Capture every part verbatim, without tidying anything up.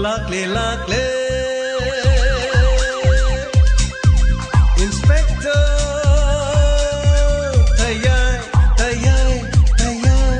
ꯂꯥꯛꯂꯦ, ꯂꯥꯛꯂꯦ, Inspector ꯇꯌꯥꯏ, ꯇꯌꯥꯏ, ꯇꯌꯥꯏ꯫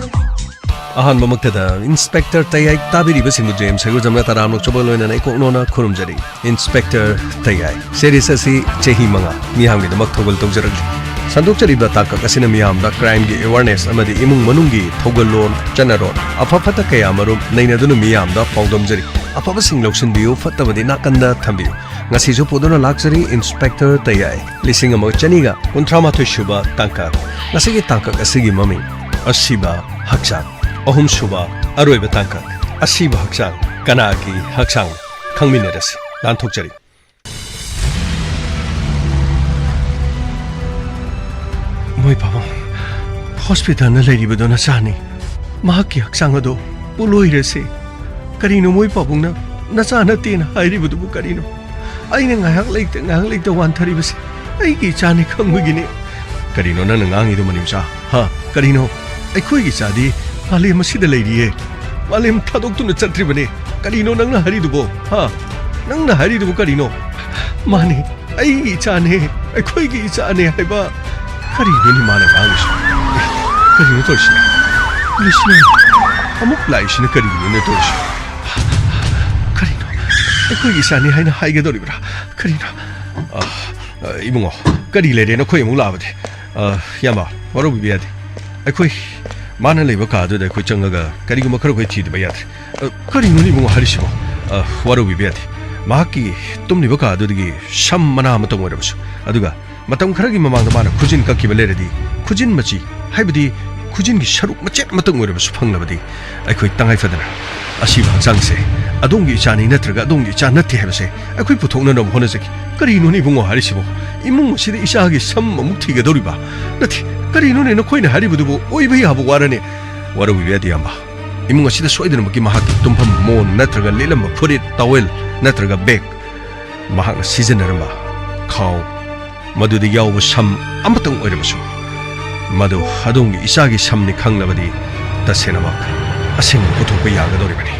ꯑꯍꯥꯟꯕꯃꯛꯇꯗ Inspector ꯇꯌꯥꯏ ꯇꯥꯕꯤꯔꯤꯕꯁꯤꯡꯕꯨ ꯖꯦꯝꯁ ꯍꯩꯒꯣꯖꯝꯅ ꯇꯔꯥꯝꯅ ꯑꯣꯛꯆꯕ ꯂꯣꯏꯅꯅ ꯏꯀꯣꯛꯅꯣꯅ ꯈꯨꯔꯨꯝꯖꯔꯤ꯫ Inspector ꯇꯌꯥꯏ series ꯑꯁꯤ ꯆꯍꯤ ꯃꯉꯥ ꯃꯤꯌꯥꯝꯒꯤꯗꯃꯛ ꯊꯧꯒꯜ ꯇꯧꯖꯔꯛꯂꯤ꯫ ꯁꯟꯗꯣꯛꯆꯔꯤꯕ ꯇꯥꯡꯀꯛ ꯑꯁꯤꯅ ꯃꯤꯌꯥꯝꯗ crimeꯒꯤ awareness ꯑꯃꯗꯤ ꯏꯃꯨꯡ ꯃꯅꯨꯡꯒꯤ ꯊꯧꯒꯜꯂꯣꯟ, ꯆꯠꯅꯔꯣꯟ, ꯑꯐ ꯐꯠꯇ ꯀꯌꯥ ꯃꯔꯨꯝ ꯅꯩꯅꯗꯨꯅ ꯃꯤꯌꯥꯝꯗ ꯄꯥꯎꯗꯝꯖꯔꯤ꯫ ꯑꯐꯕꯁꯤꯡ ꯂꯧꯁꯤꯟꯕꯤꯌꯨ, ꯐꯠꯇꯕꯗꯤ ꯅꯥꯀꯟꯗ ꯊꯝꯕꯤꯌꯨ꯫ ꯉꯁꯤꯁꯨ ꯄꯨꯗꯨꯅ ꯂꯥꯛꯆꯔꯤ Inspector ꯇꯌꯥꯏ, ꯂꯤꯁꯤꯡ ꯑꯃꯒ ꯆꯅꯤꯒ ꯀꯨꯟꯊ꯭ꯔꯥ ꯃꯥꯊꯣꯏ ꯁꯨꯕ ꯇꯥꯡꯀꯛ꯫ ꯉꯁꯤꯒꯤ ꯇꯥꯡꯀꯛ ꯑꯁꯤꯒꯤ ꯃꯃꯤꯡ ꯑꯁꯤꯕ ꯍꯛꯆꯥꯡ꯫ ꯑꯍꯨꯝꯁꯨꯕ ꯑꯔꯣꯏꯕ ꯇꯥꯡꯀꯛ, ꯑꯁꯤꯕ ꯍꯛꯆꯥꯡ꯫ ꯀꯅꯥꯒꯤ ꯍꯛꯆꯥꯡ? ꯈꯪꯃꯤꯟꯅꯔꯁꯤ꯫ ꯂꯥꯟꯊꯣꯛꯆꯔꯤ꯫ ꯃꯣꯏ ꯄꯥꯕꯨꯡ, ꯍꯣꯁꯄꯤꯇꯥꯜꯗ ꯂꯩꯔꯤꯕꯗꯣ ꯅꯆꯥꯅꯤ꯫ ꯃꯍꯥꯛꯀꯤ ꯍꯛꯆꯥꯡ ꯑꯗꯣ ꯄꯨꯂꯣꯏꯔꯁꯦ꯫ ꯀꯔꯤꯅꯣ ꯃꯣꯏ ꯄꯥꯕꯨꯡꯅ ꯅꯆꯥ ꯅꯠꯇꯦꯅ ꯍꯥꯏꯔꯤꯕꯗꯨꯕꯨ ꯀꯔꯤꯅꯣ? ꯑꯩꯅ ꯉꯥꯏꯍꯥꯛ ꯂꯩꯇ, ꯉꯥꯏꯍꯥꯛ ꯂꯩꯇ ꯋꯥꯟꯊꯔꯤꯕꯁꯦ ꯑꯩꯒꯤ ꯏꯆꯥꯅꯤ ꯈꯪꯕꯒꯤꯅꯦ꯫ ꯀꯔꯤꯅꯣ ꯅꯪꯅ ꯉꯥꯡꯉꯤꯗꯨ, ꯃꯅꯤꯝꯆꯥ? ꯍꯥ? ꯀꯔꯤꯅꯣ? ꯑꯩꯈꯣꯏꯒꯤ ꯏꯆꯥꯗꯤ ꯃꯥꯂꯦꯝ ꯑꯁꯤꯗ ꯂꯩꯔꯤꯌꯦ꯫ ꯃꯥꯂꯦꯝ ꯊꯥꯗꯣꯛꯇꯨꯅ ꯆꯠꯇ꯭ꯔꯤꯕꯅꯦ꯫ ꯀꯔꯤꯅꯣ ꯅꯪꯅ ꯍꯥꯏꯔꯤꯗꯨꯕꯣ? ꯍꯥ? ꯅꯪꯅ ꯍꯥꯏꯔꯤꯗꯨꯕꯨ ꯀꯔꯤꯅꯣ? ꯃꯥꯅꯦ, ꯑꯩꯒꯤ ꯏꯆꯥꯅꯦ꯫ ꯑꯩꯈꯣꯏꯒꯤ ꯏꯆꯥꯅꯦ ꯍꯥꯏꯕ꯫ ꯀꯔꯤꯅꯣꯅꯦ ꯃꯥꯅ ꯉꯥꯡꯉꯤꯁꯤ? ꯑꯦ, ꯀꯔꯤꯅꯣ ꯇꯧꯔꯤꯁꯤꯅ? ꯄꯨꯂꯤꯁꯅ ꯑꯃꯨꯛ ꯂꯥꯛꯏꯁꯤꯅ ꯀꯔꯤꯒꯤꯅꯣꯅꯦ ꯇꯧꯔꯤꯁꯤ? ꯀꯔꯤꯅꯣ? ꯑꯩꯈꯣꯏꯒꯤ ꯏꯆꯥꯅꯤ ꯍꯥꯏꯅ ꯍꯥꯏꯒꯗꯧꯔꯤꯕ꯭ꯔꯥ? ꯀꯔꯤꯅꯣ? ꯑ, ꯑ, ꯏꯕꯨꯡꯉꯣ, ꯀꯔꯤ ꯂꯩꯔꯦ ꯅꯈꯣꯏ ꯑꯃꯨꯛ ꯂꯥꯛꯑꯕꯗꯤ? ꯑ, ꯏꯌꯥꯝꯕ, ꯋꯥꯔꯧꯕꯤꯕ ꯌꯥꯗꯦ꯫ ꯑꯩꯈꯣꯏ ꯃꯥꯅ ꯂꯩꯕ ꯀꯥꯗꯨꯗ ꯑꯩꯈꯣꯏ ꯆꯪꯉꯒ ꯀꯔꯤꯒꯨꯝꯕ ꯈꯔ ꯑꯩꯈꯣꯏ ꯊꯤꯗꯕ ꯌꯥꯗ꯭ꯔꯦ꯫ ꯑ, ꯀꯔꯤꯅꯣꯅꯦ ꯏꯕꯨꯡꯉꯣ ꯍꯥꯏꯔꯤꯁꯤꯕꯣ? ꯑ, ꯋꯥꯔꯧꯕꯤꯕ ꯌꯥꯗꯦ꯫ ꯃꯍꯥꯛꯀꯤ ꯇꯨꯝꯂꯤꯕ ꯀꯥꯗꯨꯗꯒꯤ ꯁꯝ ꯃꯅꯥ ꯑꯃꯇꯪ ꯑꯣꯏꯔꯕꯁꯨ, ꯑꯗꯨꯒ ꯃꯇꯝ ꯈꯔꯒꯤ ꯃꯃꯥꯡꯗ ꯃꯥꯅ ꯈꯨꯖꯤꯟ ꯀꯛꯈꯤꯕ ꯂꯩꯔꯗꯤ, ꯈꯨꯖꯤꯟ ꯃꯆꯤ, ꯍꯥꯏꯕꯗꯤ ꯈꯨꯖꯤꯟꯒꯤ ꯁꯔꯨꯛ ꯃꯆꯦꯠ ꯑꯃꯇꯪ ꯑꯣꯏꯔꯕꯁꯨ ꯐꯪꯂꯕꯗꯤ, ꯑꯩꯈꯣꯏ ꯇꯉꯥꯏ ꯐꯗꯅ ꯑꯁꯤꯕ ꯍꯛꯆꯥꯡꯁꯦ ꯑꯗꯣꯝꯒꯤ ꯏꯆꯥꯅꯤ ꯅꯠꯇ꯭ꯔꯒ ꯑꯗꯣꯝꯒꯤ ꯏꯆꯥ ꯅꯠꯇꯦ ꯍꯥꯏꯕꯁꯦ ꯑꯩꯈꯣꯏ ꯄꯨꯊꯣꯛꯅꯅꯕ ꯍꯣꯠꯅꯖꯒꯦ꯫ ꯀꯔꯤꯅꯣꯅꯦ ꯏꯕꯨꯡꯉꯣ ꯍꯥꯏꯔꯤꯁꯤꯕꯣ? ꯏꯃꯨꯡ ꯑꯁꯤꯗ ꯏꯆꯥꯒꯤ ꯁꯝ ꯑꯃꯨꯛ ꯊꯤꯒꯗꯧꯔꯤꯕ? ꯅꯠꯇꯦ, ꯀꯔꯤꯅꯣꯅꯦ ꯅꯈꯣꯏꯅ ꯍꯥꯏꯔꯤꯕꯗꯨꯕꯨ? ꯑꯣꯏꯕ ꯌꯥꯕ ꯋꯥꯔꯅꯦ꯫ ꯋꯥꯔꯧꯕꯤꯕ ꯌꯥꯗꯦ, ꯏꯌꯥꯝꯕ꯫ ꯏꯃꯨꯡ ꯑꯁꯤꯗ ꯁꯣꯏꯗꯅꯃꯛꯀꯤ ꯃꯍꯥꯛꯀꯤ ꯇꯨꯝꯐꯝ ꯃꯣꯟ ꯅꯠꯇ꯭ꯔꯒ ꯂꯤꯠꯂꯝꯕ ꯐꯨꯔꯤꯠ, ꯇꯥꯋꯦꯜ ꯅꯠꯇ꯭ꯔꯒ ꯕꯦꯒ, ꯃꯍꯥꯛꯅ ꯁꯤꯖꯤꯟꯅꯔꯝꯕ ꯈꯥꯎ, ꯃꯗꯨꯗ ꯌꯥꯎꯕ ꯁꯝ ꯑꯃꯇꯪ ꯑꯣꯏꯔꯕꯁꯨ, ꯃꯗꯨ ꯑꯗꯣꯝꯒꯤ ꯏꯆꯥꯒꯤ ꯁꯝꯅꯤ ꯈꯪꯂꯕꯗꯤ, ꯇꯁꯦꯡꯅꯃꯛ ꯑꯁꯦꯡꯕ ꯄꯨꯊꯣꯛꯄ ꯌꯥꯒꯗꯧꯔꯤꯕꯅꯤ꯫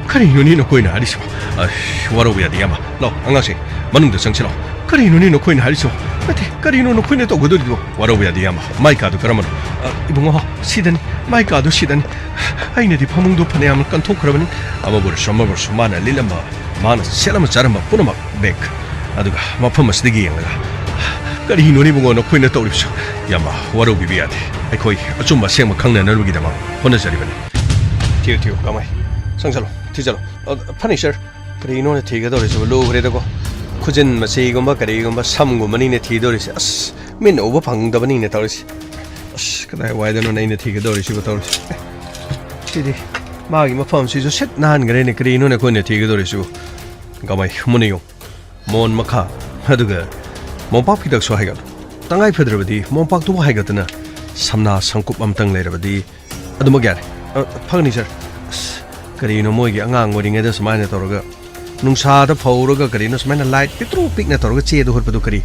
ꯀꯔꯤꯅꯣꯅꯦ ꯅꯈꯣꯏꯅ ꯍꯥꯏꯔꯤꯁꯤꯕꯣ? ꯑꯁ, ꯋꯥꯔꯧꯕ ꯌꯥꯗꯦ, ꯏꯌꯥꯝꯕ꯫ ꯂꯥꯎ, ꯑꯉꯥꯡꯁꯦ, ꯃꯅꯨꯡꯗ ꯆꯪꯁꯤꯜꯂꯣ꯫ ꯀꯔꯤꯅꯣꯅꯦ ꯅꯈꯣꯏꯅ ꯍꯥꯏꯔꯤꯁꯤꯕꯣ? ꯅꯠꯇꯦ, ꯀꯔꯤꯅꯣ ꯅꯈꯣꯏꯅ ꯇꯧꯒꯗꯧꯔꯤꯗꯨꯕꯣ? ꯋꯥꯔꯧꯕ ꯌꯥꯗꯦ, ꯏꯌꯥꯝꯕ꯫ ꯃꯥꯏ ꯀꯥꯗꯨ ꯀꯔꯝꯕꯅꯣ? ꯑ, ꯏꯕꯨꯡꯉꯣ, ꯁꯤꯗꯅꯤ꯫ ꯃꯥꯏ ꯀꯥꯗꯨ ꯁꯤꯗꯅꯤ꯫ ꯑꯩꯅꯗꯤ ꯐꯃꯨꯡꯗꯨ ꯐꯅꯌꯥꯝ ꯀꯟꯊꯣꯛꯈ꯭ꯔꯕꯅꯤ꯫ ꯑꯃꯕꯨ ꯑꯣꯏꯔꯁꯨ, ꯑꯃꯕꯨ ꯑꯣꯏꯔꯁꯨ, ꯃꯥꯅ ꯂꯤꯠꯂꯝꯕ, ꯃꯥꯅ ꯁꯦꯠꯂꯝꯕ ꯆꯥꯔꯝꯕ ꯄꯨꯝꯅꯃꯛ ꯕꯦꯛ ꯑꯗꯨꯒ ꯃꯐꯝ ꯑꯁꯤꯗꯒꯤ ꯌꯦꯡꯂꯒ, ꯀꯔꯤꯅꯣꯅꯦ ꯏꯕꯨꯡꯉꯣ ꯅꯈꯣꯏꯅ ꯇꯧꯔꯤꯕꯁꯨ? ꯏꯌꯥꯝꯕ, ꯋꯥꯔꯧꯕꯤꯕ ꯌꯥꯗꯦ꯫ ꯑꯩꯈꯣꯏ ꯑꯆꯨꯝꯕ ꯑꯁꯦꯡꯕ ꯈꯪꯅꯅꯕꯒꯤꯗꯃꯛ ꯍꯣꯠꯅꯖꯔꯤꯕꯅꯤ꯫ ꯊꯤꯌꯨ, ꯊꯤꯌꯨ, ꯀꯃꯥꯏ? ꯆꯪꯁꯜꯂꯣ, ꯊꯤꯖꯜꯂꯣ꯫ ꯑ, ꯐꯅꯤ, ꯁꯔ꯫ ꯀꯔꯤꯅꯣꯅꯦ ꯊꯤꯒꯗꯧꯔꯤꯁꯤꯕꯨ? ꯂꯨꯈ꯭ꯔꯦꯗꯀꯣ꯫ ꯈꯨꯖꯤꯟ ꯃꯆꯤꯒꯨꯝꯕ ꯀꯔꯤꯒꯨꯝꯕ ꯁꯝꯒꯨꯝꯕꯅꯤꯅꯦ ꯊꯤꯗꯧꯔꯤꯁꯦ꯫ ꯑꯁ, ꯃꯤꯠꯅ ꯎꯕ ꯐꯪꯗꯕꯅꯤꯅꯦ ꯇꯧꯔꯤꯁꯦ꯫ ꯑꯁ, ꯀꯗꯥꯏ ꯋꯥꯏꯗꯅꯣꯅꯦ ꯑꯩꯅ ꯊꯤꯒꯗꯧꯔꯤꯁꯤꯕꯨ ꯇꯧꯔꯤꯁꯦ? ꯑꯦ, ꯁꯤꯗꯤ ꯃꯥꯒꯤ ꯃꯐꯝꯁꯤꯁꯨ ꯁꯤꯠ ꯅꯥꯟꯈ꯭ꯔꯦꯅꯦ꯫ ꯀꯔꯤꯅꯣꯅꯦ ꯑꯩꯈꯣꯏꯅ ꯊꯤꯒꯗꯧꯔꯤꯁꯤꯕꯨ? ꯀꯃꯥꯏ, ꯃꯨꯟꯅ ꯌꯦꯡꯉꯨ꯫ ꯃꯣꯟ ꯃꯈꯥ, ꯑꯗꯨꯒ ꯃꯣꯝꯄꯥꯛ ꯐꯤꯗꯛꯁꯨ ꯍꯥꯏꯒꯠꯂꯨ꯫ ꯇꯉꯥꯏ ꯐꯗ꯭ꯔꯕꯗꯤ ꯃꯣꯝꯄꯥꯛꯇꯨꯕꯨ ꯍꯥꯏꯒꯠꯇꯅ ꯁꯝꯅꯥ ꯁꯪꯀꯨꯞ ꯑꯝꯇꯪ ꯂꯩꯔꯕꯗꯤ ꯑꯗꯨꯃꯛ ꯌꯥꯔꯦ꯫ ꯑ, ꯐꯒꯅꯤ, ꯁꯔ꯫ ꯑꯁ, ꯀꯔꯤꯅꯣ ꯃꯣꯏꯒꯤ ꯑꯉꯥꯡ ꯑꯣꯏꯔꯤꯉꯩꯗ ꯁꯨꯃꯥꯏꯅ ꯇꯧꯔꯒ ꯅꯨꯡꯁꯥꯗ ꯐꯧꯔꯒ ꯀꯔꯤꯅꯣ ꯁꯨꯃꯥꯏꯅ ꯂꯥꯏꯠ ꯄꯤꯛꯇ꯭ꯔꯨ ꯄꯤꯛꯅ ꯇꯧꯔꯒ ꯆꯦꯗ ꯍꯨꯠꯄꯗꯨ ꯀꯔꯤ?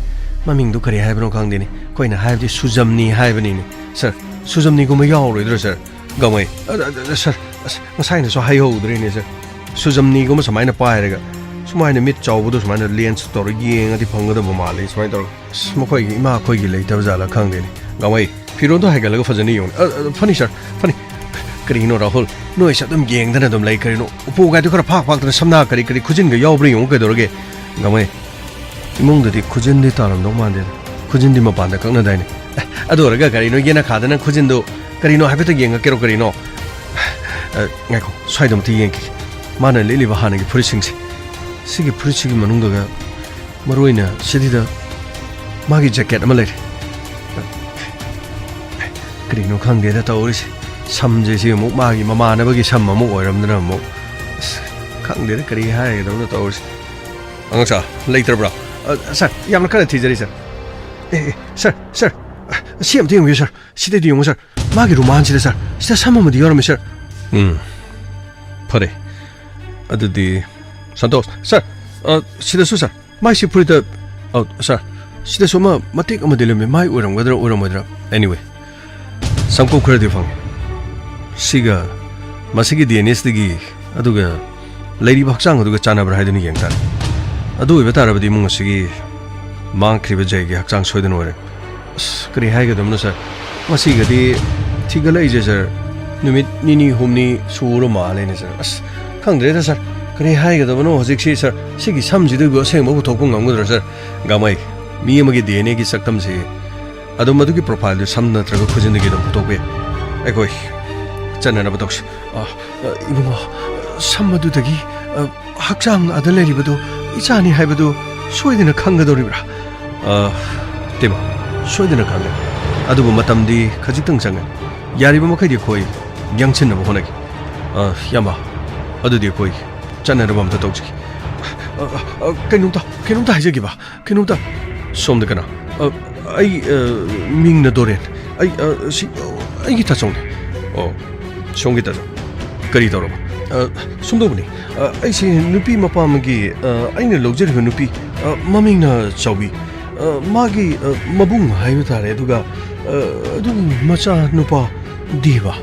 ꯃꯃꯤꯡꯗꯨ ꯀꯔꯤ ꯍꯥꯏꯕꯅꯣ ꯈꯪꯗꯦꯅꯦ꯫ ꯑꯩꯈꯣꯏꯅ ꯍꯥꯏꯕꯗꯤ ꯁꯨꯖꯝꯅꯤ ꯍꯥꯏꯕꯅꯤꯅꯦ꯫ ꯁꯔ, ꯁꯨꯖꯝꯅꯤꯒꯨꯝꯕ ꯌꯥꯎꯔꯣꯏꯗ꯭ꯔꯣ, ꯁꯔ? ꯒꯃꯩ꯫ ꯑ, ꯑ, ꯑ, ꯁꯔ, ꯑꯁ, ꯉꯁꯥꯏꯅꯁꯨ ꯍꯥꯏꯍꯧꯗ꯭ꯔꯦꯅꯦ, ꯁꯔ꯫ ꯁꯨꯖꯝꯅꯤꯒꯨꯝꯕ ꯁꯨꯃꯥꯏꯅ ꯄꯥꯏꯔꯒ ꯁꯨꯃꯥꯏꯅ ꯃꯤꯠ ꯆꯥꯎꯕꯗꯣ ꯁꯨꯃꯥꯏꯅ ꯂꯦꯟꯁ ꯇꯧꯔꯒ ꯌꯦꯡꯉꯗꯤ ꯐꯪꯒꯗꯕ ꯃꯥꯜꯂꯤ ꯁꯨꯃꯥꯏꯅ ꯇꯧꯔꯒ꯫ ꯑꯁ, ꯃꯈꯣꯏꯒꯤ ꯏꯃꯥ ꯑꯩꯈꯣꯏꯒꯤ ꯂꯩꯇꯕ ꯖꯥꯠꯂ ꯈꯪꯗꯦꯅꯦ꯫ ꯒꯃꯩ, ꯐꯤꯔꯣꯟꯗꯣ ꯍꯥꯏꯒꯠꯂꯒ ꯐꯖꯅ ꯌꯦꯡꯉꯨꯅꯦ꯫ ꯑ, ꯑ, ꯐꯅꯤ, ꯁꯔ, ꯐꯅꯤ꯫ ꯀꯔꯤꯅꯣ, ꯔꯥꯍꯨꯜ? ꯅꯣꯏꯁꯦ ꯑꯗꯨꯝ ꯌꯦꯡꯗꯅ ꯑꯗꯨꯝ ꯂꯩ ꯀꯔꯤꯅꯣ? ꯎꯄꯨ ꯀꯥꯏꯗꯣ ꯈꯔ ꯐꯥꯛ ꯐꯥꯛꯇꯅ ꯁꯝꯅꯥ ꯀꯔꯤ ꯀꯔꯤ ꯈꯨꯖꯤꯟꯒ ꯌꯥꯎꯕ꯭ꯔꯥ ꯌꯦꯡꯉꯨ ꯀꯩꯗꯧꯔꯒꯦ? ꯒꯃꯩ, ꯏꯃꯨꯡꯗꯗꯤ ꯈꯨꯖꯤꯟꯗꯤ ꯇꯥꯔꯝꯗꯧ ꯃꯥꯟꯗꯦꯗ꯫ ꯈꯨꯖꯤꯟꯗꯤ ꯃꯄꯥꯟꯗ ꯀꯛꯅꯗꯥꯏꯅꯦ? ꯑꯦ, ꯑꯗꯨ ꯑꯣꯏꯔꯒ ꯀꯔꯤꯅꯣ ꯌꯦꯅꯈꯥꯗ ꯅꯪ ꯈꯨꯖꯤꯟꯗꯨ ꯀꯔꯤꯅꯣ ꯍꯥꯏꯐꯦꯠꯇ ꯌꯦꯡꯉꯛꯀꯦꯔꯣ ꯀꯔꯤꯅꯣ? ꯑ, ꯉꯥꯏꯈꯣ, ꯁ꯭ꯋꯥꯏꯗ ꯑꯝꯇ ꯌꯦꯡꯈꯤꯒꯦ꯫ ꯃꯥꯅ ꯂꯤꯠꯂꯤꯕ ꯍꯥꯟꯅꯒꯤ ꯐꯨꯔꯤꯠꯁꯤꯡꯁꯦ꯫ ꯁꯤꯒꯤ ꯐꯨꯔꯤꯠꯁꯤꯒꯤ ꯃꯅꯨꯡꯗꯒ ꯃꯔꯨ ꯑꯣꯏꯅ ꯁꯤꯗꯤꯗ ꯃꯥꯒꯤ ꯖꯦꯀꯦꯠ ꯑꯃ ꯂꯩꯔꯦ꯫ ꯀꯔꯤꯅꯣ ꯈꯪꯗꯦꯗ ꯇꯧꯔꯤꯁꯦ꯫ ꯁꯝꯁꯦ ꯁꯤ ꯑꯃꯨꯛ ꯃꯥꯒꯤ ꯃꯃꯥꯟꯅꯕꯒꯤ ꯁꯝ ꯑꯃꯨꯛ ꯑꯣꯏꯔꯝꯗꯅ ꯑꯃꯨꯛ꯫ ꯑꯁ, ꯈꯪꯗꯦꯗ ꯀꯔꯤ ꯍꯥꯏꯒꯗꯕꯅꯣ ꯇꯧꯔꯤꯁꯦ꯫ ꯑꯉꯥꯡꯁꯥ, ꯂꯩꯇ꯭ꯔꯕ꯭ꯔꯥ? ꯑ, ꯁꯥꯔ, ꯌꯥꯝꯅ ꯀꯟꯅ ꯊꯤꯖꯔꯤ, ꯁꯥꯔ꯫ ꯑꯦ, ꯑꯦ, ꯁꯥꯔ, ꯁꯥꯔ, ꯑ, ꯁꯤ ꯑꯝꯇ ꯌꯦꯡꯕꯤꯌꯨ, ꯁꯥꯔ꯫ ꯁꯤꯗꯗꯤ ꯌꯦꯡꯉꯨ, ꯁꯥꯔ꯫ ꯃꯥꯒꯤ ꯔꯨꯃꯥꯟꯁꯤꯗ, ꯁꯥꯔ꯫ ꯁꯤꯗ ꯁꯝ ꯑꯃꯗꯤ ꯌꯥꯎꯔꯝꯃꯤ, ꯁꯥꯔ꯫ ꯎꯝ, ꯐꯔꯦ꯫ ꯑꯗꯨꯗꯤ, ꯁꯟꯇꯣꯁ, ꯁꯥꯔ, ꯑ, ꯁꯤꯗꯁꯨ, ꯁꯥꯔ꯫ ꯃꯥꯏꯁꯤ ꯐꯨꯔꯤꯠꯇ, ꯑ, ꯁꯥꯔ, ꯁꯤꯗꯁꯨ ꯑꯃ ꯃꯇꯦꯛ ꯑꯃꯗꯤ ꯂꯩꯔꯝꯃꯤ꯫ ꯃꯥꯏ ꯑꯣꯏꯔꯝꯒꯗ꯭ꯔꯥ, ꯑꯣꯏꯔꯝꯃꯣꯏꯗ꯭ꯔꯥ? Anyway, ꯁꯝꯀꯨꯞ ꯈꯔꯗꯤ ꯐꯪꯉꯦ꯫ ꯁꯤꯒ ꯃꯁꯤꯒꯤ ꯗꯤ ꯑꯦꯟ ꯑꯦꯁꯇꯒꯤ, ꯑꯗꯨꯒ ꯂꯩꯔꯤꯕ ꯍꯛꯆꯥꯡ ꯑꯗꯨꯒ ꯆꯥꯟꯅꯕ꯭ꯔꯥ ꯍꯥꯏꯗꯨꯅ ꯌꯦꯡ ꯇꯥꯔꯦ꯫ ꯑꯗꯨ ꯑꯣꯏꯕ ꯇꯥꯔꯕꯗꯤ ꯏꯃꯨꯡ ꯑꯁꯤꯒꯤ ꯃꯥꯡꯈ꯭ꯔꯤꯕ ꯖꯩꯒꯤ ꯍꯛꯆꯥꯡ ꯁꯣꯏꯗꯅ ꯑꯣꯏꯔꯦ꯫ ꯑꯁ, ꯀꯔꯤ ꯍꯥꯏꯒꯗꯕꯅꯣ ꯁꯥꯔ? ꯉꯁꯤꯒꯗꯤ ꯊꯤꯒꯠꯂꯛꯏꯁꯦ ꯁꯥꯔ, ꯅꯨꯃꯤꯠ ꯅꯤꯅꯤ ꯍꯨꯝꯅꯤ ꯁꯨꯔ ꯃꯥꯜꯂꯦꯅꯦ ꯁꯥꯔ꯫ ꯑꯁ, ꯈꯪꯗ꯭ꯔꯦꯗ ꯁꯥꯔ, ꯀꯔꯤ ꯍꯥꯏꯒꯗꯕꯅꯣ ꯍꯧꯖꯤꯛꯁꯤ ꯁꯥꯔ꯫ ꯁꯤꯒꯤ ꯁꯝꯁꯤꯗꯕꯨ ꯑꯁꯦꯡꯕ ꯄꯨꯊꯣꯛꯄ ꯉꯝꯒꯗ꯭ꯔꯥ ꯁꯥꯔ? ꯒꯥꯃꯩ, ꯃꯤ ꯑꯃꯒꯤ ꯗꯤ ꯑꯦꯟ ꯑꯦꯒꯤ ꯁꯛꯇꯝꯁꯤ ꯑꯗꯨꯝ ꯑꯗꯨꯒꯤ ꯄ꯭ꯔꯣꯐꯥꯏꯜꯗꯨ ꯁꯝ ꯅꯠꯇ꯭ꯔꯒ ꯈꯨꯖꯤꯟꯗꯒꯤ ꯑꯗꯨꯝ ꯄꯨꯊꯣꯛꯄ ꯌꯥꯏ꯫ ꯑꯩꯈꯣꯏ ꯆꯠꯅꯅꯕ ꯇꯧꯁꯤ꯫ ꯑ, ꯑ, ꯏꯕꯨꯡꯉꯣ, ꯁꯝ ꯑꯗꯨꯗꯒꯤ, ꯑ, ꯍꯛꯆꯥꯡ ꯑꯗ ꯂꯩꯔꯤꯕꯗꯨ ꯏꯆꯥꯅꯤ ꯍꯥꯏꯕꯗꯨ ꯁꯣꯏꯗꯅ ꯈꯪꯒꯗꯧꯔꯤꯕ꯭ꯔꯥ? ꯑ, ꯇꯦꯕ, ꯁꯣꯏꯗꯅ ꯈꯪꯒꯅꯤ꯫ ꯑꯗꯨꯕꯨ ꯃꯇꯝꯗꯤ ꯈꯖꯤꯛꯇꯪ ꯆꯪꯒꯅꯤ꯫ ꯌꯥꯔꯤꯕ ꯃꯈꯩꯗꯤ ꯑꯩꯈꯣꯏ ꯌꯥꯡꯁꯤꯟꯅꯕ ꯍꯣꯠꯅꯒꯦ꯫ ꯑ, ꯏꯌꯥꯝꯕ, ꯑꯗꯨꯗꯤ ꯑꯩꯈꯣꯏ ꯆꯠꯅꯅꯕ ꯑꯝꯇ ꯇꯧꯖꯒꯦ꯫ ꯑ, ꯑ, ꯑ, ꯀꯩꯅꯣꯝꯇ, ꯀꯩꯅꯣꯝꯇ ꯍꯥꯏꯖꯒꯦꯕ꯫ ꯀꯩꯅꯣꯝꯇ꯫ ꯁꯣꯝꯗ ꯀꯅꯥ? ꯑ, ꯑꯩ, ꯑ, ꯃꯤꯡꯅ ꯗꯣꯔꯦꯟ꯫ ꯑꯩ, ꯑ, ꯁꯤ, ꯑ, ꯑꯩꯒꯤ ꯇꯥꯆꯧꯅꯦ꯫ ꯑꯣ, ꯁꯣꯝꯒꯤ ꯇꯥꯆꯧ꯫ ꯀꯔꯤ ꯇꯧꯔꯕ? ꯑ, ꯁꯨꯝꯗꯧꯕꯅꯤ꯫ ꯑ, ꯑꯩꯁꯦ ꯅꯨꯄꯤ ꯃꯄꯥ ꯑꯃꯒꯤ, ꯑ, ꯑꯩꯅ ꯂꯧꯖꯔꯤꯕ ꯅꯨꯄꯤ, ꯑ, ꯃꯃꯤꯡꯅ ꯆꯥꯎꯕꯤ꯫ ꯑ, ꯃꯥꯒꯤ, ꯑ, ꯃꯕꯨꯡ ꯍꯥꯏꯕ ꯇꯥꯔꯦ꯫ ꯑꯗꯨꯒ, ꯑ, ꯑꯗꯨꯒꯤ ꯃꯆꯥ ꯅꯨꯄꯥ ꯗꯦꯕ꯫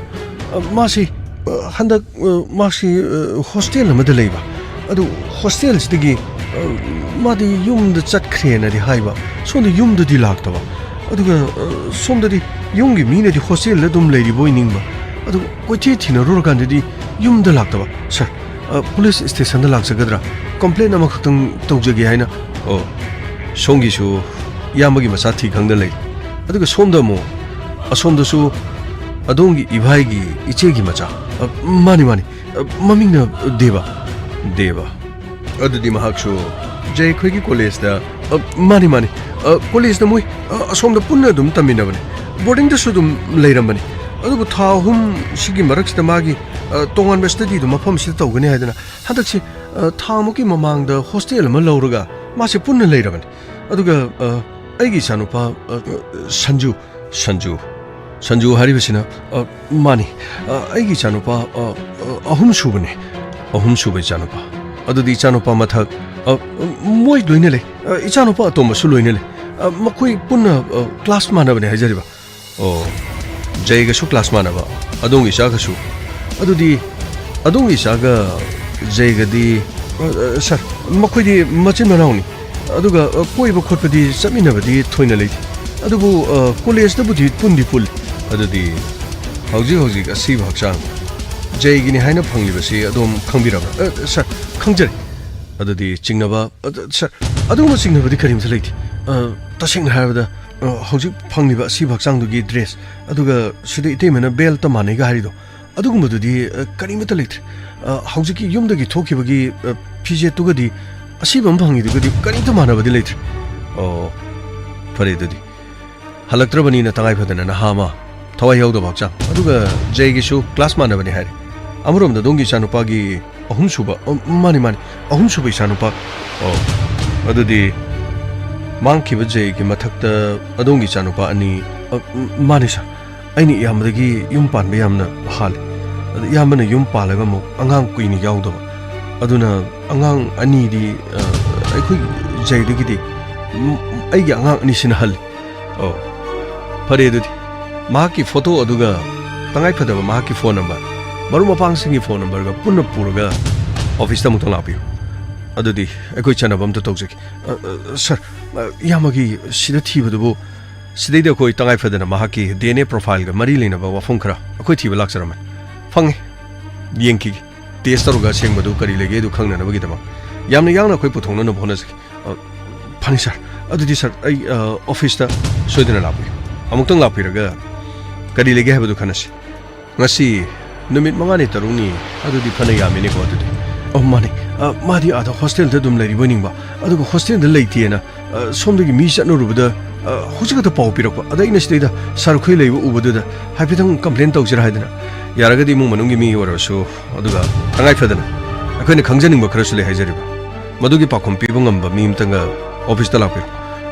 ꯑ, ꯃꯥꯁꯤ, ꯑ, ꯍꯟꯗꯛ, ꯑ, ꯃꯥꯁꯤ, ꯑ, ꯍꯣꯁꯇꯦꯜ ꯑꯃꯗ ꯂꯩꯕ꯫ ꯑꯗꯨ ꯍꯣꯁꯇꯦꯜꯁꯤꯗꯒꯤ, ꯑ, ꯃꯥꯗꯤ ꯌꯨꯝꯗ ꯆꯠꯈ꯭ꯔꯦꯅꯗꯤ ꯍꯥꯏꯕ, ꯁꯣꯝꯗ ꯌꯨꯝꯗꯗꯤ ꯂꯥꯛꯇꯕ꯫ ꯑꯗꯨꯒ, ꯑ, ꯁꯣꯝꯗꯗꯤ ꯌꯨꯝꯒꯤ ꯃꯤꯅꯗꯤ ꯍꯣꯁꯇꯦꯜꯗ ꯑꯗꯨꯝ ꯂꯩꯔꯤꯕꯣꯏ ꯅꯤꯡꯕ꯫ ꯑꯗꯨ ꯀꯣꯏꯊꯤ ꯊꯤꯅꯔꯨꯔꯀꯥꯟꯗꯗꯤ ꯌꯨꯝꯗ ꯂꯥꯛꯇꯕ꯫ ꯁꯥꯔ, ꯑ, ꯄꯨꯂꯤꯁ ꯁ꯭ꯇꯦꯁꯟꯗ ꯂꯥꯛꯆꯒꯗ꯭ꯔꯥ? ꯀꯝꯄ꯭ꯂꯦꯟ ꯑꯃꯈꯛꯇꯪ ꯇꯧꯖꯒꯦ ꯍꯥꯏꯅ꯫ ꯑꯣ, ꯁꯣꯝꯒꯤꯁꯨ ꯏꯌꯥꯝꯕꯒꯤ ꯃꯆꯥ ꯊꯤ ꯈꯪꯗ ꯂꯩ꯫ ꯑꯗꯨꯒ ꯁꯣꯝꯗ ꯑꯃꯨꯛ, ꯑꯁꯣꯝꯗꯁꯨ ꯑꯗꯣꯝꯒꯤ ꯏꯚꯥꯏꯒꯤ ꯏꯆꯦꯒꯤ ꯃꯆꯥ꯫ ꯑ, ꯃꯥꯅꯤ, ꯃꯥꯅꯤ꯫ ꯑ, ꯃꯃꯤꯡꯅ ꯗꯦꯕ꯫ ꯗꯦꯕ꯫ ꯑꯗꯨꯗꯤ ꯃꯍꯥꯛꯁꯨ ꯖꯩ ꯑꯩꯈꯣꯏꯒꯤ ꯀꯣꯂꯦꯖꯇ, ꯑ, ꯃꯥꯅꯤ, ꯃꯥꯅꯤ꯫ ꯑ, ꯀꯣꯂꯦꯖꯇ ꯃꯣꯏ, ꯑ, ꯑꯁꯣꯝꯗ ꯄꯨꯟꯅ ꯑꯗꯨꯝ ꯇꯝꯃꯤꯟꯅꯕꯅꯤ꯫ ꯕꯣꯔꯗꯤꯡꯗꯁꯨ ꯑꯗꯨꯝ ꯂꯩꯔꯝꯕꯅꯤ꯫ ꯑꯗꯨꯕꯨ ꯊꯥ ꯑꯍꯨꯝ ꯁꯤꯒꯤ ꯃꯔꯛꯁꯤꯗ ꯃꯥꯒꯤ, ꯑ, ꯇꯣꯉꯥꯟꯕ ꯁ꯭ꯇꯗꯤꯗꯨ ꯃꯐꯝꯁꯤꯗ ꯇꯧꯒꯅꯤ ꯍꯥꯏꯗꯅ ꯍꯟꯗꯛꯁꯤ, ꯑ, ꯊꯥꯃꯨꯛꯀꯤ ꯃꯃꯥꯡꯗ ꯍꯣꯁꯇꯦꯜ ꯑꯃ ꯂꯧꯔꯒ ꯃꯥꯁꯦ ꯄꯨꯟꯅ ꯂꯩꯔꯕꯅꯤ꯫ ꯑꯗꯨꯒ, ꯑ, ꯑꯩꯒꯤ ꯏꯆꯥꯅꯨꯄꯥ, ꯑ, ꯁꯟꯖꯨ, ꯁꯟꯖꯨ, ꯁꯟꯖꯨ ꯍꯥꯏꯔꯤꯕꯁꯤꯅ, ꯑ, ꯃꯥꯅꯤ꯫ ꯑ, ꯑꯩꯒꯤ ꯏꯆꯥꯅꯨꯄꯥ, ꯑ, ꯑ, ꯑꯍꯨꯝ ꯁꯨꯕꯅꯤ꯫ ꯑꯍꯨꯝ ꯁꯨꯕ ꯏꯆꯥꯅꯨꯄꯥ꯫ ꯑꯗꯨꯗꯤ ꯏꯆꯥꯅꯨꯄꯥ ꯃꯊꯛ, ꯑ, ꯃꯣꯏ ꯂꯣꯏꯅ ꯂꯩ꯫ ꯑ, ꯏꯆꯥꯅꯨꯄꯥ ꯑꯇꯣꯝꯕꯁꯨ ꯂꯣꯏꯅ ꯂꯩ꯫ ꯑ, ꯃꯈꯣꯏ ꯄꯨꯟꯅ, ꯑ, ꯀ꯭ꯂꯥꯁ ꯃꯥꯟꯅꯕꯅꯦ ꯍꯥꯏꯖꯔꯤꯕ꯫ ꯑꯣ, ꯖꯩꯒꯁꯨ ꯀ꯭ꯂꯥꯁ ꯃꯥꯟꯅꯕ, ꯑꯗꯣꯝꯒꯤ ꯏꯆꯥꯒꯁꯨ꯫ ꯑꯗꯨꯗꯤ ꯑꯗꯣꯝꯒꯤ ꯏꯆꯥꯒ ꯖꯩꯒꯗꯤ, ꯑ, ꯑ, ꯁꯥꯔ, ꯃꯈꯣꯏꯗꯤ ꯃꯆꯤꯟ ꯃꯅꯥꯎꯅꯤ꯫ ꯑꯗꯨꯒ, ꯑ, ꯀꯣꯏꯕ ꯈꯣꯠꯄꯗꯤ ꯆꯠꯃꯤꯟꯅꯕꯗꯤ ꯊꯣꯏꯅ ꯂꯩꯇꯦ꯫ ꯑꯗꯨꯕꯨ, ꯑ, ꯀꯣꯂꯦꯖꯇꯕꯨꯗꯤ ꯄꯨꯟꯗꯤ ꯄꯨꯜꯂꯤ꯫ ꯑꯗꯨꯗꯤ ꯍꯧꯖꯤꯛ ꯍꯧꯖꯤꯛ ꯑꯁꯤꯕ ꯍꯛꯆꯥꯡ ꯖꯩꯒꯤꯅꯤ ꯍꯥꯏꯅ ꯐꯪꯂꯤꯕꯁꯤ ꯑꯗꯣꯝ ꯈꯪꯕꯤꯔꯕ꯭ꯔꯥ? ꯑ, ꯁꯥꯔ, ꯈꯪꯖꯔꯦ꯫ ꯑꯗꯨꯗꯤ ꯆꯤꯡꯅꯕ, ꯑ, ꯁꯥꯔ, ꯑꯗꯨꯒꯨꯝꯕ ꯆꯤꯡꯅꯕꯗꯤ ꯀꯔꯤꯝꯇ ꯂꯩꯇꯦ꯫ ꯑ, ꯇꯁꯦꯡꯅ ꯍꯥꯏꯔꯕꯗ, ꯑ, ꯍꯧꯖꯤꯛ ꯐꯪꯂꯤꯕ ꯑꯁꯤꯕ ꯍꯛꯆꯥꯡꯗꯨꯒꯤ ꯗ꯭ꯔꯦꯁ, ꯑꯗꯨꯒ ꯁꯤꯗ ꯏꯇꯩꯃꯅ ꯕꯦꯜꯠꯇ ꯃꯥꯟꯅꯩꯒ ꯍꯥꯏꯔꯤꯗꯣ, ꯑꯗꯨꯒꯨꯝꯕꯗꯨꯗꯤ, ꯑ, ꯀꯔꯤꯃꯠꯇ ꯂꯩꯇ꯭ꯔꯦ꯫ ꯑ, ꯍꯧꯖꯤꯛꯀꯤ ꯌꯨꯝꯗꯒꯤ ꯊꯣꯛꯈꯤꯕꯒꯤ, ꯑ, ꯐꯤꯖꯦꯠꯇꯨꯒꯗꯤ, ꯑꯁꯤꯕ ꯑꯃ ꯐꯪꯉꯤꯗꯨꯒꯗꯤ ꯀꯔꯤꯝꯇ ꯃꯥꯟꯅꯕꯗꯤ ꯂꯩꯇ꯭ꯔꯦ꯫ ꯑꯣ, ꯐꯔꯦ ꯑꯗꯨꯗꯤ꯫ ꯍꯜꯂꯛꯇ꯭ꯔꯕꯅꯤꯅ ꯇꯉꯥꯏ ꯐꯗꯅ ꯅꯍꯥ ꯑꯃ ꯊꯋꯥꯏ ꯌꯥꯎꯗꯕ ꯍꯛꯆꯥꯡ꯫ ꯑꯗꯨꯒ ꯖꯩꯒꯤꯁꯨ ꯀ꯭ꯂꯥꯁ ꯃꯥꯟꯅꯕꯅꯤ ꯍꯥꯏꯔꯦ꯫ ꯑꯃꯔꯣꯝꯗ ꯑꯗꯣꯝꯒꯤ ꯏꯆꯥꯅꯨꯄꯥꯒꯤ ꯑꯍꯨꯝꯁꯨꯕ, ꯑ, ꯃꯥꯅꯤ, ꯃꯥꯅꯤ, ꯑꯍꯨꯝꯁꯨꯕ ꯏꯆꯥꯅꯨꯄꯥ꯫ ꯑꯣ, ꯑꯗꯨꯗꯤ ꯃꯥꯡꯈꯤꯕ ꯖꯩꯒꯤ ꯃꯊꯛꯇ ꯑꯗꯣꯝꯒꯤ ꯏꯆꯥꯅꯨꯄꯥ ꯑꯅꯤ, ꯑ, ꯃꯥꯅꯤ ꯁꯥꯔ꯫ ꯑꯩꯅ ꯏꯌꯥꯝꯕꯗꯒꯤ ꯌꯨꯝ ꯄꯥꯟꯕ ꯌꯥꯝꯅ ꯍꯥꯜꯂꯤ꯫ ꯑꯗ ꯏꯌꯥꯝꯕꯅ ꯌꯨꯝ ꯄꯥꯜꯂꯒ ꯑꯃꯨꯛ ꯑꯉꯥꯡ ꯀꯨꯏꯅ ꯌꯥꯎꯗꯕ꯫ ꯑꯗꯨꯅ ꯑꯉꯥꯡ ꯑꯅꯤꯗꯤ, ꯑ, ꯑꯩꯈꯣꯏ ꯖꯩꯗꯒꯤꯗꯤ, ꯎꯝ, ꯑꯩꯒꯤ ꯑꯉꯥꯡ ꯑꯅꯤꯁꯤꯅ ꯍꯜꯂꯤ꯫ ꯑꯣ, ꯐꯔꯦ ꯑꯗꯨꯗꯤ꯫ ꯃꯍꯥꯛꯀꯤ ꯐꯣꯇꯣ ꯑꯗꯨꯒ ꯇꯉꯥꯏ ꯐꯗꯕ ꯃꯍꯥꯛꯀꯤ ꯐꯣꯟ ꯅꯝꯕꯔ, ꯃꯔꯨꯞ ꯃꯄꯥꯡꯁꯤꯡꯒꯤ ꯐꯣꯟ ꯅꯝꯕꯔꯒ ꯄꯨꯟꯅ ꯄꯨꯔꯒ ꯑꯣꯐꯤꯁꯇ ꯑꯃꯨꯛꯇꯪ ꯂꯥꯛꯄꯤꯌꯨ꯫ ꯑꯗꯨꯗꯤ ꯑꯩꯈꯣꯏ ꯆꯠꯅꯕ ꯑꯝꯇ ꯇꯧꯖꯒꯦ꯫ ꯑ, ꯑ, ꯁꯥꯔ, ꯑ, ꯏꯌꯥꯝꯕꯒꯤ ꯁꯤꯗ ꯊꯤꯕꯗꯨꯕꯨ, ꯁꯤꯗꯩꯗ ꯑꯩꯈꯣꯏ ꯇꯉꯥꯏ ꯐꯗꯅ ꯃꯍꯥꯛꯀꯤ ꯗꯤ ꯑꯦꯟ ꯑꯦ ꯄ꯭ꯔꯣꯐꯥꯏꯜꯒ ꯃꯔꯤ ꯂꯩꯅꯕ ꯋꯥꯐꯝ ꯈꯔ ꯑꯩꯈꯣꯏ ꯊꯤꯕ ꯂꯥꯛꯆꯔꯝꯕꯅꯤ꯫ ꯐꯪꯉꯦ꯫ ꯌꯦꯡꯈꯤꯒꯦ꯫ ꯇꯦꯁ ꯇꯧꯔꯒ ꯑꯁꯦꯡꯕꯗꯨ ꯀꯔꯤ ꯂꯩꯒꯦ ꯑꯗꯨ ꯈꯪꯅꯅꯕꯒꯤꯗꯃꯛ ꯌꯥꯝꯅ ꯌꯥꯡꯅ ꯑꯩꯈꯣꯏ ꯄꯨꯊꯣꯛꯅꯅꯕ ꯍꯣꯠꯅꯖꯒꯦ꯫ ꯑ, ꯐꯅꯤ ꯁꯥꯔ꯫ ꯑꯗꯨꯗꯤ ꯁꯥꯔ, ꯑꯩ, ꯑ, ꯑꯣꯐꯤꯁꯇ ꯁꯣꯏꯗꯅ ꯂꯥꯛꯄꯤꯌꯨ꯫ ꯑꯃꯨꯛꯇꯪ ꯂꯥꯛꯄꯤꯔꯒ ꯀꯔꯤ ꯂꯩꯒꯦ ꯍꯥꯏꯕꯗꯨ ꯈꯟꯅꯁꯤ꯫ ꯉꯁꯤ ꯅꯨꯃꯤꯠ ꯃꯉꯥꯅꯤ ꯇꯔꯨꯛꯅꯤ, ꯑꯗꯨꯗꯤ ꯐꯅ ꯌꯥꯝꯃꯤꯅꯦꯀꯣ ꯑꯗꯨꯗꯤ꯫ ꯑꯣ, ꯃꯥꯅꯤ꯫ ꯑ, ꯃꯥꯗꯤ ꯑꯥꯗ ꯍꯣꯁꯇꯦꯜꯗ ꯑꯗꯨꯝ ꯂꯩꯔꯤꯕꯣꯏ ꯅꯤꯡꯕ, ꯑꯗꯨꯒ ꯍꯣꯁꯇꯦꯜꯗ ꯂꯩꯇꯦꯅ, ꯑ, ꯁꯣꯝꯗꯒꯤ ꯃꯤ ꯆꯠꯅꯔꯨꯕꯗ, ꯑ, ꯍꯧꯖꯤꯛ ꯈꯛꯇ ꯄꯥꯎ ꯄꯤꯔꯛꯄ꯫ ꯑꯗ ꯑꯩꯅ ꯁꯤꯗꯩꯗ ꯁꯥꯔ ꯈꯣꯏ ꯂꯩꯕ ꯎꯕꯗꯨꯗ ꯍꯥꯏꯐꯦꯠꯇꯪ ꯀꯝꯄ꯭ꯂꯦꯟ ꯇꯧꯁꯤꯔꯥ ꯍꯥꯏꯗꯅ꯫ ꯌꯥꯔꯒꯗꯤ ꯏꯃꯨꯡ ꯃꯅꯨꯡꯒꯤ ꯃꯤ ꯑꯣꯏꯔꯁꯨ, ꯑꯗꯨꯒ ꯇꯉꯥꯏ ꯐꯗꯅ ꯑꯩꯈꯣꯏꯅ ꯈꯪꯖꯅꯤꯡꯕ ꯈꯔꯁꯨ ꯂꯩ ꯍꯥꯏꯖꯔꯤꯕ꯫ ꯃꯗꯨꯒꯤ ꯄꯥꯎꯈꯨꯝ ꯄꯤꯕ ꯉꯝꯕ ꯃꯤ ꯑꯃꯇꯪꯒ ꯑꯣꯐꯤꯁꯇ ꯂꯥꯛꯄꯤꯔꯣ꯫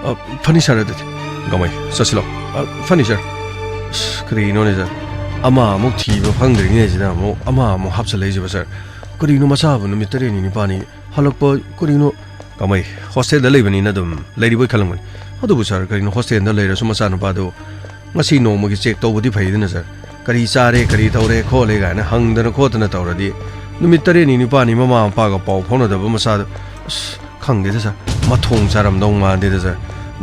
ꯑ, ꯐꯅꯤ ꯁꯥꯔ, ꯑꯗꯨꯗꯤ꯫ ꯒꯃꯩ, ꯆꯠꯁꯤꯜꯂꯣ꯫ ꯑ, ꯐꯅꯤ ꯁꯥꯔ꯫ ꯑꯁ, ꯀꯔꯤꯅꯣꯅꯦ ꯁꯥꯔ? ꯑꯃ ꯑꯃꯨꯛ ꯊꯤꯕ ꯐꯪꯗ꯭ꯔꯤꯉꯩꯁꯤꯗ ꯑꯃꯨꯛ ꯑꯃ ꯑꯃꯨꯛ ꯍꯥꯞꯆꯜꯂꯛꯏꯁꯤꯕꯣ ꯁꯥꯔ? ꯀꯔꯤꯅꯣ ꯃꯆꯥꯕꯨ ꯅꯨꯃꯤꯠ ꯇꯔꯦꯠꯅꯤ ꯅꯤꯄꯥꯜꯅꯤ ꯍꯜꯂꯛꯄ, ꯀꯔꯤꯅꯣ? ꯒꯃꯩ, ꯍꯣꯁꯇꯦꯜꯗ ꯂꯩꯕꯅꯤꯅ ꯑꯗꯨꯝ ꯂꯩꯔꯤꯕꯣꯏ ꯈꯜꯂꯝꯒꯅꯤ꯫ ꯑꯗꯨꯕꯨ ꯁꯥꯔ, ꯀꯔꯤꯅꯣ ꯍꯣꯁꯇꯦꯜꯗ ꯂꯩꯔꯁꯨ ꯃꯆꯥꯅꯨꯄꯥꯗꯨ ꯉꯁꯤ ꯅꯣꯡꯃꯒꯤ ꯆꯦꯛ ꯇꯧꯕꯗꯤ ꯐꯩꯗꯅ ꯁꯥꯔ? ꯀꯔꯤ ꯆꯥꯔꯦ, ꯀꯔꯤ ꯇꯧꯔꯦ, ꯈꯣꯠꯂꯦ ꯀꯥꯏꯅ ꯍꯪꯗꯅ ꯈꯣꯠꯇꯅ ꯇꯧꯔꯗꯤ ꯅꯨꯃꯤꯠ ꯇꯔꯦꯠꯅꯤ ꯅꯤꯄꯥꯜꯅꯤ ꯃꯃꯥ ꯃꯄꯥꯒ ꯄꯥꯎ ꯐꯥꯎꯅꯗꯕ ꯃꯆꯥꯗꯣ, ꯑꯁ, ꯈꯪꯗꯦꯗ ꯁꯥꯔ, ꯃꯊꯣꯡ ꯆꯥꯔꯝꯗꯧ ꯃꯥꯟꯗꯦꯗ ꯁꯥꯔ꯫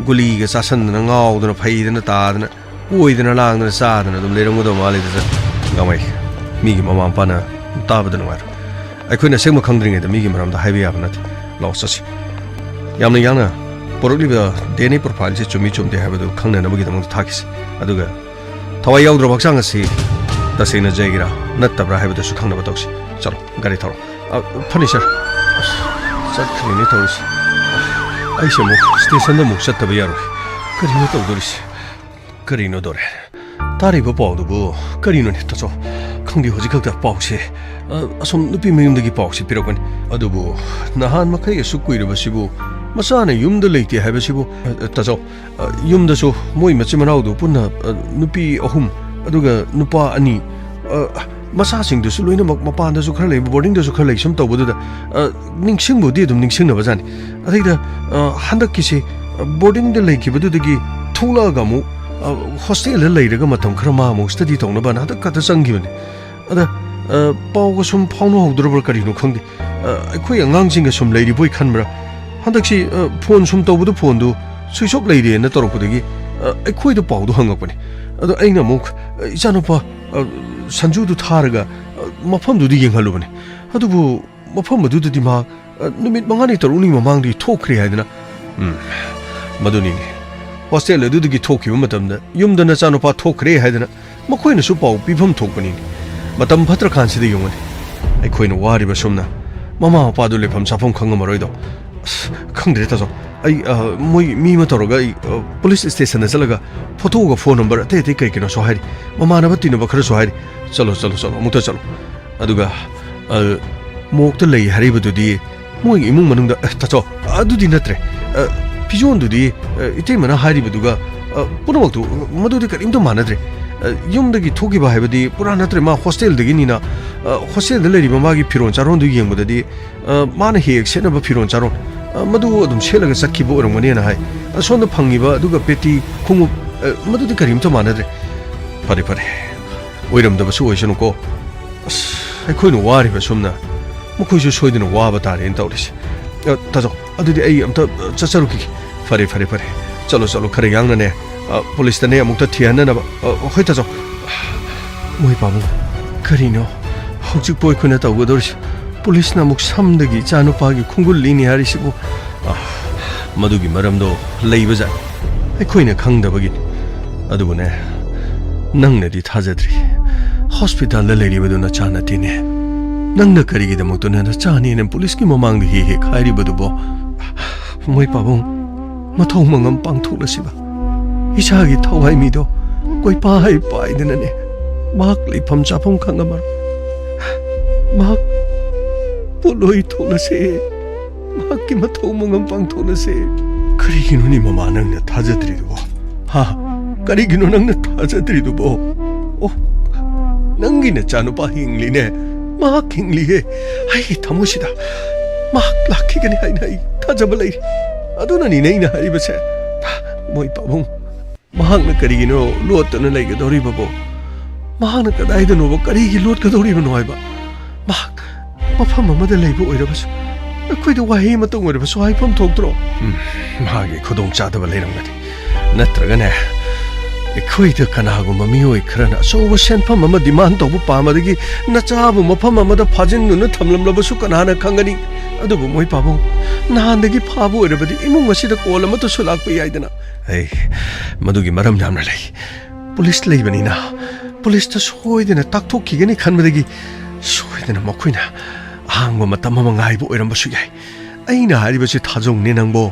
ꯒꯨꯂꯤꯒ ꯆꯥꯁꯟꯗꯅ, ꯉꯥꯎꯗꯅ, ꯐꯩꯗꯅ ꯇꯥꯗꯅ, ꯀꯣꯏꯗꯅ ꯂꯥꯡꯗꯅ ꯆꯥꯗꯅ ꯑꯗꯨꯝ ꯂꯩꯔꯝꯒꯗꯧ ꯃꯥꯜꯂꯤꯗ ꯁꯥꯔ꯫ ꯒꯥꯡꯃꯩ, ꯃꯤꯒꯤ ꯃꯃꯥ ꯃꯄꯥꯅ ꯇꯥꯕꯗ ꯅꯨꯡꯉꯥꯏꯔꯣꯏ꯫ ꯑꯩꯈꯣꯏꯅ ꯑꯁꯦꯡꯕ ꯈꯪꯗ꯭ꯔꯤꯉꯩꯗ ꯃꯤꯒꯤ ꯃꯔꯝꯗ ꯍꯥꯏꯕ ꯌꯥꯕ ꯅꯠꯇꯦ꯫ ꯂꯥꯛꯑꯣ ꯆꯠꯁꯤ꯫ ꯌꯥꯝꯅ ꯌꯥꯡꯅ ꯄꯨꯔꯛꯂꯤꯕ ꯗꯤ ꯑꯦꯟ ꯑꯦ ꯄ꯭ꯔꯣꯐꯥꯏꯜꯁꯦ ꯆꯨꯝꯃꯤ ꯆꯨꯝꯗꯦ ꯍꯥꯏꯕꯗꯨ ꯈꯪꯅꯅꯕꯒꯤꯗꯃꯛꯇ ꯊꯥꯈꯤꯁꯤ꯫ ꯑꯗꯨꯒ ꯊꯋꯥꯏ ꯌꯥꯎꯗ꯭ꯔꯕ ꯍꯛꯆꯥꯡ ꯑꯁꯤ ꯇꯁꯦꯡꯅ ꯖꯩꯒꯤꯔꯥ ꯅꯠꯇꯕ꯭ꯔꯥ ꯍꯥꯏꯕꯗꯨꯁꯨ ꯈꯪꯅꯕ ꯇꯧꯁꯤ꯫ ꯆꯠꯂꯣ, ꯒꯥꯔꯤ ꯊꯧꯔꯣ꯫ ꯑ, ꯐꯅꯤ ꯁꯥꯔ꯫ ꯑꯁ, ꯆꯠꯈ꯭ꯔꯦꯅꯦ ꯇꯧꯔꯤꯁꯦ꯫ ꯑꯩꯁꯦ ꯑꯃꯨꯛ ꯁ꯭ꯇꯦꯁꯟꯗ ꯑꯃꯨꯛ ꯆꯠꯇꯕ ꯌꯥꯔꯣꯏ꯫ ꯀꯔꯤꯅꯣ ꯇꯧꯗꯣꯔꯤꯁꯦ? ꯀꯔꯤꯅꯣ ꯗꯣꯔꯦꯟ? ꯇꯥꯔꯤꯕ ꯄꯥꯎꯗꯨꯕꯨ ꯀꯔꯤꯅꯣꯅꯦ ꯇꯥꯆꯧ? ꯈꯪꯗꯦ, ꯍꯧꯖꯤꯛ ꯈꯛꯇ ꯄꯥꯎꯁꯦ, ꯑ, ꯑꯁꯣꯝ ꯅꯨꯄꯤ ꯃꯌꯨꯝꯗꯒꯤ ꯄꯥꯎꯁꯦ ꯄꯤꯔꯛꯄꯅꯤ꯫ ꯑꯗꯨꯕꯨ ꯅꯍꯥꯟ ꯃꯈꯩ ꯑꯁꯨꯛ ꯀꯨꯏꯔꯕꯁꯤꯕꯨ ꯃꯆꯥꯅ ꯌꯨꯝꯗ ꯂꯩꯇꯦ ꯍꯥꯏꯕꯁꯤꯕꯨ, ꯑ, ꯇꯥꯆꯧ, ꯑ, ꯌꯨꯝꯗꯁꯨ ꯃꯣꯏ ꯃꯆꯤꯟ ꯃꯅꯥꯎꯗꯨ ꯄꯨꯟꯅ, ꯑ, ꯅꯨꯄꯤ ꯑꯍꯨꯝ, ꯑꯗꯨꯒ ꯅꯨꯄꯥ ꯑꯅꯤ, ꯑ, ꯃꯆꯥꯁꯤꯡꯗꯨꯁꯨ ꯂꯣꯏꯅꯃꯛ ꯃꯄꯥꯟꯗꯁꯨ ꯈꯔ ꯂꯩ, ꯕꯣꯔꯗꯤꯡꯗꯁꯨ ꯈꯔ ꯂꯩ, ꯁꯨꯝ ꯇꯧꯕꯗꯨꯗ, ꯑ, ꯅꯤꯡꯁꯤꯡꯕꯨꯗꯤ ꯑꯗꯨꯝ ꯅꯤꯡꯁꯤꯡꯅꯕꯖꯥꯠꯅꯤ꯫ ꯑꯗꯩꯗ, ꯑ, ꯍꯟꯗꯛꯀꯤꯁꯦ, ꯑ, ꯕꯣꯔꯗꯤꯡꯗ ꯂꯩꯈꯤꯕꯗꯨꯗꯒꯤ ꯊꯣꯛꯂꯛꯑꯒ ꯑꯃꯨꯛ, ꯑ, ꯍꯣꯁꯇꯦꯜꯗ ꯂꯩꯔꯒ ꯃꯇꯝ ꯈꯔ ꯃꯥ ꯑꯃꯨꯛ ꯁ꯭ꯇꯗꯤ ꯇꯧꯅꯕꯅ ꯍꯟꯗꯛ ꯈꯛꯇ ꯆꯪꯈꯤꯕꯅꯤ꯫ ꯑꯗ, ꯑ, ꯄꯥꯎꯒ ꯁꯨꯝ ꯐꯥꯎꯅꯍꯧꯗ꯭ꯔꯕ꯭ꯔꯥ ꯀꯔꯤꯅꯣ ꯈꯪꯗꯦ꯫ ꯑ, ꯑꯩꯈꯣꯏ ꯑꯉꯥꯡꯁꯤꯡꯒ ꯁꯨꯝ ꯂꯩꯔꯤꯕꯣꯏ ꯈꯟꯕ꯭ꯔꯥ? ꯍꯟꯗꯛꯁꯤ, ꯑ, ꯐꯣꯟ ꯁꯨꯝ ꯇꯧꯕꯗ ꯐꯣꯟꯗꯨ ꯁ꯭ꯋꯤꯆ ꯑꯣꯐ ꯂꯩꯔꯦꯅ ꯇꯧꯔꯛꯄꯗꯒꯤ, ꯑ, ꯑꯩꯈꯣꯏꯗ ꯄꯥꯎꯗꯨ ꯍꯪꯉꯛꯄꯅꯤ꯫ ꯑꯗꯣ ꯑꯩꯅ ꯑꯃꯨꯛ, ꯑ, ꯏꯆꯥꯅꯨꯄꯥ, ꯑ, ꯁꯟꯖꯨꯗꯨ ꯊꯥꯔꯒ, ꯑ, ꯃꯐꯝꯗꯨꯗ ꯌꯦꯡꯍꯜꯂꯨꯕꯅꯤ꯫ ꯑꯗꯨꯕꯨ ꯃꯐꯝ ꯑꯗꯨꯗꯗꯤ ꯃꯍꯥꯛ, ꯑ, ꯅꯨꯃꯤꯠ ꯃꯉꯥꯅꯤ ꯇꯔꯨꯛꯅꯤ ꯃꯃꯥꯡꯗꯒꯤ ꯊꯣꯛꯈ꯭ꯔꯦ ꯍꯥꯏꯗꯅ꯫ ꯎꯝ, ꯃꯗꯨꯅꯤꯅꯦ꯫ ꯍꯣꯁꯇꯦꯜ ꯑꯗꯨꯗꯒꯤ ꯊꯣꯛꯈꯤꯕ ꯃꯇꯝꯗ ꯌꯨꯝꯗ ꯅꯆꯥꯅꯨꯄꯥ ꯊꯣꯛꯈ꯭ꯔꯦ ꯍꯥꯏꯗꯅ ꯃꯈꯣꯏꯅꯁꯨ ꯄꯥꯎ ꯄꯤꯐꯝ ꯊꯣꯛꯄꯅꯤꯅꯦ꯫ ꯃꯇꯝ ꯐꯠꯇ꯭ꯔꯀꯥꯟꯁꯤꯗ ꯌꯦꯡꯉꯨꯅꯦ꯫ ꯑꯩꯈꯣꯏꯅ ꯋꯥꯔꯤꯕ ꯁꯨꯝꯅ ꯃꯃꯥ ꯃꯄꯥꯗꯨ ꯂꯩꯐꯝ ꯆꯥꯐꯝ ꯈꯪꯉꯝꯃꯔꯣꯏꯗꯣ꯫ ꯑꯁ, ꯈꯪꯗ꯭ꯔꯦ ꯇꯥꯆꯧ꯫ ꯑꯩ, ꯑ, ꯃꯣꯏ ꯃꯤ ꯑꯃ ꯇꯧꯔꯒ ꯑꯩ, ꯑ, ꯄꯨꯂꯤꯁ ꯁ꯭ꯇꯦꯁꯟꯗ ꯆꯠꯂꯒ ꯐꯣꯇꯣꯒ ꯐꯣꯟ ꯅꯝꯕꯔ ꯑꯇꯩ ꯑꯇꯩ ꯀꯩ ꯀꯩꯅꯣꯁꯨ ꯍꯥꯏꯔꯤ꯫ ꯃꯃꯥꯟꯅꯕ ꯇꯤꯟꯅꯕ ꯈꯔꯁꯨ ꯍꯥꯏꯔꯤ꯫ ꯆꯠꯂꯣ, ꯆꯠꯂꯣ, ꯆꯠꯂꯣ, ꯑꯃꯨꯛꯇ ꯆꯠꯂꯣ꯫ ꯑꯗꯨꯒ, ꯑ, ꯃꯣꯛꯇ ꯂꯩ ꯍꯥꯏꯔꯤꯕꯗꯨꯗꯤ ꯃꯣꯏꯒꯤ ꯏꯃꯨꯡ ꯃꯅꯨꯡꯗ, ꯑ, ꯇꯥꯆꯧ, ꯑꯗꯨꯗꯤ ꯅꯠꯇ꯭ꯔꯦ꯫ ꯑ, ꯐꯤꯖꯣꯟꯗꯨꯗꯤ, ꯑ, ꯏꯇꯩꯃꯅ ꯍꯥꯏꯔꯤꯕꯗꯨꯒ, ꯑ, ꯄꯨꯝꯅꯃꯛꯇꯨ, ꯃꯗꯨꯗꯤ ꯀꯔꯤꯝꯇ ꯃꯥꯟꯅꯗ꯭ꯔꯦ꯫ ꯑ, ꯌꯨꯝꯗꯒꯤ ꯊꯣꯛꯈꯤꯕ ꯍꯥꯏꯕꯗꯤ ꯄꯨꯔꯥ ꯅꯠꯇ꯭ꯔꯦ꯫ ꯃꯥ ꯍꯣꯁꯇꯦꯜꯗꯒꯤꯅꯤꯅ, ꯑ, ꯍꯣꯁꯇꯦꯜꯗ ꯂꯩꯔꯤꯕ ꯃꯥꯒꯤ ꯐꯤꯔꯣꯜ ꯆꯥꯔꯣꯟꯗꯨ ꯌꯦꯡꯕꯗꯗꯤ, ꯑ, ꯃꯥꯅ ꯍꯦꯛ ꯍꯦꯛ ꯁꯦꯠꯅꯕ ꯐꯤꯔꯣꯜ ꯆꯥꯔꯣꯟ, ꯑ, ꯃꯗꯨ ꯑꯗꯨꯝ ꯁꯦꯠꯂꯒ ꯆꯠꯈꯤꯕ ꯑꯣꯏꯔꯝꯒꯅꯤꯅ ꯍꯥꯏ꯫ ꯑ, ꯁꯣꯝꯗ ꯐꯪꯉꯤꯕ ꯑꯗꯨꯒ ꯄꯦꯇꯤ, ꯈꯣꯡꯎꯞ, ꯑ, ꯃꯗꯨꯗꯤ ꯀꯔꯤꯝꯇ ꯃꯥꯟꯅꯗ꯭ꯔꯦ꯫ ꯐꯔꯦ, ꯐꯔꯦ꯫ ꯑꯣꯏꯔꯝꯗꯕꯁꯨ ꯑꯣꯏꯁꯅꯨꯀꯣ꯫ ꯑꯁ, ꯑꯩꯈꯣꯏꯅ ꯋꯥꯔꯤꯕ ꯁꯨꯝꯅ ꯃꯈꯣꯏꯁꯨ ꯁꯣꯏꯗꯅ ꯋꯥꯕ ꯇꯥꯔꯦꯅ ꯇꯧꯔꯤꯁꯦ꯫ ꯑ, ꯇꯥꯖꯧ, ꯑꯗꯨꯗꯤ ꯑꯩ ꯑꯝꯇ, ꯑ, ꯆꯠꯆꯔꯨꯈꯤꯒꯦ꯫ ꯐꯔꯦ, ꯐꯔꯦ, ꯐꯔꯦ꯫ ꯆꯠꯂꯣ, ꯆꯠꯂꯣ, ꯈꯔ ꯌꯥꯡꯅꯅꯦ꯫ ꯑ, ꯄꯨꯂꯤꯁꯇꯅꯦ ꯑꯃꯨꯛꯇ ꯊꯤꯍꯟꯅꯅꯕ꯫ ꯑ, ꯍꯣꯏ, ꯇꯥꯖꯧ꯫ ꯃꯣꯏ ꯄꯥꯕꯨꯡ, ꯀꯔꯤꯅꯣ ꯍꯧꯖꯤꯛꯄꯨ ꯑꯩꯈꯣꯏꯅ ꯇꯧꯒꯗꯧꯔꯤꯁꯦ? ꯄꯨꯂꯤꯁꯅ ꯑꯃꯨꯛ ꯁꯝꯗꯒꯤ ꯏꯆꯥꯅꯨꯄꯥꯒꯤ ꯈꯣꯡꯒꯨꯜ ꯂꯤꯅꯤ ꯍꯥꯏꯔꯤꯁꯤꯕꯨ? ꯑ, ꯃꯗꯨꯒꯤ ꯃꯔꯝꯗꯣ ꯂꯩꯕꯖꯥꯠꯅꯤ꯫ ꯑꯩꯈꯣꯏꯅ ꯈꯪꯗꯕꯒꯤꯅꯤ꯫ ꯑꯗꯨꯕꯨꯅꯦ, ꯅꯪꯅꯗꯤ ꯊꯥꯖꯗ꯭ꯔꯤ꯫ ꯍꯣꯁꯄꯤꯇꯥꯜꯗ ꯂꯩꯔꯤꯕꯗꯨ ꯅꯆꯥ ꯅꯠꯇꯦꯅꯦ꯫ ꯅꯪꯅ ꯀꯔꯤꯒꯤꯗꯃꯛꯇꯅꯣ ꯅꯆꯥꯅꯦꯅ ꯄꯨꯂꯤꯁꯀꯤ ꯃꯃꯥꯡꯗ ꯍꯦꯛ ꯍꯦꯛ ꯍꯥꯏꯔꯤꯕꯗꯨꯕꯣ? ꯃꯣꯏ ꯄꯥꯕꯨꯡ, ꯃꯊꯧ ꯃꯉꯝ ꯄꯥꯡꯊꯣꯛꯂꯁꯤꯕ? ꯏꯆꯥꯒꯤ ꯊꯋꯥꯏ ꯃꯤꯗꯣ ꯀꯣꯏꯄꯥꯏ ꯄꯥꯏꯗꯅꯅꯦ, ꯃꯍꯥꯛ ꯂꯩꯐꯝ ꯆꯥꯐꯝ ꯈꯪꯉꯝꯃꯔꯣꯏ꯫ ꯃꯍꯥꯛ ꯄꯣꯠꯂꯣꯏ ꯊꯣꯛꯂꯁꯦ꯫ ꯃꯍꯥꯛꯀꯤ ꯃꯊꯧ ꯃꯉꯝ ꯄꯥꯡꯊꯣꯛꯂꯁꯦ꯫ ꯀꯔꯤꯒꯤꯅꯣꯅꯦ ꯃꯃꯥ ꯅꯪꯅ ꯊꯥꯖꯗ꯭ꯔꯤꯗꯨꯕꯣ? ꯍꯥ? ꯀꯔꯤꯒꯤꯅꯣ ꯅꯪꯅ ꯊꯥꯖꯗ꯭ꯔꯤꯗꯨꯕꯣ? ꯑꯣ, ꯅꯪꯒꯤ ꯅꯆꯥꯅꯨꯄꯥ ꯍꯤꯡꯂꯤꯅꯦ꯫ ꯃꯍꯥꯛ ꯍꯤꯡꯂꯤꯌꯦ꯫ ꯑꯩꯒꯤ ꯊꯃꯣꯏꯁꯤꯗ ꯃꯍꯥꯛ ꯂꯥꯛꯈꯤꯒꯅꯤ ꯍꯥꯏꯅ ꯑꯩ ꯊꯥꯖꯕ ꯂꯩꯔꯤ꯫ ꯑꯗꯨꯅꯅꯤꯅꯦ ꯑꯩꯅ ꯍꯥꯏꯔꯤꯕꯁꯦ꯫ ꯃꯣꯏ ꯄꯥꯕꯨꯡ, ꯃꯍꯥꯛꯅ ꯀꯔꯤꯒꯤꯅꯣ ꯂꯣꯠꯇꯨꯅ ꯂꯩꯒꯗꯧꯔꯤꯕꯕꯣ? ꯃꯍꯥꯛꯅ ꯀꯗꯥꯏꯗꯅꯣꯕ ꯀꯔꯤꯒꯤ ꯂꯣꯠꯀꯗꯧꯔꯤꯕꯅꯣ ꯍꯥꯏꯕ? ꯃꯍꯥꯛ ꯃꯐꯝ ꯑꯃꯗ ꯂꯩꯕ ꯑꯣꯏꯔꯕꯁꯨ, ꯑꯩꯈꯣꯏꯗ ꯋꯥꯍꯩ ꯑꯃꯇꯪ ꯑꯣꯏꯔꯕꯁꯨ ꯍꯥꯏꯐꯝ ꯊꯣꯛꯇ꯭ꯔꯣ? ꯎꯝ, ꯃꯥꯒꯤ ꯈꯨꯗꯣꯡꯆꯥꯗꯕ ꯂꯩꯔꯝꯒꯅꯤ꯫ ꯅꯠꯇ꯭ꯔꯒꯅꯦ, ꯑꯩꯈꯣꯏꯗ ꯀꯅꯥꯒꯨꯝꯕ ꯃꯤꯑꯣꯏ ꯈꯔꯅ ꯑꯆꯧꯕ ꯁꯦꯟꯐꯝ ꯑꯃ ꯗꯤꯃꯥꯟ ꯇꯧꯕ ꯄꯥꯝꯕꯗꯒꯤ ꯅꯆꯥꯕꯨ ꯃꯐꯝ ꯑꯃꯗ ꯐꯥꯖꯤꯟꯗꯨꯅ ꯊꯝꯂꯝꯂꯕꯁꯨ ꯀꯅꯥꯅ ꯈꯪꯒꯅꯤ? ꯑꯗꯨꯕꯨ ꯃꯣꯏ ꯄꯥꯕꯨꯡ, ꯅꯍꯥꯟꯗꯒꯤ ꯐꯥꯕ ꯑꯣꯏꯔꯕꯗꯤ ꯏꯃꯨꯡ ꯑꯁꯤꯗ ꯀꯣꯜ ꯑꯃꯇꯁꯨ ꯂꯥꯛꯄ ꯌꯥꯏꯗꯅ꯫ ꯑꯩ ꯃꯗꯨꯒꯤ ꯃꯔꯝ ꯌꯥꯝꯅ ꯂꯩ꯫ ꯄꯨꯂꯤꯁ ꯂꯩꯕꯅꯤꯅ ꯄꯨꯂꯤꯁꯇ ꯁꯣꯏꯗꯅ ꯇꯥꯛꯊꯣꯛꯈꯤꯒꯅꯤ ꯈꯟꯕꯗꯒꯤ ꯁꯣꯏꯗꯅ ꯃꯈꯣꯏꯅ ꯑꯍꯥꯡꯕ ꯃꯇꯝ ꯑꯃ ꯉꯥꯏꯕ ꯑꯣꯏꯔꯝꯕꯁꯨ ꯌꯥꯏ꯫ ꯑꯩꯅ ꯍꯥꯏꯔꯤꯕꯁꯤ ꯊꯥꯖꯧꯅꯦ ꯅꯪꯕꯣ꯫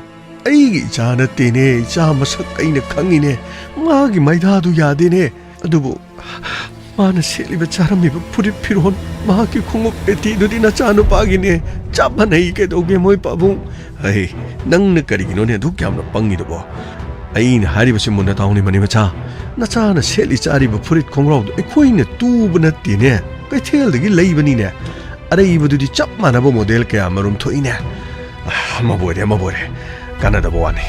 ꯑꯩꯒꯤ ꯏꯆꯥ ꯅꯠꯇꯦꯅꯦ, ꯏꯆꯥ ꯃꯁꯛ ꯑꯩꯅ ꯈꯪꯉꯤꯅꯦ꯫ ꯃꯥꯒꯤ ꯃꯩꯗꯥꯗꯨ ꯌꯥꯗꯦꯅꯦ꯫ ꯑꯗꯨꯕꯨ ꯃꯥꯅ ꯁꯦꯠꯂꯤꯕ ꯆꯥꯔꯝꯃꯤꯕ ꯐꯨꯔꯤꯠ ꯐꯤꯔꯣꯜ, ꯃꯍꯥꯛꯀꯤ ꯈꯣꯡꯎꯞ ꯄꯦꯇꯤꯗꯨꯗꯤ ꯅꯆꯥꯅꯨꯄꯥꯒꯤꯅꯦ꯫ ꯆꯞ ꯃꯥꯟꯅꯩ꯫ ꯀꯩꯗꯧꯒꯦ ꯃꯣꯏ ꯄꯥꯕꯨꯡ? ꯑꯩ, ꯅꯪꯅ ꯀꯔꯤꯒꯤꯅꯣꯅꯦ ꯑꯗꯨꯛ ꯌꯥꯝꯅ ꯄꯪꯉꯤꯗꯨꯕꯣ? ꯑꯩꯅ ꯍꯥꯏꯔꯤꯕꯁꯤ ꯃꯨꯟꯅ ꯇꯥꯎꯅꯦ ꯃꯅꯤ ꯃꯆꯥ꯫ ꯅꯆꯥꯅ ꯁꯦꯠꯂꯤ ꯆꯥꯔꯤꯕ ꯐꯨꯔꯤꯠ ꯈꯣꯡꯒ꯭ꯔꯥꯎꯗꯣ ꯑꯩꯈꯣꯏꯅ ꯇꯨꯕ ꯅꯠꯇꯦꯅꯦ, ꯀꯩꯊꯦꯜꯗꯒꯤ ꯂꯩꯕꯅꯤꯅꯦ꯫ ꯑꯔꯩꯕꯗꯨꯗꯤ ꯆꯞ ꯃꯥꯟꯅꯕ ꯃꯣꯗꯦꯜ ꯀꯌꯥ ꯃꯔꯨꯝ ꯊꯣꯛꯏꯅꯦ꯫ ꯑ, ꯑꯃꯕꯨ ꯑꯣꯏꯔꯦ, ꯑꯃꯕꯨ ꯑꯣꯏꯔꯦ, ꯀꯥꯟꯅꯗꯕ ꯋꯥꯅꯤ꯫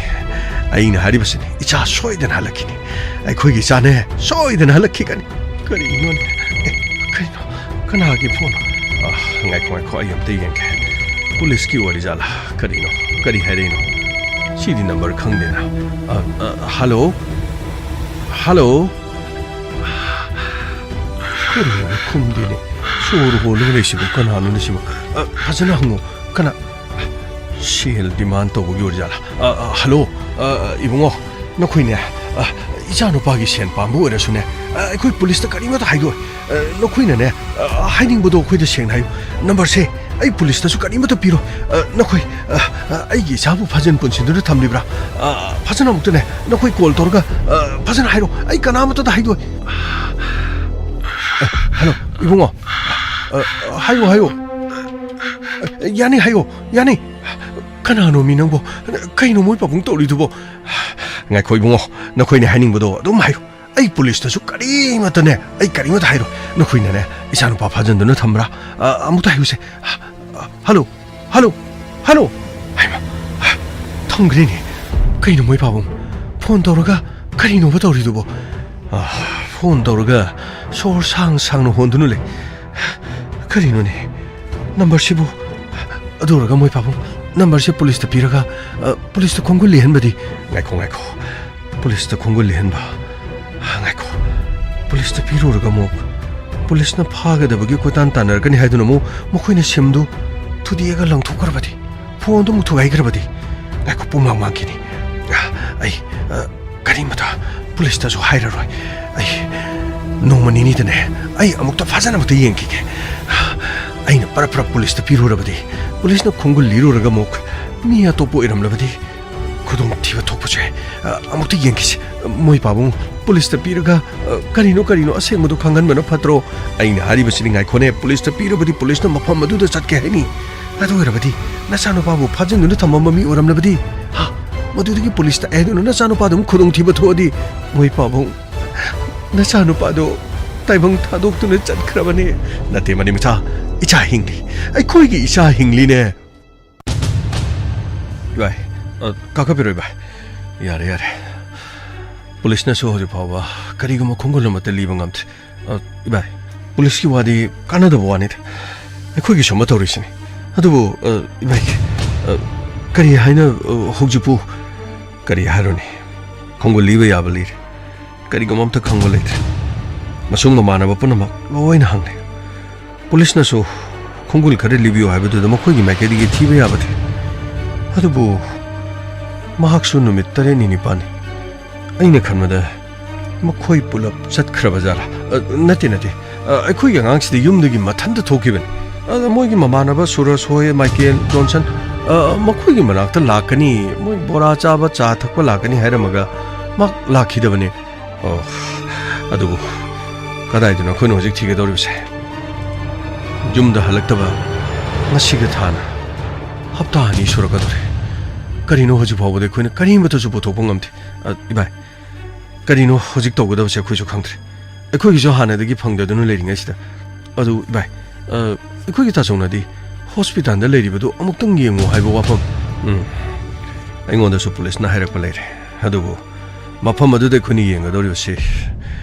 ꯑꯩꯅ ꯍꯥꯏꯔꯤꯕꯁꯤꯅꯤ, ꯏꯆꯥ ꯁꯣꯏꯗꯅ ꯍꯜꯂꯛꯈꯤꯅꯤ꯫ ꯑꯩꯈꯣꯏꯒꯤ ꯏꯆꯥꯅꯦ ꯁꯣꯏꯗꯅ ꯍꯜꯂꯛꯈꯤꯒꯅꯤ꯫ ꯀꯔꯤꯅꯣꯅꯦ? ꯑꯦ, ꯀꯔꯤꯅꯣ? ꯀꯅꯥꯒꯤ ꯐꯣꯟ? ꯑ, ꯉꯥꯏꯈꯣ, ꯉꯥꯏꯈꯣ, ꯑꯩ ꯑꯝꯇ ꯌꯦꯡꯒꯦ꯫ ꯄꯨꯂꯤꯁꯀꯤ ꯑꯣꯏꯔꯤꯖꯥꯠꯂꯥ? ꯀꯔꯤꯅꯣ? ꯀꯔꯤ ꯍꯥꯏꯔꯛꯏꯅꯣ? ꯁꯤꯗꯤ ꯅꯝꯕꯔ ꯈꯪꯗꯦꯅ꯫ ꯑ, ꯑ, ꯍꯜꯂꯣ? ꯍꯜꯂꯣ? ꯀꯔꯤꯅꯣ ꯈꯨꯝꯗꯦꯅꯦ? ꯁꯣꯔ ꯍꯣꯜꯂꯒ ꯂꯩꯁꯤꯕꯨ ꯀꯅꯥꯅꯣꯅꯦ ꯁꯤꯕꯨ? ꯑ, ꯐꯖꯅ ꯍꯪꯉꯨ꯫ ꯀꯅꯥ? ꯁꯦꯜ ꯗꯤꯃꯥꯟ ꯇꯧꯕꯒꯤ ꯑꯣꯏꯔꯖꯥꯠꯂꯥ? ꯑ, ꯑ, ꯍꯜꯂꯣ? ꯑ, ꯏꯕꯨꯡꯉꯣ, ꯅꯈꯣꯏꯅꯦ, ꯑ, ꯏꯆꯥꯅꯨꯄꯥꯒꯤ ꯁꯦꯟ ꯄꯥꯝꯕ ꯑꯣꯏꯔꯁꯨꯅꯦ, ꯑ, ꯑꯩꯈꯣꯏ ꯄꯨꯂꯤꯁꯇ ꯀꯔꯤꯃꯠꯇ ꯍꯥꯏꯗꯣꯛꯑꯣꯏ꯫ ꯑ, ꯅꯈꯣꯏꯅꯅꯦ, ꯑ, ꯍꯥꯏꯅꯤꯡꯕꯗꯣ ꯑꯩꯈꯣꯏꯗ ꯁꯦꯡꯅ ꯍꯥꯏꯌꯨ꯫ ꯅꯝꯕꯔꯁꯦ ꯑꯩ ꯄꯨꯂꯤꯁꯇꯁꯨ ꯀꯔꯤꯃꯠꯇ ꯄꯤꯔꯣꯏ꯫ ꯑ, ꯅꯈꯣꯏ, ꯑ, ꯑ, ꯑꯩꯒꯤ ꯏꯆꯥꯕꯨ ꯐꯥꯖꯤꯟ ꯄꯨꯟꯁꯤꯟꯗꯨꯅ ꯊꯝꯂꯤꯕ꯭ꯔꯥ? ꯑ, ꯐꯖꯅ ꯑꯃꯨꯛꯇꯅꯦ, ꯅꯈꯣꯏ ꯀꯣꯜ ꯇꯧꯔꯒ, ꯑ, ꯐꯖꯅ ꯍꯥꯏꯔꯣ꯫ ꯑꯩ ꯀꯅꯥꯃꯠꯇꯗ ꯍꯥꯏꯗꯣꯛꯑꯣꯏ꯫ ꯑ, ꯍꯜꯂꯣ, ꯏꯕꯨꯡꯉꯣ꯫ ꯑ, ꯑ, ꯍꯥꯏꯌꯨ, ꯍꯥꯏꯌꯨ꯫ ꯑ, ꯌꯥꯅꯤ, ꯍꯥꯏꯌꯨ, ꯌꯥꯅꯤ꯫ ꯀꯅꯥꯅꯣ ꯃꯤ ꯅꯪꯕꯣ? ꯀꯩꯅꯣ ꯃꯣꯏ ꯄꯥꯕꯨꯡ ꯇꯧꯔꯤꯗꯨꯕꯣ? ꯉꯥꯏꯈꯣ ꯏꯕꯨꯡꯉꯣ, ꯅꯈꯣꯏꯅ ꯍꯥꯏꯅꯤꯡꯕꯗꯣ ꯑꯗꯨꯝ ꯍꯥꯏꯌꯨ꯫ ꯑꯩ ꯄꯨꯂꯤꯁꯇꯁꯨ ꯀꯔꯤꯃꯠꯇꯅꯦ, ꯑꯩ ꯀꯔꯤꯃꯠꯇ ꯍꯥꯏꯔꯣꯏ꯫ ꯅꯈꯣꯏꯅꯅꯦ, ꯏꯆꯥꯅꯨꯄꯥ ꯐꯥꯖꯤꯟꯗꯨꯅ ꯊꯝꯕ꯭ꯔꯥ? ꯑ, ꯑꯃꯨꯛꯇ ꯍꯥꯏꯌꯨꯁꯦ꯫ Hello, hello, hello. ꯍꯩꯃꯥ, ꯊꯝꯈ꯭ꯔꯦꯅꯦ꯫ ꯀꯩꯅꯣ ꯃꯣꯏ ꯄꯥꯕꯨꯡ ꯐꯣꯟ ꯇꯧꯔꯒ ꯀꯔꯤꯅꯣꯕ ꯇꯧꯔꯤꯗꯨꯕꯣ? ꯑ, ꯐꯣꯟ ꯇꯧꯔꯒ ꯁꯣꯔ ꯁꯥꯡ ꯁꯥꯡꯅ ꯍꯣꯟꯗꯨꯅ ꯂꯩ꯫ ꯀꯔꯤꯅꯣꯅꯦ? ꯅꯝꯕꯔꯁꯤꯕꯨ? ꯑꯗꯨ ꯑꯣꯏꯔꯒ ꯃꯣꯏ ꯄꯥꯕꯨꯡ, ꯅꯝꯕꯔꯁꯦ ꯄꯨꯂꯤꯁꯇ ꯄꯤꯔꯒ, ꯑ, ꯄꯨꯂꯤꯁꯇ ꯈꯣꯡꯒꯨꯜ ꯂꯤꯍꯟꯕꯗꯤ? ꯉꯥꯏꯈꯣ, ꯉꯥꯏꯈꯣ꯫ ꯄꯨꯂꯤꯁꯇ ꯈꯣꯡꯒꯨꯜ ꯂꯤꯍꯟꯕ? ꯉꯥꯏꯈꯣ꯫ ꯄꯨꯂꯤꯁꯇ ꯄꯤꯔꯨꯔꯒ ꯑꯃꯨꯛ ꯄꯨꯂꯤꯁꯅ ꯐꯥꯒꯗꯕꯒꯤ ꯀꯣꯏꯇꯥꯟ ꯇꯥꯟꯅꯔꯛꯀꯅꯤ ꯍꯥꯏꯗꯨꯅ ꯑꯃꯨꯛ ꯃꯈꯣꯏꯅ ꯁꯤꯝꯗꯨ ꯊꯨꯗꯦꯛꯑꯒ ꯂꯪꯊꯣꯛꯈ꯭ꯔꯕꯗꯤ? ꯐꯣꯟꯗꯨ ꯑꯃꯨꯛ ꯊꯨꯒꯥꯏꯈ꯭ꯔꯕꯗꯤ? ꯉꯥꯏꯈꯣ, ꯄꯨꯡꯃꯥꯡ ꯃꯥꯡꯈꯤꯅꯤ꯫ ꯑꯩ, ꯑ, ꯀꯔꯤꯃꯇ ꯄꯨꯂꯤꯁꯇꯁꯨ ꯍꯥꯏꯔꯔꯣꯏ꯫ ꯑꯩ ꯅꯣꯡꯃ ꯅꯤꯅꯤꯗꯅꯦ, ꯑꯩ ꯑꯃꯨꯛꯇ ꯐꯖꯅ ꯑꯃꯨꯛꯇ ꯌꯦꯡꯈꯤꯒꯦ꯫ ꯑꯩꯅ ꯄꯔꯞ ꯄꯔꯞ ꯄꯨꯂꯤꯁꯇ ꯄꯤꯔꯨꯔꯕꯗꯤ, ꯄꯨꯂꯤꯁꯅ ꯈꯣꯡꯒꯨꯜ ꯂꯤꯔꯨꯔꯒ ꯑꯃꯨꯛ ꯃꯤ ꯑꯇꯣꯞꯄ ꯑꯣꯏꯔꯝꯂꯕꯗꯤ ꯈꯨꯗꯣꯡꯊꯤꯕ ꯊꯣꯛꯄꯁꯨ ꯌꯥꯏ꯫ ꯑ, ꯑꯃꯨꯛꯇ ꯌꯦꯡꯈꯤꯁꯤ꯫ ꯃꯣꯏ ꯄꯥꯕꯨꯡ ꯄꯨꯂꯤꯁꯇ ꯄꯤꯔꯒ, ꯑ, ꯀꯔꯤꯅꯣ ꯀꯔꯤꯅꯣ ꯑꯁꯦꯡꯕꯗꯣ ꯈꯪꯍꯟꯕꯅ ꯐꯠꯇ꯭ꯔꯣ? ꯑꯩꯅ ꯍꯥꯏꯔꯤꯕꯁꯤꯅꯤ, ꯉꯥꯏꯈꯣꯅꯦ, ꯄꯨꯂꯤꯁꯇ ꯄꯤꯔꯕꯗꯤ ꯄꯨꯂꯤꯁꯅ ꯃꯐꯝ ꯑꯗꯨꯗ ꯆꯠꯀꯦ ꯍꯥꯏꯅꯤ꯫ ꯑꯗꯨ ꯑꯣꯏꯔꯕꯗꯤ ꯅꯆꯥꯅꯨꯄꯥꯕꯨ ꯐꯥꯖꯤꯟꯗꯨꯅ ꯊꯝꯃꯝꯕ ꯃꯤ ꯑꯣꯏꯔꯝꯂꯕꯗꯤ? ꯍꯥ? ꯃꯗꯨꯗꯒꯤ ꯄꯨꯂꯤꯁꯇ ꯍꯥꯏꯗꯨꯅ ꯅꯆꯥꯅꯨꯄꯥꯗꯨ ꯑꯃꯨꯛ ꯈꯨꯗꯣꯡꯊꯤꯕ ꯊꯣꯛꯑꯗꯤ? ꯃꯣꯏ ꯄꯥꯕꯨꯡ, ꯅꯆꯥꯅꯨꯄꯥꯗꯣ ꯇꯥꯏꯕꯪ ꯊꯥꯗꯣꯛꯇꯨꯅ ꯆꯠꯈ꯭ꯔꯕꯅꯦ꯫ ꯅꯠꯇꯦ, ꯃꯅꯤꯃꯆꯥ, ꯏꯆꯥ ꯍꯤꯡꯂꯤ꯫ ꯑꯩꯈꯣꯏꯒꯤ ꯏꯆꯥ ꯍꯤꯡꯂꯤꯅꯦ꯫ ꯏꯕꯥꯏ, ꯑ, ꯀꯥꯈꯠꯄꯤꯔꯣ, ꯏꯕꯥꯏ꯫ ꯌꯥꯔꯦ, ꯌꯥꯔꯦ꯫ ꯄꯨꯂꯤꯁꯅꯁꯨ ꯍꯧꯖꯤꯛ ꯐꯥꯎꯕ ꯀꯔꯤꯒꯨꯝꯕ ꯈꯣꯡꯒꯨꯜ ꯑꯃꯠꯇ ꯂꯤꯕ ꯉꯝꯗ꯭ꯔꯤ꯫ ꯑ, ꯏꯕꯥꯏ, ꯄꯨꯂꯤꯁꯀꯤ ꯋꯥꯗꯤ ꯀꯥꯟꯅꯗꯕ ꯋꯥꯅꯤꯗ꯫ ꯑꯩꯈꯣꯏꯒꯤꯁꯨ ꯑꯃ ꯇꯧꯔꯤꯁꯤꯅꯤ꯫ ꯑꯗꯨꯕꯨ, ꯑ, ꯏꯚꯥꯏ, ꯑ, ꯀꯔꯤ ꯍꯥꯏꯅ, ꯑ, ꯍꯧꯖꯤꯛꯄꯨ ꯀꯔꯤ ꯍꯥꯏꯔꯨꯅꯤ? ꯈꯣꯡꯒꯨꯜ ꯂꯤꯕ ꯌꯥꯕ ꯂꯤꯔꯦ꯫ ꯀꯔꯤꯒꯨꯝꯕ ꯑꯝꯇ ꯈꯪꯕ ꯂꯩꯇ꯭ꯔꯦ꯫ ꯃꯁꯨꯡ ꯃꯃꯥꯟꯅꯕ ꯄꯨꯝꯅꯃꯛ ꯂꯣꯏꯅ ꯍꯪꯂꯦ꯫ ꯄꯨꯂꯤꯁꯅꯁꯨ ꯈꯣꯡꯒꯨꯜ ꯈꯔ ꯂꯤꯕꯤꯌꯨ ꯍꯥꯏꯕꯗꯨꯗ ꯃꯈꯣꯏꯒꯤ ꯃꯥꯏꯀꯩꯗꯒꯤ ꯊꯤꯕ ꯌꯥꯕꯗꯤ꯫ ꯑꯗꯨꯕꯨ ꯃꯍꯥꯛꯁꯨ ꯅꯨꯃꯤꯠ ꯇꯔꯦꯠꯅꯤ ꯅꯤꯄꯥꯜꯅꯤ꯫ ꯑꯩꯅ ꯈꯟꯕꯗ ꯃꯈꯣꯏ ꯄꯨꯂꯞ ꯆꯠꯈ꯭ꯔꯕ ꯖꯥꯠꯂꯥ? ꯑ, ꯅꯠꯇꯦ, ꯅꯠꯇꯦ꯫ ꯑ, ꯑꯩꯈꯣꯏꯒꯤ ꯑꯉꯥꯡꯁꯤꯗꯤ ꯌꯨꯝꯗꯒꯤ ꯃꯊꯟꯇ ꯊꯣꯛꯈꯤꯕꯅꯤ꯫ ꯑꯗ ꯃꯣꯏꯒꯤ ꯃꯃꯥꯟꯅꯕ ꯁꯨꯔꯖ ꯍꯣꯏ, ꯃꯥꯏꯀꯦꯜ, ꯖꯣꯟꯁꯟ, ꯑ, ꯃꯈꯣꯏꯒꯤ ꯃꯅꯥꯛꯇ ꯂꯥꯛꯀꯅꯤ, ꯃꯣꯏ ꯕꯣꯔꯥ ꯆꯥꯕ, ꯆꯥ ꯊꯛꯄ ꯂꯥꯛꯀꯅꯤ ꯍꯥꯏꯔꯝꯃꯒ ꯃꯥ ꯂꯥꯛꯈꯤꯗꯕꯅꯤ꯫ ꯑꯣ, ꯑꯗꯨꯕꯨ ꯀꯗꯥꯏꯗꯅꯣ ꯑꯩꯈꯣꯏꯅ ꯍꯧꯖꯤꯛ ꯊꯤꯒꯗꯧꯔꯤꯕꯁꯦ? ꯌꯨꯝꯗ ꯍꯜꯂꯛꯇꯕ ꯉꯁꯤꯒ ꯊꯥꯅ ꯍꯞꯇꯥ ꯑꯅꯤ ꯁꯨꯔꯛꯀꯗꯧꯔꯦ꯫ ꯀꯔꯤꯅꯣ ꯍꯧꯖꯤꯛ ꯐꯥꯎꯕꯗ ꯑꯩꯈꯣꯏꯅ ꯀꯔꯤꯃꯠꯇꯁꯨ ꯄꯨꯊꯣꯛꯄ ꯉꯝꯗꯦ꯫ ꯑ, ꯏꯕꯥꯏ, ꯀꯔꯤꯅꯣ ꯍꯧꯖꯤꯛ ꯇꯧꯒꯗꯕꯁꯦ ꯑꯩꯈꯣꯏꯁꯨ ꯈꯪꯗ꯭ꯔꯦ꯫ ꯑꯩꯈꯣꯏꯒꯤꯁꯨ ꯍꯥꯟꯅꯗꯒꯤ ꯐꯪꯗꯗꯨꯅ ꯂꯩꯔꯤꯉꯩꯁꯤꯗ꯫ ꯑꯗꯨ ꯏꯕꯥꯏ, ꯑ, ꯑꯩꯈꯣꯏꯒꯤ ꯇꯥꯆꯧꯅꯗꯤ ꯍꯣꯁꯄꯤꯇꯥꯜꯗ ꯂꯩꯔꯤꯕꯗꯨ ꯑꯃꯨꯛꯇꯪ ꯌꯦꯡꯉꯨ ꯍꯥꯏꯕ ꯋꯥꯐꯝ, ꯎꯝ, ꯑꯩꯉꯣꯟꯗꯁꯨ ꯄꯨꯂꯤꯁꯅ ꯍꯥꯏꯔꯛꯄ ꯂꯩꯔꯦ꯫ ꯑꯗꯨꯕꯨ ꯃꯐꯝ ꯑꯗꯨꯗ ꯑꯩꯈꯣꯏꯅ ꯌꯦꯡꯒꯗꯧꯔꯤꯕꯁꯤ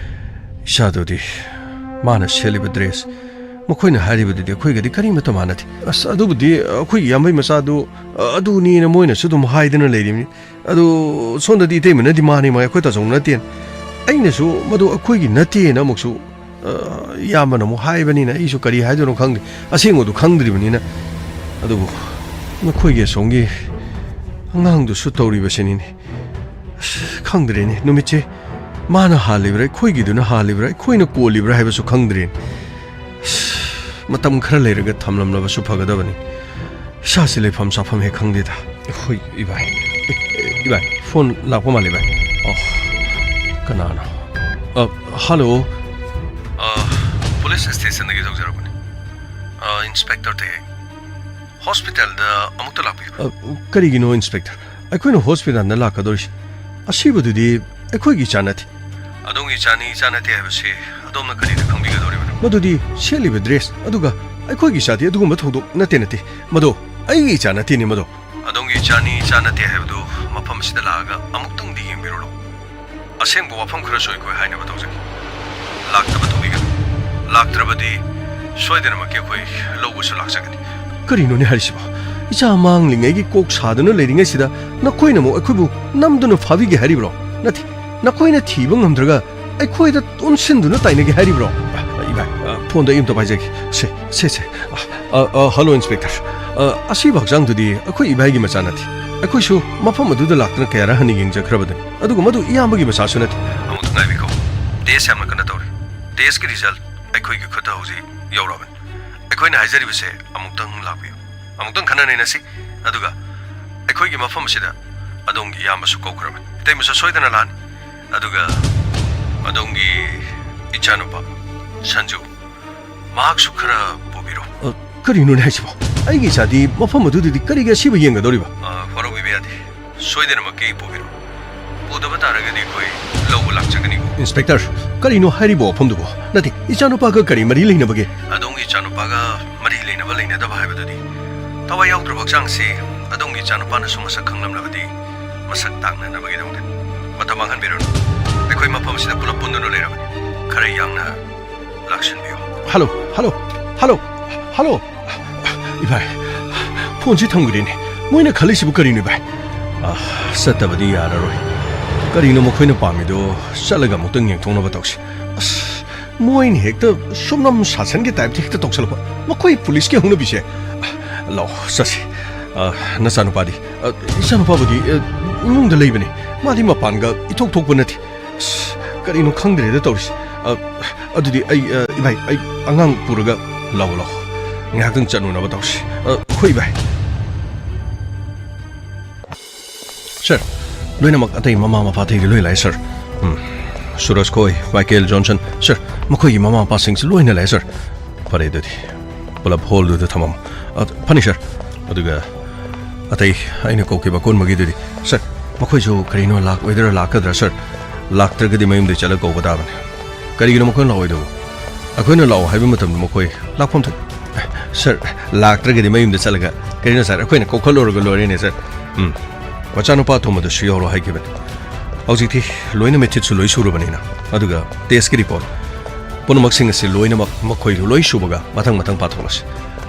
ꯏꯁꯥꯗꯨꯗꯤ, ꯃꯥꯅ ꯁꯦꯠꯂꯤꯕ ꯗ꯭ꯔꯦꯁ, ꯃꯈꯣꯏꯅ ꯍꯥꯏꯔꯤꯕꯗꯨꯗꯤ ꯑꯩꯈꯣꯏꯒꯗꯤ ꯀꯔꯤꯃꯠꯇ ꯃꯥꯟꯅꯗꯦ꯫ ꯑꯁ, ꯑꯗꯨꯕꯨꯗꯤ ꯑꯩꯈꯣꯏꯒꯤ ꯏꯌꯥꯝꯕꯩ ꯃꯆꯥꯗꯨ, ꯑ, ꯑꯗꯨꯅꯦꯅ ꯃꯣꯏꯅꯁꯨ ꯑꯗꯨꯝ ꯍꯥꯏꯗꯅ ꯂꯩꯔꯤꯕꯅꯤ꯫ ꯑꯗꯨ ꯁꯣꯝꯗꯗꯤ ꯏꯇꯩꯃꯅꯗꯤ ꯃꯥꯅꯤ ꯃꯥ ꯑꯩꯈꯣꯏ ꯇꯥꯆꯧ ꯅꯠꯇꯦꯅ꯫ ꯑꯩꯅꯁꯨ ꯃꯗꯨ ꯑꯩꯈꯣꯏꯒꯤ ꯅꯠꯇꯦꯅ ꯑꯃꯨꯛꯁꯨ, ꯑ, ꯏꯌꯥꯝꯕꯅ ꯑꯃꯨꯛ ꯍꯥꯏꯕꯅꯤꯅ ꯑꯩꯁꯨ ꯀꯔꯤ ꯍꯥꯏꯗꯣꯏꯅꯣ ꯈꯪꯗꯦ꯫ ꯑꯁꯦꯡꯕꯗꯨ ꯈꯪꯗ꯭ꯔꯤꯕꯅꯤꯅ꯫ ꯑꯗꯨꯕꯨ ꯃꯈꯣꯏꯒꯤ ꯑꯁꯣꯝꯒꯤ ꯑꯉꯥꯡꯗꯨꯁꯨ ꯇꯧꯔꯤꯕꯁꯤꯅꯤꯅꯦ꯫ ꯑꯁ, ꯈꯪꯗ꯭ꯔꯦꯅꯦ, ꯅꯨꯃꯤꯠꯁꯦ ꯃꯥꯅ ꯍꯥꯜꯂꯤꯕ꯭ꯔꯥ, ꯑꯩꯈꯣꯏꯒꯤꯗꯨꯅ ꯍꯥꯜꯂꯤꯕ꯭ꯔꯥ, ꯑꯩꯈꯣꯏꯅ ꯀꯣꯜꯂꯤꯕ꯭ꯔꯥ ꯍꯥꯏꯕꯁꯨ ꯈꯪꯗ꯭ꯔꯦꯅꯦ꯫ ꯑꯁ, ꯃꯇꯝ ꯈꯔ ꯂꯩꯔꯒ ꯊꯝꯂꯝꯂꯕꯁꯨ ꯐꯒꯗꯕꯅꯤ꯫ ꯏꯁꯥꯁꯤ ꯂꯩꯐꯝ ꯆꯥꯐꯝ ꯍꯦꯛ ꯈꯪꯗꯦꯗ꯫ ꯍꯣꯏ, ꯏꯕꯥꯏ꯫ ꯏꯕꯥꯏ, ꯐꯣꯟ ꯂꯥꯛꯄ ꯃꯥꯜꯂꯦ, ꯏꯕꯥꯏ꯫ ꯑꯣ, ꯀꯅꯥꯅꯣ? ꯑ, ꯍꯜꯂꯣ꯫ ꯑ, ꯄꯨꯂꯤꯁ ꯁ꯭ꯇꯦꯁꯟꯗꯒꯤ ꯇꯧꯖꯔꯛꯄꯅꯤ꯫ ꯑ, ꯏꯟꯁꯄꯦꯛꯇꯔ ꯇꯦ꯫ ꯍꯣꯁꯄꯤꯇꯥꯜꯗ ꯑꯃꯨꯛꯇ ꯂꯥꯛꯄꯤꯌꯨ꯫ ꯑ, ꯀꯔꯤꯒꯤꯅꯣ, ꯏꯟꯁꯄꯦꯛꯇꯔ? ꯑꯩꯈꯣꯏꯅ ꯍꯣꯁꯄꯤꯇꯥꯜꯗ ꯂꯥꯛꯀꯗꯧꯔꯤꯁꯤ? ꯑꯁꯤꯕꯗꯨꯗꯤ ꯑꯩꯈꯣꯏꯒꯤ ꯏꯆꯥ ꯅꯠꯇꯦ꯫ ꯑꯗꯣꯝꯒꯤ ꯏꯆꯥꯅꯤ, ꯏꯆꯥ ꯅꯠꯇꯦ ꯍꯥꯏꯕꯁꯤ ꯑꯗꯣꯝꯅ ꯀꯔꯤꯗ ꯈꯪꯕꯤꯒꯗꯧꯔꯤꯕꯅꯣ? ꯃꯗꯨꯗꯤ ꯁꯦꯠꯂꯤꯕ ꯗ꯭ꯔꯦꯁ ꯑꯗꯨꯒ ꯑꯩꯈꯣꯏꯒꯤ ꯏꯆꯥꯗꯤ ꯑꯗꯨꯒꯨꯝꯕ ꯊꯧꯗꯣꯛ ꯅꯠꯇꯦ, ꯅꯠꯇꯦ꯫ ꯃꯗꯣ ꯑꯩꯒꯤ ꯏꯆꯥ ꯅꯠꯇꯦꯅꯦ, ꯃꯗꯣ꯫ ꯑꯗꯣꯝꯒꯤ ꯏꯆꯥꯅꯤ, ꯏꯆꯥ ꯅꯠꯇꯦ ꯍꯥꯏꯕꯗꯨ ꯃꯐꯝ ꯑꯁꯤꯗ ꯂꯥꯛꯑꯒ ꯑꯃꯨꯛꯇꯪꯗꯤ ꯌꯦꯡꯕꯤꯔꯨꯔꯣ꯫ ꯑꯁꯦꯡꯕ ꯋꯥꯐꯝ ꯈꯔꯁꯨ ꯑꯩꯈꯣꯏ ꯍꯥꯏꯅꯕ ꯇꯧꯖꯒꯦ꯫ ꯂꯥꯛꯇꯕ ꯇꯧꯕꯤꯒꯅꯨ꯫ ꯂꯥꯛꯇ꯭ꯔꯕꯗꯤ ꯁꯣꯏꯗꯅꯃꯛꯀꯤ ꯑꯩꯈꯣꯏ ꯂꯧꯕꯁꯨ ꯂꯥꯛꯆꯒꯅꯤ꯫ ꯀꯔꯤꯅꯣꯅꯦ ꯍꯥꯏꯔꯤꯁꯤꯕꯣ? ꯏꯆꯥ ꯃꯥꯡꯂꯤꯉꯩꯒꯤ ꯀꯣꯛ ꯁꯥꯗꯨꯅ ꯂꯩꯔꯤꯉꯩꯁꯤꯗ ꯅꯈꯣꯏꯅ ꯑꯃꯨꯛ ꯑꯩꯈꯣꯏꯕꯨ ꯅꯝꯗꯨꯅ ꯐꯥꯕꯤꯒꯦ ꯍꯥꯏꯔꯤꯕ꯭ꯔꯣ? ꯅꯠꯇꯦ, ꯅꯈꯣꯏꯅ ꯊꯤꯕ ꯉꯝꯗ꯭ꯔꯒ ꯑꯩꯈꯣꯏꯗ ꯑꯣꯟꯁꯤꯟꯗꯨꯅ ꯇꯥꯏꯅꯒꯦ ꯍꯥꯏꯔꯤꯕ꯭ꯔꯣ? ꯏꯚꯥꯏ, ꯑ, ꯐꯣꯟꯗ ꯑꯩ ꯑꯝꯇ ꯄꯥꯏꯖꯒꯦ꯫ ꯁꯦ, ꯁꯦ, ꯁꯦ꯫ ꯑ, ꯑ, ꯑ, ꯍꯜꯂꯣ, ꯏꯟꯁꯄꯦꯛꯇꯔ꯫ ꯑ, ꯑꯁꯤꯕ ꯍꯛꯆꯥꯡꯗꯨꯗꯤ ꯑꯩꯈꯣꯏ ꯏꯕꯥꯏꯒꯤ ꯃꯆꯥ ꯅꯠꯇꯦ꯫ ꯑꯩꯈꯣꯏꯁꯨ ꯃꯐꯝ ꯑꯗꯨꯗ ꯂꯥꯛꯇꯨꯅ ꯀꯌꯥꯔ ꯍꯟꯅ ꯌꯦꯡꯖꯈ꯭ꯔꯕꯅꯤ꯫ ꯑꯗꯨꯒ ꯃꯗꯨ ꯏꯌꯥꯝꯕꯒꯤ ꯃꯆꯥꯁꯨ ꯅꯠꯇꯦ꯫ ꯑꯃꯨꯛꯇ ꯉꯥꯏꯕꯤꯈꯣ꯫ ꯇꯦꯁ ꯌꯥꯝꯅ ꯀꯟꯅ ꯇꯧꯔꯤ꯫ ꯇꯦꯁꯀꯤ ꯔꯤꯖꯜ ꯑꯩꯈꯣꯏꯒꯤ ꯈꯨꯠꯇ ꯍꯧꯖꯤꯛ ꯌꯧꯔꯛꯑꯕꯅꯤ꯫ ꯑꯩꯈꯣꯏꯅ ꯍꯥꯏꯖꯔꯤꯕꯁꯦ ꯑꯃꯨꯛꯇꯪ ꯂꯥꯛꯄꯤꯌꯨ꯫ ꯑꯃꯨꯛꯇꯪ ꯈꯟꯅ ꯅꯩꯅꯁꯤ꯫ ꯑꯗꯨꯒ ꯑꯩꯈꯣꯏꯒꯤ ꯃꯐꯝ ꯑꯁꯤꯗ ꯑꯗꯣꯝꯒꯤ ꯏꯌꯥꯝꯕꯁꯨ ꯀꯧꯈ꯭ꯔꯕꯅꯤ꯫ ꯏꯇꯩꯃꯁꯨ ꯁꯣꯏꯗꯅ ꯂꯥꯛꯑꯅꯤ꯫ ꯑꯗꯨꯒ ꯑꯗꯣꯝꯒꯤ ꯏꯆꯥꯅꯨꯄꯥ ꯁꯟꯖꯨ, ꯃꯍꯥꯛꯁꯨ ꯈꯔ ꯄꯨꯕꯤꯔꯣ꯫ ꯑ, ꯀꯔꯤꯅꯣꯅꯦ ꯍꯥꯏꯁꯤꯕꯣ? ꯑꯩꯒꯤ ꯏꯆꯥꯗꯤ ꯃꯐꯝ ꯑꯗꯨꯗꯗꯤ ꯀꯔꯤꯒꯤ ꯑꯁꯤꯕ ꯌꯦꯡꯒꯗꯧꯔꯤꯕ? ꯑ, ꯋꯥꯔꯧꯕꯤꯕ ꯌꯥꯗꯦ꯫ ꯁꯣꯏꯗꯅꯃꯛꯀꯤ ꯄꯨꯕꯤꯔꯣ꯫ ꯄꯨꯗꯕ ꯇꯥꯔꯒꯗꯤ ꯑꯩꯈꯣꯏ ꯂꯧꯕ ꯂꯥꯛꯆꯒꯅꯤꯀꯣ꯫ ꯏꯟꯁꯄꯦꯛꯇꯔ, ꯀꯔꯤꯅꯣ ꯍꯥꯏꯔꯤꯕ ꯋꯥꯐꯝꯗꯨꯕꯣ? ꯅꯠꯇꯦ, ꯏꯆꯥꯅꯨꯄꯥꯒ ꯀꯔꯤ ꯃꯔꯤ ꯂꯩꯅꯕꯒꯦ? ꯑꯗꯣꯝꯒꯤ ꯏꯆꯥꯅꯨꯄꯥꯒ ꯃꯔꯤ ꯂꯩꯅꯕ ꯂꯩꯅꯗꯕ ꯍꯥꯏꯕꯗꯨꯗꯤ ꯊꯋꯥꯏ ꯌꯥꯎꯗ꯭ꯔꯕ ꯍꯛꯆꯥꯡꯁꯤ ꯑꯗꯣꯝꯒꯤ ꯏꯆꯥꯅꯨꯄꯥꯅꯁꯨ ꯃꯁꯛ ꯈꯪꯂꯝꯂꯕꯗꯤ ꯃꯁꯛ ꯇꯥꯛꯅꯅꯕꯒꯤꯗꯃꯛꯇꯅꯤ꯫ ꯃꯇꯝ ꯃꯥꯡꯍꯟꯕꯤꯔꯨꯅꯨ꯫ ꯑꯩꯈꯣꯏ ꯃꯐꯝ ꯑꯁꯤꯗ ꯄꯨꯂꯞ ꯄꯨꯟꯗꯨꯅ ꯂꯩꯔꯕꯅꯤ꯫ ꯈꯔ ꯌꯥꯡꯅ ꯂꯥꯛꯁꯤꯟꯕꯤꯌꯨ꯫ Hello, hello, hello, hello. ꯏꯚꯥꯏ, ꯐꯣꯟꯁꯤ ꯊꯝꯈ꯭ꯔꯦꯅꯦ꯫ ꯃꯣꯏꯅ ꯈꯜꯂꯤꯁꯤꯕꯨ ꯀꯔꯤꯅꯣ, ꯏꯚꯥꯏ? ꯑ, ꯆꯠꯇꯕꯗꯤ ꯌꯥꯔꯔꯣꯏ꯫ ꯀꯔꯤꯅꯣ ꯃꯈꯣꯏꯅ ꯄꯥꯝꯃꯤꯗꯣ? ꯆꯠꯂꯒ ꯑꯃꯨꯛꯇꯪ ꯌꯦꯡꯊꯣꯛꯅꯕ ꯇꯧꯁꯤ꯫ ꯑꯁ, ꯃꯣꯏꯅ ꯍꯦꯛꯇ ꯁꯨꯝꯅꯝ ꯁꯥꯁꯟꯒꯤ ꯇꯥꯏꯞꯇ ꯍꯦꯛꯇ ꯇꯧꯁꯜꯂꯛꯄ꯫ ꯃꯈꯣꯏ ꯄꯨꯂꯤꯁꯀꯤ ꯍꯧꯅꯕꯤꯁꯦ꯫ ꯑ, ꯂꯥꯛꯑꯣ, ꯆꯠꯁꯤ꯫ ꯑ, ꯅꯆꯥꯅꯨꯄꯥꯗꯤ? ꯑ, ꯏꯆꯥꯅꯨꯄꯥꯕꯨꯗꯤ, ꯑ, ꯏꯃꯨꯡꯗ ꯂꯩꯕꯅꯤ꯫ ꯃꯥꯗꯤ ꯃꯄꯥꯟꯒ ꯏꯊꯣꯛ ꯊꯣꯛꯄ ꯅꯠꯇꯦ꯫ ꯑꯁ, ꯀꯔꯤꯅꯣ ꯈꯪꯗ꯭ꯔꯦꯗ ꯇꯧꯔꯤꯁꯦ꯫ ꯑ, ꯑꯗꯨꯗꯤ ꯑꯩ, ꯑ, ꯏꯚꯥꯏ, ꯑꯩ ꯑꯉꯥꯡ ꯄꯨꯔꯒ ꯂꯥꯛꯑꯣ, ꯂꯥꯛꯑꯣ꯫ ꯉꯥꯏꯍꯥꯛꯇꯪ ꯆꯠꯂꯨꯅꯕ ꯇꯧꯁꯤ꯫ ꯑ, ꯍꯣꯏ, ꯏꯚꯥꯏ꯫ ꯁꯥꯔ, ꯂꯣꯏꯅꯃꯛ ꯑꯇꯩ ꯃꯃꯥ ꯃꯄꯥ ꯑꯇꯩꯗꯤ ꯂꯣꯏ ꯂꯥꯛꯑꯦ, ꯁꯥꯔ꯫ ꯎꯝ, ꯁꯨꯔꯖ ꯈꯣꯏ, ꯃꯥꯏꯀꯦꯜ ꯖꯣꯟꯁꯟ, ꯁꯥꯔ, ꯃꯈꯣꯏꯒꯤ ꯃꯃꯥ ꯃꯄꯥꯁꯤꯡꯁꯨ ꯂꯣꯏꯅ ꯂꯥꯛꯑꯦ, ꯁꯥꯔ꯫ ꯐꯔꯦ, ꯑꯗꯨꯗꯤ ꯄꯨꯂꯞ ꯍꯣꯜꯗꯨꯗ ꯊꯝꯃꯝꯃꯣ꯫ ꯑ, ꯐꯅꯤ, ꯁꯥꯔ꯫ ꯑꯗꯨꯒ ꯑꯇꯩ ꯑꯩꯅ ꯀꯧꯈꯤꯕ ꯑꯀꯣꯟꯕꯒꯤꯗꯨꯗꯤ, ꯁꯥꯔ, ꯃꯈꯣꯏꯁꯨ ꯀꯔꯤꯅꯣ ꯂꯥꯛꯑꯣꯏꯗ꯭ꯔꯥ ꯂꯥꯛꯀꯗ꯭ꯔꯥ, ꯁꯥꯔ? ꯂꯥꯛꯇ꯭ꯔꯒꯗꯤ ꯃꯌꯨꯝꯗ ꯆꯠꯂ ꯀꯧꯕ ꯇꯥꯕꯅꯤ꯫ ꯀꯔꯤꯒꯤꯅꯣ ꯃꯈꯣꯏꯅ ꯂꯥꯛꯑꯣꯏꯗꯧꯕ? ꯑꯩꯈꯣꯏꯅ ꯂꯥꯛꯑꯣ ꯍꯥꯏꯕ ꯃꯇꯝꯗ ꯃꯈꯣꯏ ꯂꯥꯛꯐꯝ ꯊꯣꯛ-, ꯁꯥꯔ, ꯂꯥꯛꯇ꯭ꯔꯒꯗꯤ ꯃꯌꯨꯝꯗ ꯆꯠꯂꯒ, ꯀꯔꯤꯅꯣ, ꯁꯥꯔ, ꯑꯩꯈꯣꯏꯅ ꯀꯧꯈꯠꯂꯨꯔꯒ ꯂꯣꯏꯔꯦꯅꯦ, ꯁꯥꯔ꯫ ꯎꯝ, ꯃꯆꯥꯅꯨꯄꯥ ꯑꯇꯣꯝꯕꯗꯨꯁꯨ ꯌꯥꯎꯔꯣ ꯍꯥꯏꯈꯤꯕꯅꯤ꯫ ꯍꯧꯖꯤꯛꯇꯤ ꯂꯣꯏꯅ ꯃꯦꯊꯤꯠꯁꯨ ꯂꯣꯏ ꯁꯨꯔꯕꯅꯤꯅ꯫ ꯑꯗꯨꯒ ꯇꯦꯁꯀꯤ ꯔꯤꯄꯣꯔꯠ꯫ ꯄꯨꯝꯅꯃꯛꯁꯤꯡ ꯑꯁꯤ ꯂꯣꯏꯅꯃꯛ ꯃꯈꯣꯏ ꯂꯣꯏ ꯁꯨꯕꯒ ꯃꯊꯪ ꯃꯊꯪ ꯄꯥꯊꯣꯛꯂꯁꯤ꯫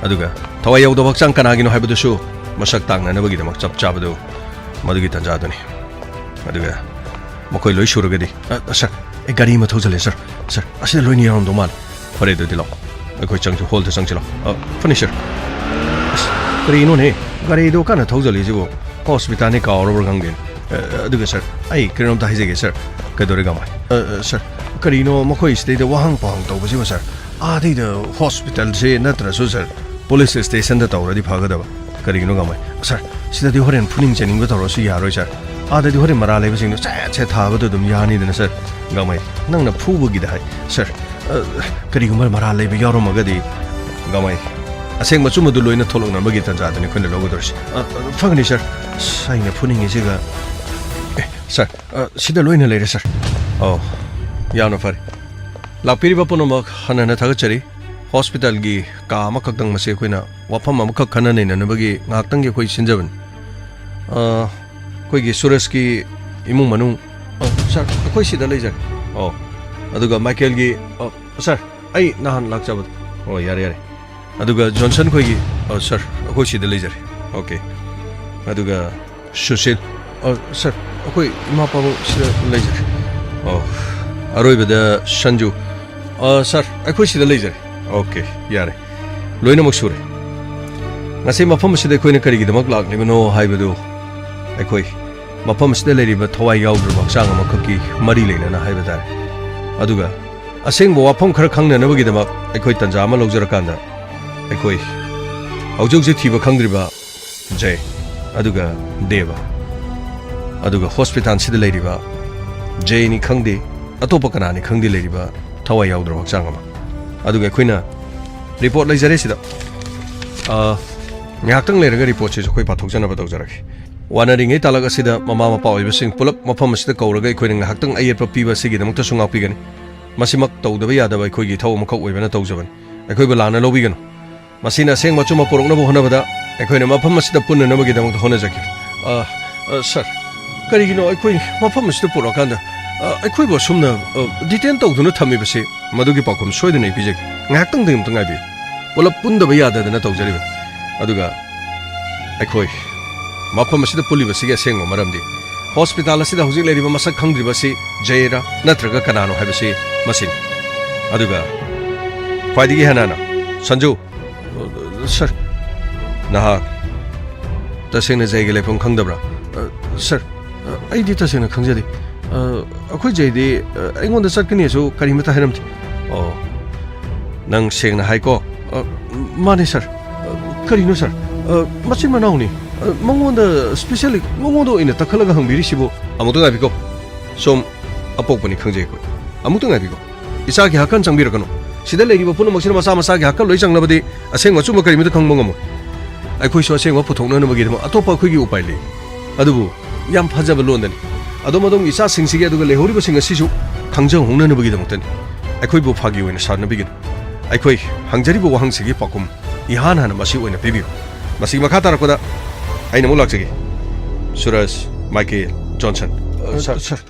ꯑꯗꯨꯒ ꯊꯋꯥꯏ ꯌꯥꯎꯗꯕ ꯍꯛꯆꯥꯡ ꯀꯅꯥꯒꯤꯅꯣ ꯍꯥꯏꯕꯗꯨꯁꯨ ꯃꯁꯛ ꯇꯥꯛꯅꯅꯕꯒꯤꯗꯃꯛ ꯆꯞ ꯆꯥꯕꯗꯨ ꯃꯗꯨꯒꯤ ꯇꯥꯟꯖꯥꯗꯨꯅꯤ꯫ ꯑꯗꯨꯒ ꯃꯈꯣꯏ ꯂꯣꯏ ꯁꯨꯔꯒꯗꯤ, ꯑ, ꯁꯥꯔ, ꯑꯩ ꯒꯥꯔꯤ ꯑꯃ ꯊꯧꯖꯜꯂꯦ, ꯁꯥꯔ꯫ ꯁꯥꯔ, ꯑꯁꯤꯗ ꯂꯣꯏꯅ ꯌꯥꯎꯔꯝꯗꯧ ꯃꯥꯜꯂꯦ꯫ ꯐꯔꯦ, ꯑꯗꯨꯗꯤ ꯂꯥꯛꯑꯣ, ꯑꯩꯈꯣꯏ ꯆꯪꯁꯤ, ꯍꯣꯜꯗ ꯆꯪꯁꯤ ꯂꯥꯛꯑꯣ꯫ ꯑ, ꯐꯅꯤ, ꯁꯥꯔ꯫ ꯑꯁ, ꯀꯔꯤꯅꯣꯅꯦ, ꯒꯥꯔꯤꯗꯣ ꯀꯟꯅ ꯊꯧꯖꯜꯂꯤꯁꯤꯕꯨ? ꯍꯣꯁꯄꯤꯇꯥꯜꯅꯤ ꯀꯥꯎꯔꯕ꯭ꯔꯥ ꯈꯪꯗꯦ꯫ ꯑ, ꯑꯗꯨꯒ ꯁꯥꯔ, ꯑꯩ ꯀꯩꯅꯣꯝꯇ ꯍꯥꯏꯖꯒꯦ, ꯁꯥꯔ꯫ ꯀꯩꯗꯧꯔꯦ, ꯒꯃꯥꯏ? ꯑ, ꯑ, ꯁꯥꯔ, ꯀꯔꯤꯅꯣ ꯃꯈꯣꯏ ꯁꯤꯗꯩꯗ ꯋꯥꯍꯪ ꯄꯥꯎꯍꯪ ꯇꯧꯕꯁꯤꯕꯨ, ꯁꯥꯔ? ꯑꯥꯗꯩꯗ ꯍꯣꯁꯄꯤꯇꯥꯜꯁꯦ ꯅꯠꯇ꯭ꯔꯁꯨ, ꯁꯥꯔ, ꯄꯨꯂꯤꯁ ꯁ꯭ꯇꯦꯁꯟꯗ ꯇꯧꯔꯗꯤ ꯐꯒꯗꯕ꯫ ꯀꯔꯤꯒꯤꯅꯣ, ꯒꯃꯥꯏ? ꯁꯥꯔ, ꯁꯤꯗꯗꯤ ꯍꯣꯔꯦꯟ ꯐꯨꯅꯤꯡ ꯆꯩꯅꯤꯡꯕ ꯇꯧꯔꯁꯨ ꯌꯥꯔꯣꯏ, ꯁꯥꯔ꯫ ꯑꯥꯗꯗꯤ ꯍꯣꯔꯦꯟ ꯃꯔꯥꯜ ꯂꯩꯕꯁꯤꯡꯗꯣ ꯁꯦꯠ ꯁꯦꯠ ꯊꯥꯕꯗ ꯑꯗꯨꯝ ꯌꯥꯅꯤꯗꯅ, ꯁꯥꯔ꯫ ꯒꯃꯥꯏ, ꯅꯪꯅ ꯐꯨꯕꯒꯤꯗ ꯍꯥꯏ, ꯁꯥꯔ, ꯑ, ꯀꯔꯤꯒꯨꯝꯕ ꯃꯔꯥꯜ ꯂꯩꯕ ꯌꯥꯎꯔꯝꯃꯒꯗꯤ, ꯒꯃꯥꯏ, ꯑꯁꯦꯡꯕ ꯑꯆꯨꯝꯕꯗꯨ ꯂꯣꯏꯅ ꯊꯣꯛꯂꯛꯅꯕꯒꯤ ꯇꯥꯟꯖꯥꯗꯨꯅꯤ ꯑꯩꯈꯣꯏꯅ ꯂꯧꯒꯗꯧꯔꯤꯁꯤ꯫ ꯑ, ꯑ, ꯐꯒꯅꯤ, ꯁꯥꯔ꯫ ꯑꯁ, ꯑꯩꯅ ꯐꯨꯅꯤꯡꯉꯤꯁꯤꯒ꯫ ꯑꯦ, ꯁꯥꯔ, ꯑ, ꯁꯤꯗ ꯂꯣꯏꯅ ꯂꯩꯔꯦ, ꯁꯥꯔ꯫ ꯑꯧ, ꯌꯥꯝꯅ ꯐꯔꯦ꯫ ꯂꯥꯛꯄꯤꯔꯤꯕ ꯄꯨꯝꯅꯃꯛ ꯍꯟꯅ ꯍꯟꯅ ꯊꯥꯒꯠꯆꯔꯤ꯫ ꯍꯣꯁꯄꯤꯇꯥꯜꯒꯤ ꯀꯥ ꯑꯃꯈꯛꯇꯪ, ꯃꯁꯤ ꯑꯩꯈꯣꯏꯅ ꯋꯥꯐꯝ ꯑꯃꯈꯛ ꯈꯟꯅ ꯅꯩꯅꯅꯕꯒꯤ ꯉꯥꯏꯍꯥꯛꯇꯪꯒꯤ ꯑꯩꯈꯣꯏ ꯁꯤꯟꯖꯕꯅꯤ꯫ ꯑ, ꯑꯩꯈꯣꯏꯒꯤ ꯁꯨꯔꯖꯀꯤ ꯏꯃꯨꯡ ꯃꯅꯨꯡ, ꯑ, ꯁꯥꯔ, ꯑꯩꯈꯣꯏ ꯁꯤꯗ ꯂꯩꯖꯔꯦ꯫ ꯑꯣ, ꯑꯗꯨꯒ ꯃꯥꯏꯀꯦꯜꯒꯤ, ꯑ, ꯁꯥꯔ, ꯑꯩ ꯅꯍꯥꯟ ꯂꯥꯛꯆꯕꯗꯣ꯫ ꯑꯣ, ꯌꯥꯔꯦ, ꯌꯥꯔꯦ꯫ ꯑꯗꯨꯒ ꯖꯣꯟꯁꯟ ꯈꯣꯏꯒꯤ, ꯑ, ꯁꯥꯔ, ꯑꯩꯈꯣꯏ ꯁꯤꯗ ꯂꯩꯖꯔꯦ꯫ ꯑꯣꯀꯦ꯫ ꯑꯗꯨꯒ ꯁꯨꯁꯤꯜ, ꯑ, ꯁꯥꯔ, ꯑꯩꯈꯣꯏ ꯏꯃꯥ ꯄꯥꯕꯨꯡ ꯁꯤꯗ ꯂꯩꯖꯔꯦ꯫ ꯑꯣ, ꯑꯔꯣꯏꯕꯗ ꯁꯟꯖꯨ, ꯑ, ꯁꯥꯔ, ꯑꯩꯈꯣꯏ ꯁꯤꯗ ꯂꯩꯖꯔꯦ꯫ ꯑꯣꯀꯦ, ꯌꯥꯔꯦ꯫ ꯂꯣꯏꯅꯃꯛ ꯁꯨꯔꯦ꯫ ꯉꯁꯤ ꯃꯐꯝ ꯑꯁꯤꯗ ꯑꯩꯈꯣꯏꯅ ꯀꯔꯤꯒꯤꯗꯃꯛ ꯂꯥꯛꯂꯤꯕꯅꯣ ꯍꯥꯏꯕꯗꯨ ꯑꯩꯈꯣꯏ ꯃꯐꯝ ꯑꯁꯤꯗ ꯂꯩꯔꯤꯕ ꯊꯋꯥꯏ ꯌꯥꯎꯗ꯭ꯔꯕ ꯍꯛꯆꯥꯡ ꯑꯃꯈꯛꯀꯤ ꯃꯔꯤ ꯂꯩꯅꯅ ꯍꯥꯏꯕ ꯇꯥꯔꯦ꯫ ꯑꯗꯨꯒ ꯑꯁꯦꯡꯕ ꯋꯥꯐꯝ ꯈꯔ ꯈꯪꯅꯅꯕꯒꯤꯗꯃꯛ ꯑꯩꯈꯣꯏ ꯇꯥꯟꯖꯥ ꯑꯃ ꯂꯧꯖꯔꯀꯥꯟꯗ ꯑꯩꯈꯣꯏ ꯍꯧꯖꯤꯛ ꯍꯧꯖꯤꯛ ꯊꯤꯕ ꯈꯪꯗ꯭ꯔꯤꯕ ꯖꯦ, ꯑꯗꯨꯒ ꯗꯦꯕ, ꯑꯗꯨꯒ ꯍꯣꯁꯄꯤꯇꯥꯜꯁꯤꯗ ꯂꯩꯔꯤꯕ ꯖꯦꯅꯤ ꯈꯪꯗꯦ, ꯑꯇꯣꯞꯄ ꯀꯅꯥꯅꯤ ꯈꯪꯗꯦ, ꯂꯩꯔꯤꯕ ꯊꯋꯥꯏ ꯌꯥꯎꯗ꯭ꯔꯕ ꯍꯛꯆꯥꯡ ꯑꯃ꯫ ꯑꯗꯨꯒ ꯑꯩꯈꯣꯏꯅ ꯔꯤꯄꯣꯔꯠ ꯂꯩꯖꯔꯦ ꯁꯤꯗ꯫ ꯑ, ꯉꯥꯏꯍꯥꯛꯇꯪ ꯂꯩꯔꯒ ꯔꯤꯄꯣꯔꯠꯁꯤꯁꯨ ꯑꯩꯈꯣꯏ ꯄꯥꯊꯣꯛꯆꯅꯕ ꯇꯧꯖꯔꯒꯦ꯫ ꯋꯥꯅꯔꯤꯉꯩ ꯇꯥꯂꯛ ꯑꯁꯤꯗ ꯃꯃꯥ ꯃꯄꯥ ꯑꯣꯏꯕꯁꯤꯡ ꯄꯨꯂꯞ ꯃꯐꯝ ꯑꯁꯤꯗ ꯀꯧꯔꯒ ꯑꯩꯈꯣꯏꯅ ꯉꯥꯏꯍꯥꯛꯇꯪ ꯑꯌꯦꯠꯄ ꯄꯤꯕ ꯑꯁꯤꯒꯤꯗꯃꯛꯇꯁꯨ ꯉꯥꯛꯄꯤꯒꯅꯤ꯫ ꯃꯁꯤꯃꯛ ꯇꯧꯗꯕ ꯌꯥꯗꯕ ꯑꯩꯈꯣꯏꯒꯤ ꯏꯊꯧ ꯑꯃꯈꯛ ꯑꯣꯏꯕꯅ ꯇꯧꯖꯕꯅꯤ꯫ ꯑꯩꯈꯣꯏꯕꯨ ꯂꯥꯟꯅ ꯂꯧꯕꯤꯒꯅꯨ꯫ ꯃꯁꯤꯅ ꯑꯁꯦꯡꯕ ꯑꯆꯨꯝꯕ ꯄꯨꯔꯛꯅꯕ ꯍꯣꯠꯅꯕꯗ ꯑꯩꯈꯣꯏꯅ ꯃꯐꯝ ꯑꯁꯤꯗ ꯄꯨꯟꯅꯅꯕꯒꯤꯗꯃꯛꯇ ꯍꯣꯠꯅꯖꯈꯤ꯫ ꯑ, ꯑ, ꯁꯥꯔ, ꯀꯔꯤꯒꯤꯅꯣ ꯑꯩꯈꯣꯏ ꯃꯐꯝ ꯑꯁꯤꯗ ꯄꯨꯔꯛꯑꯀꯥꯟꯗ, ꯑ, ꯑꯩꯈꯣꯏꯕꯨ ꯑꯁꯨꯝꯅ, ꯑ, detain ꯇꯧꯗꯨꯅ ꯊꯝꯃꯤꯕꯁꯤ, ꯃꯗꯨꯒꯤ ꯄꯥꯎꯈꯨꯝ ꯁꯣꯏꯗꯅ ꯑꯩ ꯄꯤꯖꯒꯦ꯫ ꯉꯥꯏꯍꯥꯛꯇꯪꯗꯤ ꯑꯃꯨꯛꯇ ꯉꯥꯏꯕꯤꯌꯨ꯫ ꯄꯨꯂꯞ ꯄꯨꯟꯗꯕ ꯌꯥꯗꯗꯅ ꯇꯧꯖꯔꯤꯕꯅꯤ꯫ ꯑꯗꯨꯒ ꯑꯩꯈꯣꯏ ꯃꯐꯝ ꯑꯁꯤꯗ ꯄꯨꯜꯂꯤꯕꯁꯤꯒꯤ ꯑꯁꯦꯡꯕ ꯃꯔꯝꯗꯤ, ꯍꯣꯁꯄꯤꯇꯥꯜ ꯑꯁꯤꯗ ꯍꯧꯖꯤꯛ ꯂꯩꯔꯤꯕ ꯃꯁꯛ ꯈꯪꯗ꯭ꯔꯤꯕ ꯑꯁꯤ ꯖꯦꯔꯥ ꯅꯠꯇ꯭ꯔꯒ ꯀꯅꯥꯅꯣ ꯍꯥꯏꯕꯁꯤ ꯃꯁꯤꯅꯤ꯫ ꯑꯗꯨꯒ ꯈ꯭ꯋꯥꯏꯗꯒꯤ ꯍꯦꯟꯅ, ꯁꯟꯖꯨ꯫ ꯁꯔ, ꯅꯍꯥꯛ ꯇꯁꯦꯡꯅ ꯖꯩꯒꯤ ꯂꯩꯐꯝ ꯈꯪꯗꯕ꯭ꯔꯥ? ꯑ, ꯁꯔ, ꯑ, ꯑꯩꯗꯤ ꯇꯁꯦꯡꯅ ꯈꯪꯖꯗꯦ꯫ ꯑ, ꯑꯩꯈꯣꯏ ꯖꯩꯗꯤ, ꯑ, ꯑꯩꯉꯣꯟꯗ ꯆꯠꯀꯅꯤꯁꯨ ꯀꯔꯤꯃꯠꯇ ꯍꯥꯏꯔꯝꯗꯦ꯫ ꯑꯣ, ꯅꯪ ꯁꯦꯡꯅ ꯍꯥꯏꯀꯣ? ꯑ, ꯃꯥꯅꯦ, ꯁꯔ꯫ ꯑ, ꯀꯔꯤꯅꯣ, ꯁꯔ? ꯑ, ꯃꯆꯤꯟ ꯃꯅꯥꯎꯅꯤ꯫ ꯑ, ꯃꯉꯣꯟꯗ specially ꯃꯉꯣꯟꯗ ꯑꯣꯏꯅ ꯇꯛꯈꯠꯂꯒ ꯍꯪꯕꯤꯔꯤꯁꯤꯕꯨ? ꯑꯃꯨꯛꯇ ꯉꯥꯏꯕꯤꯀꯣ꯫ ꯁꯣꯝ ꯑꯄꯣꯛꯄꯅꯤ ꯈꯪꯖꯩ ꯑꯩꯈꯣꯏ꯫ ꯑꯃꯨꯛꯇ ꯉꯥꯏꯕꯤꯀꯣ꯫ ꯏꯆꯥꯒꯤ ꯍꯛꯈꯟ ꯆꯪꯕꯤꯔꯛꯀꯅꯨ꯫ ꯁꯤꯗ ꯂꯩꯔꯤꯕ ꯄꯨꯝꯅꯃꯛꯁꯤꯅ ꯃꯁꯥ ꯃꯁꯥꯒꯤ ꯍꯛꯈꯟ ꯂꯣꯏ ꯆꯪꯂꯕꯗꯤ ꯑꯁꯦꯡꯕ ꯑꯆꯨꯝꯕ ꯀꯔꯤꯃꯠꯇ ꯈꯪꯕ ꯉꯝꯃꯣꯏ꯫ ꯑꯩꯈꯣꯏꯁꯨ ꯑꯁꯦꯡꯕ ꯄꯨꯊꯣꯛꯅꯅꯕꯒꯤꯗꯃꯛ ꯑꯇꯣꯞꯄ ꯑꯩꯈꯣꯏꯒꯤ ꯎꯄꯥꯏ ꯂꯩ꯫ ꯑꯗꯨꯕꯨ ꯌꯥꯝ ꯐꯖꯕ ꯂꯣꯟꯗꯅꯤ꯫ ꯑꯗꯣꯝ ꯑꯗꯣꯝꯒꯤ ꯏꯆꯥꯁꯤꯡꯁꯤꯒꯤ ꯑꯗꯨꯒ ꯂꯩꯍꯧꯔꯤꯕꯁꯤꯡ ꯑꯁꯤꯁꯨ ꯈꯪꯖꯍꯧꯅꯅꯕꯒꯤꯗꯃꯛꯇꯅꯤ꯫ ꯑꯩꯈꯣꯏꯕꯨ ꯐꯥꯒꯤ ꯑꯣꯏꯅ ꯁꯥꯅꯕꯤꯒꯅꯨ꯫ ꯑꯩꯈꯣꯏ ꯍꯪꯖꯔꯤꯕ ꯋꯥꯍꯪꯁꯤꯒꯤ ꯄꯥꯎꯈꯨꯝ ꯏꯍꯥꯟ ꯍꯥꯟꯅ ꯃꯁꯤ ꯑꯣꯏꯅ ꯄꯤꯕꯤꯌꯨ꯫ ꯃꯁꯤꯒꯤ ꯃꯈꯥ ꯇꯥꯔꯛꯄꯗ ꯑꯩꯅ ꯑꯃꯨꯛ ꯂꯥꯛꯆꯒꯦ꯫ ꯁꯨꯔꯖ, ꯃꯥꯏꯀꯦꯜ, ꯖꯣꯟꯁꯟ꯫ ꯑ, ꯁꯔ꯫ ꯁꯔ꯫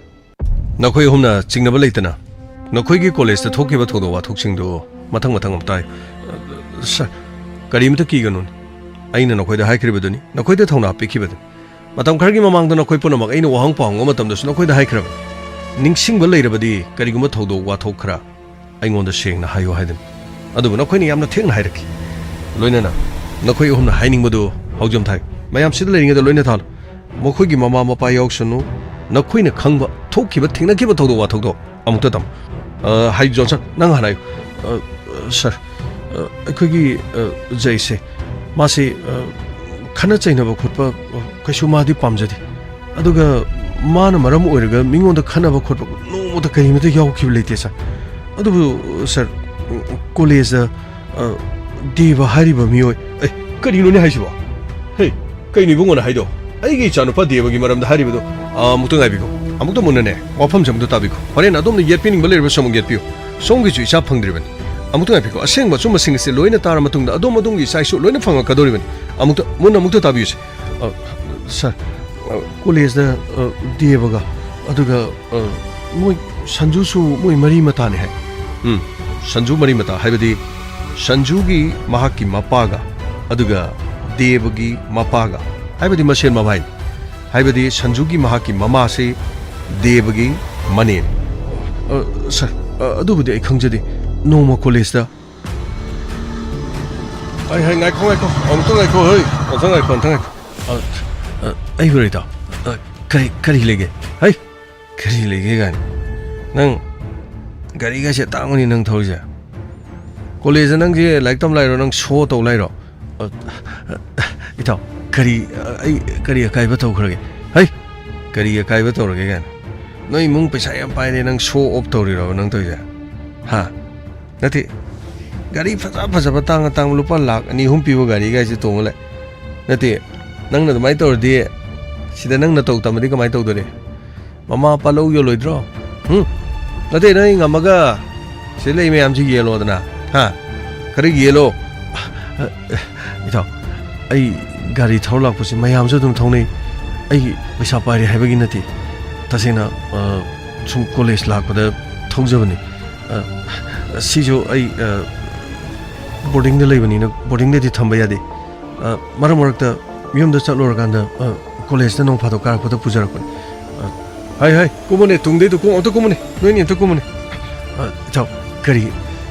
ꯅꯈꯣꯏ ꯑꯍꯨꯝꯅ ꯆꯤꯡꯅꯕ ꯂꯩꯇꯅ ꯅꯈꯣꯏꯒꯤ ꯀꯣꯂꯦꯖꯇ ꯊꯣꯛꯈꯤꯕ ꯊꯧꯗꯣꯛ ꯋꯥꯊꯣꯛꯁꯤꯡꯗꯨ ꯃꯊꯪ ꯃꯊꯪ ꯑꯃꯨꯛ ꯇꯥꯏ꯫ ꯁꯔ, ꯀꯔꯤꯃꯇ ꯀꯤꯒꯅꯨꯅꯦ꯫ ꯑꯩꯅ ꯅꯈꯣꯏꯗ ꯍꯥꯏꯈ꯭ꯔꯤꯕꯗꯨꯅꯤ, ꯅꯈꯣꯏꯗ ꯊꯧꯅꯥ ꯄꯤꯈꯤꯕꯗꯨꯅꯤ꯫ ꯃꯇꯝ ꯈꯔꯒꯤ ꯃꯃꯥꯡꯗ ꯅꯈꯣꯏ ꯄꯨꯝꯅꯃꯛ ꯑꯩꯅ ꯋꯥꯍꯪ ꯄꯥꯎꯍꯪꯕ ꯃꯇꯝꯗꯁꯨ ꯅꯈꯣꯏꯗ ꯍꯥꯏꯈ꯭ꯔꯕꯅꯤ꯫ ꯅꯤꯡꯁꯤꯡꯕ ꯂꯩꯔꯕꯗꯤ ꯀꯔꯤꯒꯨꯝꯕ ꯊꯧꯗꯣꯛ ꯋꯥꯊꯣꯛ ꯈꯔ ꯑꯩꯉꯣꯟꯗ ꯁꯦꯡꯅ ꯍꯥꯏꯌꯨ ꯍꯥꯏꯗꯅ꯫ ꯑꯗꯨꯕꯨ ꯅꯈꯣꯏꯅ ꯌꯥꯝꯅ ꯊꯦꯡꯅ ꯍꯥꯏꯔꯛꯈꯤ꯫ ꯂꯣꯏꯅꯅ ꯅꯈꯣꯏ ꯑꯍꯨꯝꯅ ꯍꯥꯏꯅꯤꯡꯕꯗꯨ ꯍꯧꯖꯝ ꯊꯥꯏ꯫ ꯃꯌꯥꯝ ꯁꯤꯗ ꯂꯩꯔꯤꯉꯩꯗ ꯂꯣꯏꯅ ꯊꯥꯜꯂꯨ꯫ ꯃꯈꯣꯏꯒꯤ ꯃꯃꯥ ꯃꯄꯥ ꯌꯥꯎꯁꯅꯨ꯫ ꯅꯈꯣꯏꯅ ꯈꯪꯕ ꯊꯣꯛꯈꯤꯕ, ꯊꯦꯡꯅꯈꯤꯕ ꯊꯧꯗꯣꯛ ꯋꯥꯊꯣꯛꯇꯣ ꯑꯃꯨꯛꯇ ꯇꯝꯃꯨ꯫ ꯑ, ꯍꯥꯏ, ꯖꯣꯟꯁꯟ, ꯅꯪ ꯍꯥꯟꯅ ꯍꯥꯏꯌꯨ꯫ ꯑ, ꯁꯔ, ꯑ, ꯑꯩꯈꯣꯏꯒꯤ, ꯑ, ꯖꯩꯁꯦ, ꯃꯥꯁꯦ, ꯑ, ꯈꯠꯅ ꯆꯩꯅꯕ ꯈꯣꯠꯄ, ꯑ, ꯀꯩꯁꯨ ꯃꯥꯗꯤ ꯄꯥꯝꯖꯗꯦ꯫ ꯑꯗꯨꯒ ꯃꯥꯅ ꯃꯔꯝ ꯑꯣꯏꯔꯒ ꯃꯤꯉꯣꯟꯗ ꯈꯠꯅꯕ ꯈꯣꯠꯄ ꯅꯣꯡꯃꯇ ꯀꯔꯤꯃꯇ ꯌꯥꯎꯈꯤꯕ ꯂꯩꯇꯦ, ꯁꯔ꯫ ꯑꯗꯨꯕꯨ, ꯁꯔ, ꯀꯣꯂꯦꯖꯇ, ꯑ, ꯗꯦꯕ ꯍꯥꯏꯔꯤꯕ ꯃꯤꯑꯣꯏ, ꯑꯦ, ꯀꯔꯤꯅꯣꯅꯦ ꯍꯥꯏꯁꯤꯕꯣ? ꯍꯦ, ꯀꯩꯅꯣ ꯏꯕꯨꯡꯉꯣꯅ ꯍꯥꯏꯗꯣ? ꯑꯩꯒꯤ ꯏꯆꯥꯅꯨꯄꯥ ꯗꯦꯕꯒꯤ ꯃꯔꯝꯗ ꯍꯥꯏꯔꯤꯕꯗꯣ? ꯑ, ꯑꯃꯨꯛꯇ ꯉꯥꯏꯕꯤꯈꯣ꯫ ꯑꯃꯨꯛꯇ ꯃꯨꯟꯅꯅꯦ, ꯋꯥꯐꯝꯁꯦ ꯑꯃꯨꯛꯇ ꯇꯥꯕꯤꯈꯣ꯫ ꯍꯣꯔꯦꯟ ꯑꯗꯣꯝꯅ ꯌꯦꯠꯄꯤꯅꯤꯡꯕ ꯂꯩꯔꯕꯁꯨ ꯑꯃꯨꯛ ꯌꯦꯠꯄꯤꯌꯨ꯫ ꯁꯣꯝꯒꯤꯁꯨ ꯏꯆꯥ ꯐꯪꯗ꯭ꯔꯤꯕꯅꯤ꯫ ꯑꯃꯨꯛꯇ ꯉꯥꯏꯕꯤꯈꯣ꯫ ꯑꯁꯦꯡꯕ ꯑꯆꯨꯝꯕꯁꯤꯡ ꯑꯁꯤ ꯂꯣꯏꯅ ꯇꯥꯔ ꯃꯇꯨꯡꯗ ꯑꯗꯣꯝ ꯑꯗꯣꯝꯒꯤ ꯏꯆꯥ ꯏꯁꯨ ꯂꯣꯏꯅ ꯐꯪꯉꯛꯀꯗꯧꯔꯤꯕꯅꯤ꯫ ꯑꯃꯨꯛꯇ, ꯃꯨꯟꯅ ꯑꯃꯨꯛꯇ ꯇꯥꯕꯤꯌꯨꯁꯦ꯫ ꯑ, ꯁꯔ, ꯑ, ꯀꯣꯂꯦꯖꯇ, ꯑ, ꯗꯦꯕꯒ, ꯑꯗꯨꯒ, ꯑ, ꯃꯣꯏ ꯁꯟꯖꯨꯁꯨ ꯃꯣꯏ ꯃꯔꯤ ꯃꯇꯥꯅꯤ ꯍꯥꯏ꯫ ꯎꯝ, ꯁꯟꯖꯨ ꯃꯔꯤ ꯃꯇꯥ ꯍꯥꯏꯕꯗꯤ ꯁꯟꯖꯨꯒꯤ ꯃꯍꯥꯛꯀꯤ ꯃꯄꯥꯒ, ꯑꯗꯨꯒ ꯗꯦꯕꯒꯤ ꯃꯄꯥꯒ, ꯍꯥꯏꯕꯗꯤ ꯃꯁꯦꯟ ꯃꯕꯥꯏꯅꯤ꯫ ꯍꯥꯏꯕꯗꯤ ꯁꯟꯖꯨꯒꯤ ꯃꯍꯥꯛꯀꯤ ꯃꯃꯥꯁꯤ ꯗꯦꯕꯒꯤ ꯃꯅꯦꯅꯤ꯫ ꯑ, ꯁꯥꯔ, ꯑ, ꯑꯗꯨꯕꯨꯗꯤ ꯑꯩ ꯈꯪꯖꯗꯦ꯫ ꯅꯣꯡꯃ ꯀꯣꯂꯦꯖꯇ ꯑꯩ, ꯍꯩ, ꯉꯥꯏꯈꯣ, ꯉꯥꯏꯈꯣ꯫ ꯑꯃꯨꯛꯇ ꯉꯥꯏꯈꯣ, ꯍꯩ꯫ ꯑꯃꯨꯛꯇ ꯉꯥꯏꯈꯣ, ꯑꯃꯨꯛꯇ ꯉꯥꯏꯈꯣ꯫ ꯑ, ꯑ, ꯑꯩ ꯍꯣꯔꯦꯟ ꯏꯇꯥꯎ꯫ ꯑ, ꯀꯔꯤ, ꯀꯔꯤ ꯂꯩꯒꯦ? ꯍꯩ! ꯀꯔꯤ ꯂꯩꯒꯦ ꯀꯥꯏꯅ? ꯅꯪ ꯒꯥꯔꯤꯒꯁꯦ ꯇꯥꯡꯕꯅꯤ ꯅꯪ ꯊꯧꯔꯤꯁꯦ꯫ ꯀꯣꯂꯦꯖꯇ ꯅꯪꯁꯦ ꯂꯥꯏꯔꯤꯛ ꯇꯝ ꯂꯥꯛꯏꯔꯣ? ꯅꯪ ꯁꯣ ꯇꯧ ꯂꯥꯛꯏꯔꯣ? ꯑ, ꯏꯇꯥꯎ, ꯀꯔꯤ, ꯑꯩ ꯀꯔꯤ ꯑꯀꯥꯏꯕ ꯇꯧꯈ꯭ꯔꯒꯦ? ꯍꯩ! ꯀꯔꯤ ꯑꯀꯥꯏꯕ ꯇꯧꯔꯒꯦ ꯀꯥꯏꯅ? ꯅꯣꯏ ꯏꯃꯨꯡ ꯄꯩꯁꯥ ꯌꯥꯝ ꯄꯥꯏꯔꯦ, ꯅꯪ ꯁꯣ ꯑꯣꯐ ꯇꯧꯔꯤꯔꯣ ꯅꯪ ꯇꯧꯔꯤꯁꯦ? ꯍꯥ? ꯅꯠꯇꯦ, ꯒꯥꯔꯤ ꯐꯖ ꯐꯖꯕ ꯇꯥꯡꯉ ꯇꯥꯡꯕ ꯂꯨꯄꯥ ꯂꯥꯛ ꯑꯅꯤ ꯑꯍꯨꯝ ꯄꯤꯕ ꯒꯥꯔꯤꯒꯥꯏꯁꯦ ꯇꯣꯡꯉ ꯂꯩ꯫ ꯅꯠꯇꯦ, ꯅꯪꯅ ꯑꯗꯨꯃꯥꯏꯅ ꯇꯧꯔꯗꯤ ꯁꯤꯗ ꯅꯪ ꯅꯇꯧ ꯇꯝꯃꯗꯤ ꯀꯃꯥꯏꯅ ꯇꯧꯗꯣꯔꯤ? ꯃꯃꯥ ꯃꯄꯥ ꯂꯧ ꯌꯣꯜꯂꯣꯏꯗ꯭ꯔꯣ? ꯍꯨꯝ? ꯅꯠꯇꯦ, ꯅꯪ ꯉꯝꯃꯒ ꯁꯤꯗ ꯂꯩ ꯃꯌꯥꯝꯁꯤ ꯌꯦꯜꯂꯣꯗꯅ, ꯍꯥ? ꯈꯔ ꯌꯦꯜꯂꯣ꯫ ꯏꯇꯥꯎ, ꯑꯩ ꯒꯥꯔꯤ ꯊꯧꯔ ꯂꯥꯛꯄꯁꯤ ꯃꯌꯥꯝꯁꯨ ꯑꯗꯨꯝ ꯊꯧꯅꯩ꯫ ꯑꯩ ꯄꯩꯁꯥ ꯄꯥꯏꯔꯦ ꯍꯥꯏꯕꯒꯤ ꯅꯠꯇꯦ꯫ ꯇꯁꯦꯡꯅ, ꯑ, ꯁꯨꯝ ꯀꯣꯂꯦꯖ ꯂꯥꯛꯄꯗ ꯊꯧꯖꯕꯅꯤ꯫ ꯑ, ꯁꯤꯁꯨ ꯑꯩ, ꯑ, ꯕꯣꯔꯗꯤꯡꯗ ꯂꯩꯕꯅꯤꯅ ꯕꯣꯔꯗꯤꯡꯗꯗꯤ ꯊꯝꯕ ꯌꯥꯗꯦ꯫ ꯑ, ꯃꯔꯛ ꯃꯔꯛꯇ ꯌꯨꯝꯗ ꯆꯠꯂꯨꯔꯀꯥꯟꯗ, ꯑ, ꯀꯣꯂꯦꯖꯇ ꯅꯣꯡ ꯐꯥꯗꯣꯛ ꯀꯥꯔꯛꯄꯗ ꯄꯨꯖꯔꯛꯄꯅꯤ꯫ ꯑ, ꯍꯥꯏ, ꯍꯥꯏ, ꯀꯨꯝꯃꯨꯅꯦ, ꯇꯨꯡꯗꯩꯗꯨ ꯀꯨꯝ-, ꯑꯝꯇ ꯀꯨꯝꯃꯨꯅꯦ, ꯅꯣꯏꯅꯤ ꯑꯝꯇ ꯀꯨꯝꯃꯨꯅꯦ꯫ ꯑ, ꯏꯇꯥꯎ, ꯀꯔꯤ?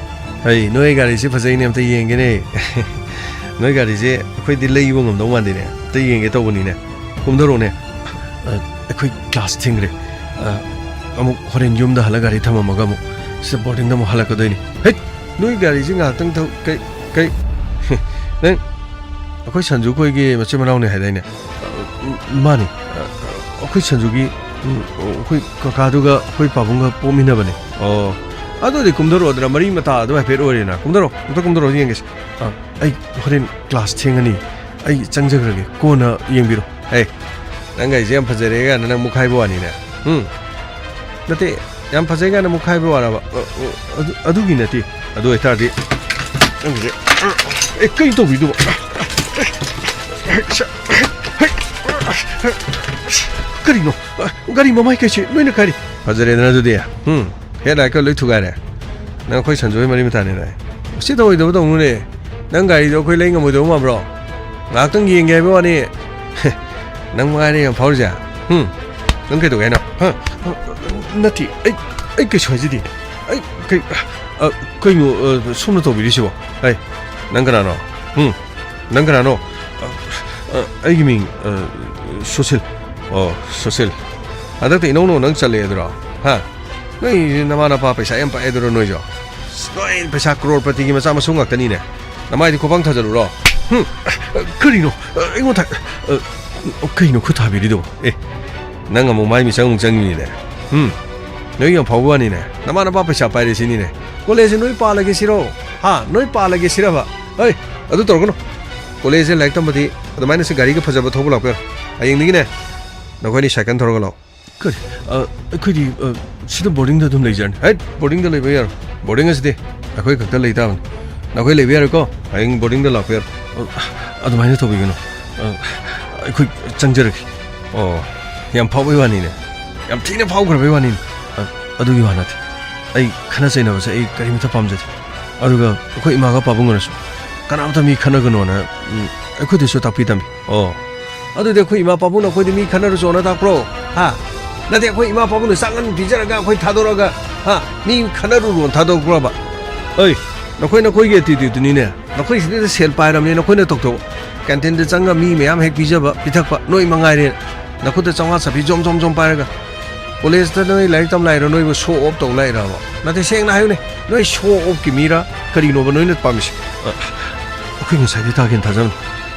ꯍꯩ, ꯅꯣꯏ ꯒꯥꯔꯤꯁꯦ ꯐꯖꯩꯅꯦ, ꯑꯝꯇ ꯌꯦꯡꯒꯦꯅꯦ꯫ ꯅꯣꯏ ꯒꯥꯔꯤꯁꯦ ꯑꯩꯈꯣꯏꯗꯤ ꯂꯩꯕ ꯉꯝꯗꯧ ꯃꯥꯟꯗꯦꯅꯦ, ꯑꯝꯇ ꯌꯦꯡꯒꯦ ꯇꯧꯕꯅꯤꯅꯦ꯫ ꯀꯨꯝꯊꯔꯛꯑꯣꯅꯦ꯫ ꯑ, ꯑꯩꯈꯣꯏ ꯀ꯭ꯂꯥꯁ ꯊꯦꯡꯈ꯭ꯔꯦ꯫ ꯑ, ꯑꯃꯨꯛ ꯍꯣꯔꯦꯟ ꯌꯨꯝꯗ ꯍꯜꯂ ꯒꯥꯔꯤ ꯊꯝꯃꯝꯃꯒ ꯑꯃꯨꯛ ꯁꯤꯗ ꯕꯣꯔꯗꯤꯡꯗ ꯑꯃꯨꯛ ꯍꯜꯂꯛꯀꯗꯣꯏꯅꯤ꯫ ꯍꯩꯠ! ꯅꯣꯏ ꯒꯥꯔꯤꯁꯤ ꯉꯥꯏꯍꯥꯛꯇꯪ ꯊꯧ-, ꯀꯩ, ꯀꯩ? ꯅꯪ ꯑꯩꯈꯣꯏ ꯁꯟꯖꯨ ꯈꯣꯏꯒꯤ ꯃꯆꯤꯟ ꯃꯅꯥꯎꯅꯦ ꯍꯥꯏꯗꯥꯏꯅꯦ? ꯃꯥꯅꯤ꯫ ꯑꯩꯈꯣꯏ ꯁꯟꯖꯨꯒꯤ, ꯎꯝ, ꯑꯩꯈꯣꯏ ꯀꯀꯥꯗꯨꯒ ꯑꯩꯈꯣꯏ ꯄꯥꯕꯨꯡꯒ ꯄꯣꯛꯃꯤꯟꯅꯕꯅꯦ꯫ ꯑꯣ, ꯑꯗꯨꯗꯤ ꯀꯨꯝꯊꯔꯛꯑꯣꯗꯅ, ꯃꯔꯤ ꯃꯇꯥ ꯑꯗꯨ ꯍꯥꯏꯐꯦꯠ ꯑꯣꯏꯔꯦꯅ꯫ ꯀꯨꯝꯊꯔꯛꯑꯣ, ꯑꯝꯇ ꯀꯨꯝꯊꯔꯛꯑꯣ ꯌꯦꯡꯒꯦꯁꯦ꯫ ꯑꯥ, ꯑꯩ ꯍꯣꯔꯦꯟ ꯀ꯭ꯂꯥꯁ ꯊꯦꯡꯉꯅꯤ, ꯑꯩ ꯆꯪꯖꯈ꯭ꯔꯒꯦ, ꯀꯣꯟꯅ ꯌꯦꯡꯕꯤꯔꯣ꯫ ꯍꯦ, ꯅꯪ ꯒꯥꯔꯤꯁꯦ ꯌꯥꯝ ꯐꯖꯔꯦ ꯀꯥꯏꯅ ꯅꯪ ꯃꯨꯛꯈꯥꯏꯕ ꯋꯥꯅꯤꯅꯦ꯫ ꯎꯝ? ꯅꯠꯇꯦ, ꯌꯥꯝ ꯐꯖꯩ ꯀꯥꯏꯅ ꯃꯨꯛꯈꯥꯏꯕ ꯋꯥꯔꯕ? ꯑ, ꯑ, ꯑꯗꯨ, ꯑꯗꯨꯒꯤ ꯅꯠꯇꯦ꯫ ꯑꯗꯨ ꯑꯣꯏꯇꯥꯔꯗꯤ ꯅꯪꯒꯤꯁꯦ, ꯑꯦ, ꯀꯩ ꯇꯧꯕꯤꯗꯨꯕ? ꯀꯔꯤꯅꯣ? ꯒꯥꯔꯤ ꯃꯃꯥꯏ ꯀꯩꯁꯦ ꯂꯣꯏꯅ ꯀꯥꯏꯔꯤ꯫ ꯐꯖꯔꯦꯗꯅ ꯑꯗꯨꯗꯤ꯫ ꯎꯝ, ꯍꯦꯠ ꯂꯥꯏꯠꯀ ꯂꯣꯏ ꯊꯨꯒꯥꯏꯔꯦ꯫ ꯅꯪ ꯑꯩꯈꯣꯏ ꯁꯟꯖꯣꯏ ꯃꯔꯤ ꯃꯇꯥꯅꯤꯅ꯫ ꯎꯁꯤꯠ ꯊꯑꯣꯏꯗꯕ ꯇꯧꯅꯨꯅꯦ꯫ ꯅꯪ ꯒꯥꯔꯤꯗꯣ ꯑꯩꯈꯣꯏ ꯂꯩ ꯉꯝꯃꯣꯏꯗꯧꯕ ꯃꯥꯟꯕ꯭ꯔꯣ? ꯉꯥꯏꯍꯥꯛꯇꯪ ꯌꯦꯡꯒꯦ ꯍꯥꯏꯕ ꯋꯥꯅꯤ꯫ ꯅꯪ ꯃꯉꯥꯏꯔꯦ ꯌꯥꯝ ꯐꯥꯎꯔꯤꯁꯦ꯫ ꯎꯝ, ꯅꯪ ꯀꯩꯗꯧꯒꯦ ꯍꯥꯏꯅꯣ? ꯍꯥ? ꯅꯠꯇꯦ, ꯑꯩ, ꯑꯩ ꯀꯩꯁꯨ ꯍꯥꯏꯖꯗꯦ꯫ ꯑꯩ ꯀꯩ-, ꯑ, ꯀꯩꯅꯣ, ꯑ, ꯁꯣꯝꯅ ꯇꯧꯕꯤꯔꯤꯁꯤꯕꯣ? ꯍꯩ, ꯅꯪ ꯀꯅꯥꯅꯣ? ꯎꯝ? ꯅꯪ ꯀꯅꯥꯅꯣ? ꯑ, ꯑ, ꯑꯩꯒꯤ ꯃꯤꯡ, ꯑ, ꯁꯨꯁꯤꯜ꯫ ꯑꯣ, ꯁꯨꯁꯤꯜ꯫ ꯍꯟꯗꯛꯇ ꯏꯅꯧ ꯅꯧꯅ ꯅꯪ ꯆꯠꯂꯦ ꯑꯗꯨꯔꯣ? ꯍꯥ? ꯅꯣꯏ ꯅꯃꯥ ꯅꯄꯥ ꯄꯩꯁꯥ ꯌꯥꯝ ꯄꯥꯏ ꯑꯗꯨꯔꯣ ꯅꯣꯏꯁꯨ? ꯅꯣꯏ ꯄꯩꯁꯥ ꯀ꯭ꯔꯣꯔꯄꯇꯤꯒꯤ ꯃꯆꯥ ꯃꯁꯨ ꯉꯥꯛꯇꯅꯤꯅꯦ꯫ ꯅꯃꯥꯏꯗꯤ ꯈꯣꯄꯥꯡ ꯊꯥꯖꯜꯂꯨꯔꯣ? ꯍꯨꯝ, ꯀꯔꯤꯅꯣ? ꯑꯩꯉꯣꯟꯗ ꯊꯥ-, ꯀꯩꯅꯣ ꯈꯨꯠ ꯊꯥꯕꯤꯔꯤꯗꯨꯕꯣ? ꯑꯦ, ꯅꯪ ꯑꯃꯨꯛ ꯃꯥꯏ ꯃꯤꯆꯪ ꯑꯃꯨꯛ ꯆꯪꯉꯤꯅꯤꯅꯦ꯫ ꯍꯨꯝ, ꯅꯣꯏ ꯌꯥꯝ ꯐꯥꯎꯕ ꯋꯥꯅꯤꯅꯦ꯫ ꯅꯃꯥ ꯅꯄꯥ ꯄꯩꯁꯥ ꯄꯥꯏꯔꯦ ꯁꯤꯅꯤꯅꯦ꯫ ꯀꯣꯂꯦꯖꯁꯦ ꯅꯣꯏ ꯄꯥꯜꯂꯒꯦ ꯁꯤꯔꯣ? ꯍꯥ? ꯅꯣꯏ ꯄꯥꯜꯂꯒꯦ ꯁꯤꯔꯕ? ꯍꯩ, ꯑꯗꯨ ꯇꯧꯔꯛꯀꯅꯨ꯫ ꯀꯣꯂꯦꯖꯁꯦ ꯂꯥꯏꯔꯤꯛ ꯇꯝꯕꯗꯤ ꯑꯗꯨꯃꯥꯏꯅ ꯁꯤ ꯒꯥꯔꯤꯒ ꯐꯖꯕ ꯊꯧꯕ ꯂꯥꯛꯄ ꯌꯥꯔꯣꯏ꯫ ꯍꯌꯦꯡꯗꯒꯤꯅꯦ, ꯅꯈꯣꯏꯅꯤ ꯁꯥꯏꯀꯜ ꯊꯧꯔꯒ ꯂꯥꯛꯑꯣ꯫ ꯀꯔꯤ? ꯑ, ꯑꯩꯈꯣꯏꯗꯤ, ꯑ, ꯁꯤꯗ ꯕꯣꯔꯗꯤꯡꯗ ꯑꯗꯨꯝ ꯂꯩꯖꯔꯅꯤ꯫ ꯍꯩꯠ, ꯕꯣꯔꯗꯤꯡꯗ ꯂꯩꯕ ꯌꯥꯔꯣꯏ꯫ ꯕꯣꯔꯗꯤꯡ ꯑꯁꯤꯗꯤ ꯑꯩꯈꯣꯏ ꯈꯛꯇ ꯂꯩ ꯇꯥꯕꯅꯤ꯫ ꯅꯈꯣꯏ ꯂꯩꯕ ꯌꯥꯔꯣꯏꯀꯣ? ꯍꯌꯦꯡ ꯕꯣꯔꯗꯤꯡꯗ ꯂꯥꯛꯄ ꯌꯥꯔꯣꯏ꯫ ꯑ, ꯑꯗꯨꯃꯥꯏꯅ ꯇꯧꯕꯤꯒꯅꯨ꯫ ꯑ, ꯑꯩꯈꯣꯏ ꯆꯪꯖꯔꯒꯦ꯫ ꯑꯣ, ꯌꯥꯝ ꯐꯥꯎꯕꯩ ꯋꯥꯅꯤꯅꯦ꯫ ꯌꯥꯝ ꯊꯤꯅ ꯐꯥꯎꯈ꯭ꯔꯕꯩ ꯋꯥꯅꯤꯅꯦ꯫ ꯑ, ꯑꯗꯨꯒꯤ ꯋꯥ ꯅꯠꯇꯦ꯫ ꯑꯩ ꯈꯠꯅ ꯆꯩꯅꯕꯁꯦ ꯑꯩ ꯀꯔꯤꯃꯇ ꯄꯥꯝꯖꯗꯦ꯫ ꯑꯗꯨꯒ ꯑꯩꯈꯣꯏ ꯏꯃꯥꯒ ꯄꯥꯕꯨꯡꯒꯅꯁꯨ ꯀꯅꯥꯝꯇ ꯃꯤ ꯈꯠꯅꯒꯅꯣꯅ, ꯎꯝ, ꯑꯩꯈꯣꯏꯗꯁꯨ ꯇꯥꯛꯄꯤ ꯇꯝꯕꯤ꯫ ꯑꯣ꯫ ꯑꯗꯨꯗꯤ ꯑꯩꯈꯣꯏ ꯏꯃꯥ ꯄꯥꯕꯨꯡꯅ ꯑꯩꯈꯣꯏꯗ ꯃꯤ ꯈꯠꯅꯔꯨꯆꯣꯅ ꯇꯥꯛꯄ꯭ꯔꯣ? ꯍꯥ? ꯅꯠꯇꯦ, ꯑꯩꯈꯣꯏ ꯏꯃꯥ ꯄꯥꯕꯨꯡꯅ ꯆꯥꯛ ꯉꯟ ꯄꯤꯖꯔꯒ ꯑꯩꯈꯣꯏ ꯊꯥꯗꯣꯔꯛꯑꯒ, ꯍꯥ? ꯃꯤ ꯈꯠꯅꯔꯨꯔꯣꯅ ꯊꯥꯗꯣꯔꯛꯄ꯭ꯔꯕ? ꯑꯩ, ꯅꯈꯣꯏ ꯅꯈꯣꯏꯒꯤ attitudeꯇꯨꯅꯤꯅꯦ꯫ ꯅꯈꯣꯏ ꯁꯤꯗꯩꯗ ꯁꯦꯜ ꯄꯥꯏꯔꯕꯅꯤ, ꯅꯈꯣꯏꯅ ꯇꯧꯊꯣꯛꯑꯣ꯫ ꯀꯦꯟꯇꯤꯟꯗ ꯆꯪꯉ ꯃꯤ ꯃꯌꯥꯝ ꯍꯦꯛ ꯄꯤꯖꯕ, ꯄꯤꯊꯛꯄ, ꯅꯣꯏ ꯃꯉꯥꯏꯔꯦ꯫ ꯅꯈꯨꯠꯇ ꯆꯥꯝꯃꯉꯥ ꯆꯥꯄꯤ ꯖꯣꯝ ꯖꯣꯝ ꯖꯣꯝ ꯄꯥꯏꯔꯒ꯫ ꯀꯣꯂꯦꯖꯇ ꯅꯣꯏ ꯂꯥꯏꯔꯤꯛ ꯇꯝ ꯂꯥꯛꯏꯔꯣ? ꯅꯣꯏꯕꯨ show off ꯇꯧ ꯂꯥꯛꯏꯔꯕ? ꯅꯠꯇꯦ, ꯁꯦꯡꯅ ꯍꯥꯏꯌꯨꯅꯦ, ꯅꯣꯏ show offꯀꯤ ꯃꯤꯔꯥ ꯀꯔꯤꯅꯣꯕ ꯅꯣꯏꯅ ꯄꯥꯝꯃꯤꯁꯦ? ꯑ, ꯑꯩꯈꯣꯏ ꯉꯁꯥꯏꯗꯩ ꯇꯥꯒꯦꯅ ꯊꯥꯖꯕꯅꯤ꯫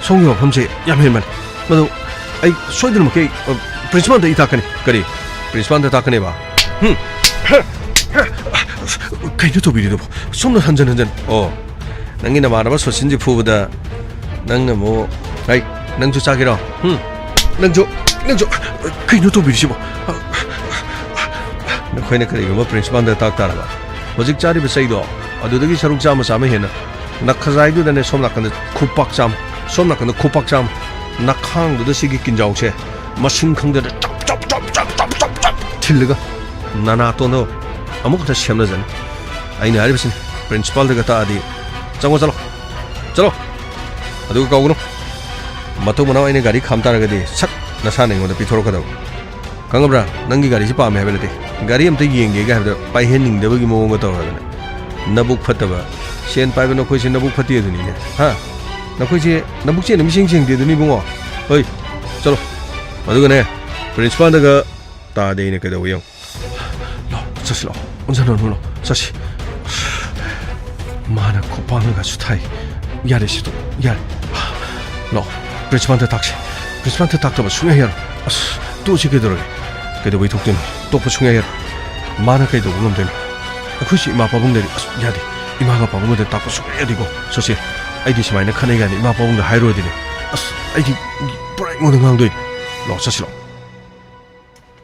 ꯁꯣꯝꯒꯤ ꯋꯥꯐꯝꯁꯦ ꯌꯥꯝ ꯍꯦꯟꯃꯜꯂꯦ꯫ ꯃꯗꯨ ꯑꯩ ꯁꯣꯏꯗꯅꯃꯛꯀꯤ ꯑꯩ, ꯑ, principalꯗ ꯑꯩ ꯇꯥꯛꯀꯅꯤ꯫ ꯀꯔꯤ? Principalꯗ ꯇꯥꯛꯀꯅꯦꯕ? ꯍꯨꯝ? ꯀꯩꯅꯣ ꯇꯧꯕꯤꯔꯤꯗꯨꯕꯣ? ꯁꯣꯝꯅ ꯍꯟꯖꯟ ꯍꯟꯖꯟ꯫ ꯑꯣ, ꯅꯪꯒꯤ ꯅꯃꯥꯟꯅꯕ ꯁꯣꯁꯤꯟꯁꯤ ꯐꯨꯕꯗ ꯅꯪ ꯑꯃꯨꯛ, ꯍꯩ, ꯅꯪꯁꯨ ꯆꯥꯒꯦꯔꯣ? ꯍꯨꯝ? ꯅꯪꯁꯨ, ꯅꯪꯁꯨ, ꯀꯩꯅꯣ ꯇꯧꯕꯤꯔꯤꯁꯤꯕꯣ? ꯅꯈꯣꯏꯅ ꯀꯔꯤꯒꯨꯝꯕ principalꯗ ꯇꯥꯛ ꯇꯥꯔꯕ, ꯍꯧꯖꯤꯛ ꯆꯥꯔꯤꯕ ꯆꯩꯗꯣ ꯑꯗꯨꯗꯒꯤ ꯁꯔꯨꯛ ꯆꯥꯝꯃ ꯆꯥꯝꯃ ꯍꯦꯟꯅ ꯅꯈꯖꯥꯏꯗꯨꯗꯅꯦ, ꯁꯣꯝ ꯅꯥꯀꯟꯗ ꯈꯨꯄꯥꯛ ꯆꯥꯝꯃ, ꯁꯣꯝ ꯅꯥꯀꯟꯗ ꯈꯨꯄꯥꯛ ꯆꯥꯝꯃ, ꯅꯈꯥꯡꯗꯨꯗ ꯁꯤꯒꯤ ꯀꯤꯟꯖꯥꯎꯁꯦ ꯃꯁꯤꯡ ꯈꯪꯗꯅ ꯆꯞ, ꯆꯞ, ꯆꯞ, ꯆꯞ, ꯆꯞ, ꯆꯞ, ꯆꯞ ꯊꯤꯜꯂꯒ ꯅꯅꯥꯇꯣꯟꯗꯣ ꯑꯃꯨꯛ ꯈꯛꯇ ꯁꯦꯝꯅꯖꯅꯤ꯫ ꯑꯩꯅ ꯍꯥꯏꯔꯤꯕꯁꯤꯅꯤ, ꯄ꯭ꯔꯤꯟꯁꯤꯄꯥꯜꯗꯒ ꯇꯥꯛꯑꯗꯤ, "ꯆꯪꯉꯣ, ꯆꯠꯂꯣ, ꯆꯠꯂꯣ, ꯑꯗꯨꯒ ꯀꯧꯒꯅꯨ꯫ ꯃꯇꯨꯡ ꯃꯅꯥꯎ ꯑꯩꯅ ꯒꯥꯔꯤ ꯈꯥꯝ ꯇꯥꯔꯒꯗꯤ ꯁꯠ ꯅꯁꯥꯅ ꯑꯩꯉꯣꯟꯗ ꯄꯤꯊꯣꯔꯛꯀꯗꯕ꯫ ꯈꯪꯉꯕ꯭ꯔꯥ? ꯅꯪꯒꯤ ꯒꯥꯔꯤꯁꯤ ꯄꯥꯝꯃꯦ ꯍꯥꯏꯕ ꯅꯠꯇꯦ, ꯒꯥꯔꯤ ꯑꯝꯇ ꯌꯦꯡꯒꯦꯒ ꯍꯥꯏꯕꯗ ꯄꯥꯏꯍꯟꯅꯤꯡꯗꯕꯒꯤ ꯃꯑꯣꯡꯒ ꯇꯧꯔꯗꯅ꯫ ꯅꯕꯨꯛ ꯐꯠꯇꯕ, ꯁꯦꯟ ꯄꯥꯏꯕ ꯅꯈꯣꯏꯁꯦ ꯅꯕꯨꯛ ꯐꯠꯇꯦ ꯑꯗꯨꯅꯤꯅꯦ, ꯍꯥ? ꯅꯈꯣꯏꯁꯦ ꯅꯕꯨꯛ ꯆꯦꯟ ꯑꯃ ꯏꯁꯦꯡ ꯁꯦꯡꯗꯦ ꯑꯗꯨꯅꯤ ꯏꯕꯨꯡꯉꯣ꯫ ꯍꯣꯏ, ꯆꯠꯂꯣ꯫ ꯑꯗꯨꯒꯅꯦ, ꯄ꯭ꯔꯤꯟꯁꯤꯄꯥꯜꯗꯒ ꯇꯥꯗꯦ ꯑꯩꯅ ꯀꯩꯗꯧꯕ ꯌꯦꯡꯉꯨ꯫ ꯂꯥꯛꯑꯣ, ꯆꯠꯁꯤ ꯂꯥꯛꯑꯣ꯫ ꯑꯣꯟꯁꯤꯟꯅꯔꯨ ꯂꯥꯛꯑꯣ, ꯆꯠꯁꯤ꯫ ꯃꯥꯅ ꯈꯣꯡꯄꯥꯛꯅꯒꯁꯨ ꯊꯥꯏ꯫ ꯌꯥꯔꯦ ꯁꯤꯗꯣ, ꯌꯥꯔꯦ꯫ ꯂꯥꯛꯑꯣ, ꯄ꯭ꯔꯤꯟꯁꯤꯄꯥꯜꯗ ꯇꯥꯛꯁꯤ꯫ ꯄ꯭ꯔꯤꯟꯁꯤꯄꯥꯜꯗ ꯇꯥꯛꯇꯕ ꯁꯨꯡꯌꯥ ꯌꯥꯔꯣꯏ꯫ ꯑꯁ, ꯇꯣꯛꯑꯁꯤ ꯀꯩꯗꯧꯔꯒꯦ? ꯀꯩꯗꯧꯕꯩ ꯊꯣꯛꯇꯣꯏꯅꯣ? ꯇꯣꯛꯄ ꯁꯨꯡꯌꯥ ꯌꯥꯔꯣꯏ꯫ ꯃꯥꯅ ꯀꯩꯗꯧꯕ ꯉꯝꯗꯣꯏꯅꯣ? ꯑꯩꯈꯣꯏꯁꯨ ꯏꯃꯥ ꯄꯥꯕꯨꯡꯗꯗꯤ, ꯑꯁ, ꯌꯥꯗꯦ꯫ ꯏꯃꯥꯒ ꯄꯥꯕꯨꯡꯒꯗ ꯇꯥꯛꯄ ꯁꯨꯡꯌꯥ ꯌꯥꯗꯦꯀꯣ꯫ ꯁꯣꯁꯦ, ꯑꯩꯗꯤ ꯁꯨꯃꯥꯏꯅ ꯈꯠꯅꯩ ꯀꯥꯏꯅ ꯏꯃꯥ ꯄꯥꯕꯨꯡꯗ ꯍꯥꯏꯔꯨꯔꯗꯤꯅꯦ꯫ ꯑꯁ, ꯑꯩꯗꯤ ꯄꯨꯔꯥ ꯑꯩꯉꯣꯟꯗ ꯉꯥꯡꯗꯣꯏꯅꯤ꯫ ꯂꯥꯛꯑꯣ, ꯆꯠꯁꯤ ꯂꯥꯛꯑꯣ꯫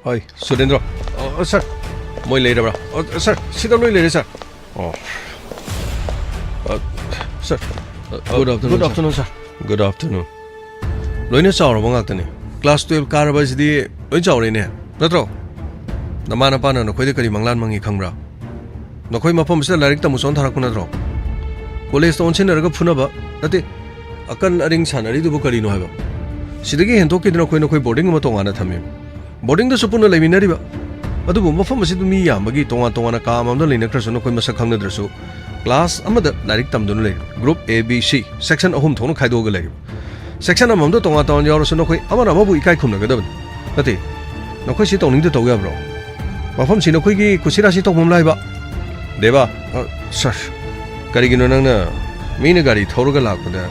ꯍꯣꯏ, ꯁꯨꯔꯦꯟꯗ꯭ꯔꯣ꯫ ꯑ, ꯁꯥꯔ, ꯃꯣꯏ ꯂꯩꯔꯕ꯭ꯔꯥ? ꯑ, ꯁꯥꯔ, ꯁꯤꯗ ꯂꯣꯏ ꯂꯩꯔꯦ, ꯁꯥꯔ꯫ ꯑꯣ꯫ ꯑ, ꯁꯥꯔ꯫ ꯑ, good afternoon, good afternoon, ꯁꯥꯔ꯫ Good afternoon. ꯂꯣꯏꯅ ꯆꯥꯎꯔꯕ ꯉꯥꯛꯇꯅꯤ꯫ Class twelve ꯀꯥꯔꯕ ꯍꯥꯏꯁꯤꯗꯤ ꯂꯣꯏ ꯆꯥꯎꯔꯦꯅꯦ, ꯅꯠꯇ꯭ꯔꯣ? ꯅꯃꯥ ꯅꯄꯥꯅ ꯅꯈꯣꯏꯗ ꯀꯔꯤ ꯃꯪꯂꯥꯟ ꯃꯪꯉꯤ ꯈꯪꯕ꯭ꯔꯥ? ꯅꯈꯣꯏ ꯃꯐꯝ ꯑꯁꯤꯗ ꯂꯥꯏꯔꯤꯛ ꯇꯝꯃꯨ ꯆꯣꯟ ꯊꯥꯔꯛꯄ ꯅꯠꯇ꯭ꯔꯣ? ꯀꯣꯂꯦꯖꯇ ꯑꯣꯟꯁꯤꯟꯅꯔꯒ ꯐꯨꯅꯕ ꯅꯠꯇꯦ, ꯑꯀꯟ ꯑꯔꯤꯡ ꯁꯥꯟꯅꯔꯤꯗꯨꯕꯨ ꯀꯔꯤꯅꯣ ꯍꯥꯏꯕ? ꯁꯤꯗꯒꯤ ꯍꯦꯟꯗꯣꯛꯈꯤꯗꯅ ꯑꯩꯈꯣꯏ ꯅꯈꯣꯏ ꯕꯣꯔꯗꯤꯡ ꯑꯃ ꯇꯣꯉꯥꯟꯅ ꯊꯝꯃꯤ꯫ ꯕꯣꯔꯗꯤꯡꯗꯁꯨ ꯄꯨꯟꯅ ꯂꯩꯃꯤꯟꯅꯔꯤꯕ, ꯑꯗꯨꯕꯨ ꯃꯐꯝ ꯑꯁꯤꯗ ꯃꯤ ꯌꯥꯝꯕꯒꯤ ꯇꯣꯉꯥꯟ ꯇꯣꯉꯥꯟꯅ ꯀꯥ ꯑꯃꯃꯝꯗ ꯂꯩꯅꯈ꯭ꯔꯁꯨ ꯅꯈꯣꯏ ꯃꯁꯛ ꯈꯪꯅꯗ꯭ꯔꯁꯨ, ꯀ꯭ꯂꯥꯁ ꯑꯃꯗ ꯂꯥꯏꯔꯤꯛ ꯇꯝꯗꯨꯅ ꯂꯩꯔꯤꯕ꯫ Group A, B, C, section ꯑꯍꯨꯝ ꯊꯣꯛꯅ ꯈꯥꯏꯗꯣꯛꯑꯒ ꯂꯩꯔꯤꯕ꯫ Section ꯑꯃꯃꯝꯗ ꯇꯣꯉꯥꯟ ꯇꯣꯉꯥꯟ ꯌꯥꯎꯔꯁꯨ ꯅꯈꯣꯏ ꯑꯃꯅ ꯑꯃꯕꯨ ꯏꯀꯥꯏ ꯈꯨꯝꯅꯒꯗꯕꯅꯤ꯫ ꯅꯠꯇꯦ, ꯅꯈꯣꯏ ꯁꯤ ꯇꯧꯅꯤꯡꯗ ꯇꯧ ꯌꯥꯕ꯭ꯔꯣ? ꯃꯐꯝꯁꯤ ꯅꯈꯣꯏꯒꯤ ꯀꯨꯁꯤꯔꯥꯁꯤ ꯇꯧꯐꯝ ꯂꯥꯏꯕ꯫ ꯗꯦꯕꯥ, ꯑ, ꯁꯥꯔ, ꯀꯔꯤꯒꯤꯅꯣ ꯅꯪꯅ ꯃꯤꯅ ꯒꯥꯔꯤ ꯊꯧꯔꯒ ꯂꯥꯛꯄꯗ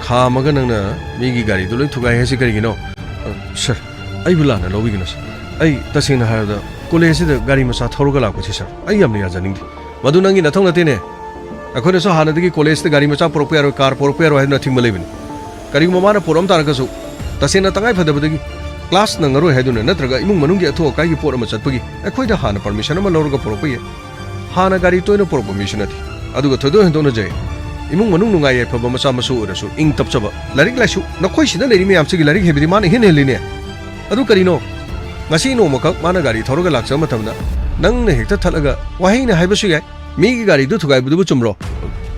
ꯈꯥꯝꯃꯒ ꯅꯪꯅ ꯃꯤꯒꯤ ꯒꯥꯔꯤꯗꯨ ꯂꯣꯏ ꯊꯨꯒꯥꯏ ꯍꯥꯏꯁꯤ ꯀꯔꯤꯒꯤꯅꯣ? ꯑ, ꯁꯥꯔ, ꯑꯩꯕꯨ ꯂꯥꯟꯅ ꯂꯧꯕꯤꯒꯅꯨ, ꯁꯥꯔ꯫ ꯑꯩ ꯇꯁꯦꯡꯅ ꯍꯥꯏꯔꯕꯗ ꯀꯣꯂꯦꯖꯁꯤꯗ ꯒꯥꯔꯤ ꯃꯆꯥ ꯊꯧꯔꯒ ꯂꯥꯛꯄꯁꯤ, ꯁꯥꯔ, ꯑꯩ ꯌꯥꯝꯅ ꯌꯥꯖꯅꯤꯡꯗꯦ꯫ ꯃꯗꯨ ꯅꯪꯒꯤ ꯅꯊꯧ ꯅꯠꯇꯦꯅꯦ꯫ ꯑꯩꯈꯣꯏꯅꯁꯨ ꯍꯥꯟꯅꯗꯒꯤ ꯀꯣꯂꯦꯖꯇ ꯒꯥꯔꯤ ꯃꯆꯥ ꯄꯨꯔꯛꯄ ꯌꯥꯔꯣꯏ, ꯀꯥꯔ ꯄꯨꯔꯛꯄ ꯌꯥꯔꯣꯏ ꯍꯥꯏꯗꯨꯅ ꯑꯊꯤꯡꯕ ꯂꯩꯕꯅꯤ꯫ ꯀꯔꯤꯒꯨꯝꯕ ꯃꯥꯅ ꯄꯨꯔꯛꯑꯝ ꯇꯥꯔꯒꯁꯨ, ꯇꯁꯦꯡꯅ ꯇꯉꯥꯏ ꯐꯗꯕꯗꯒꯤ ꯀ꯭ꯂꯥꯁ ꯅꯪꯉꯔꯣꯏ ꯍꯥꯏꯗꯨꯅ ꯅꯠꯇ꯭ꯔꯒ ꯏꯃꯨꯡ ꯃꯅꯨꯡꯒꯤ ꯑꯊꯨ ꯑꯀꯥꯏꯒꯤ ꯄꯣꯠ ꯑꯃ ꯆꯠꯄꯒꯤ ꯑꯩꯈꯣꯏꯗ ꯍꯥꯟꯅ ꯄꯔꯃꯤꯁꯟ ꯑꯃ ꯂꯧꯔꯒ ꯄꯨꯔꯛꯄ ꯌꯥꯏ꯫ ꯍꯥꯟꯅ ꯒꯥꯔꯤ ꯇꯣꯏꯅ ꯄꯨꯔꯛꯄ ꯃꯤꯁꯨ ꯅꯠꯇꯦ꯫ ꯑꯗꯨꯒ ꯊꯣꯏꯗꯣꯛ ꯍꯦꯟꯗꯣꯛꯅ ꯖꯩ, ꯏꯃꯨꯡ ꯃꯅꯨꯡ ꯅꯨꯡꯉꯥꯏ ꯌꯥꯏꯐꯕ ꯃꯆꯥ ꯃꯁꯨ ꯑꯣꯏꯔꯁꯨ ꯏꯪ ꯇꯞꯆꯕ, ꯂꯥꯏꯔꯤꯛ ꯂꯥꯏꯁꯨ, ꯅꯈꯣꯏ ꯁꯤꯗ ꯂꯩꯔꯤ ꯃꯌꯥꯝꯁꯤꯒꯤ ꯂꯥꯏꯔꯤꯛ ꯍꯩꯕꯗꯤ ꯃꯥꯅ ꯏꯍꯦꯟ ꯍꯦꯜꯂꯤꯅꯦ꯫ ꯑꯗꯨ ꯀꯔꯤꯅꯣ? ꯉꯁꯤ ꯅꯣꯡꯃꯈꯛ ꯃꯥꯅ ꯒꯥꯔꯤ ꯊꯧꯔꯒ ꯂꯥꯛꯆꯕ ꯃꯇꯝꯗ ꯅꯪꯅ ꯍꯦꯛꯇ ꯊꯠꯂꯒ ꯋꯥꯍꯩꯅ ꯍꯥꯏꯕꯁꯨ ꯌꯥꯏ꯫ ꯃꯤꯒꯤ ꯒꯥꯔꯤꯗꯨ ꯊꯨꯒꯥꯏꯕꯗꯨꯕꯨ ꯆꯨꯝꯕ꯭ꯔꯣ?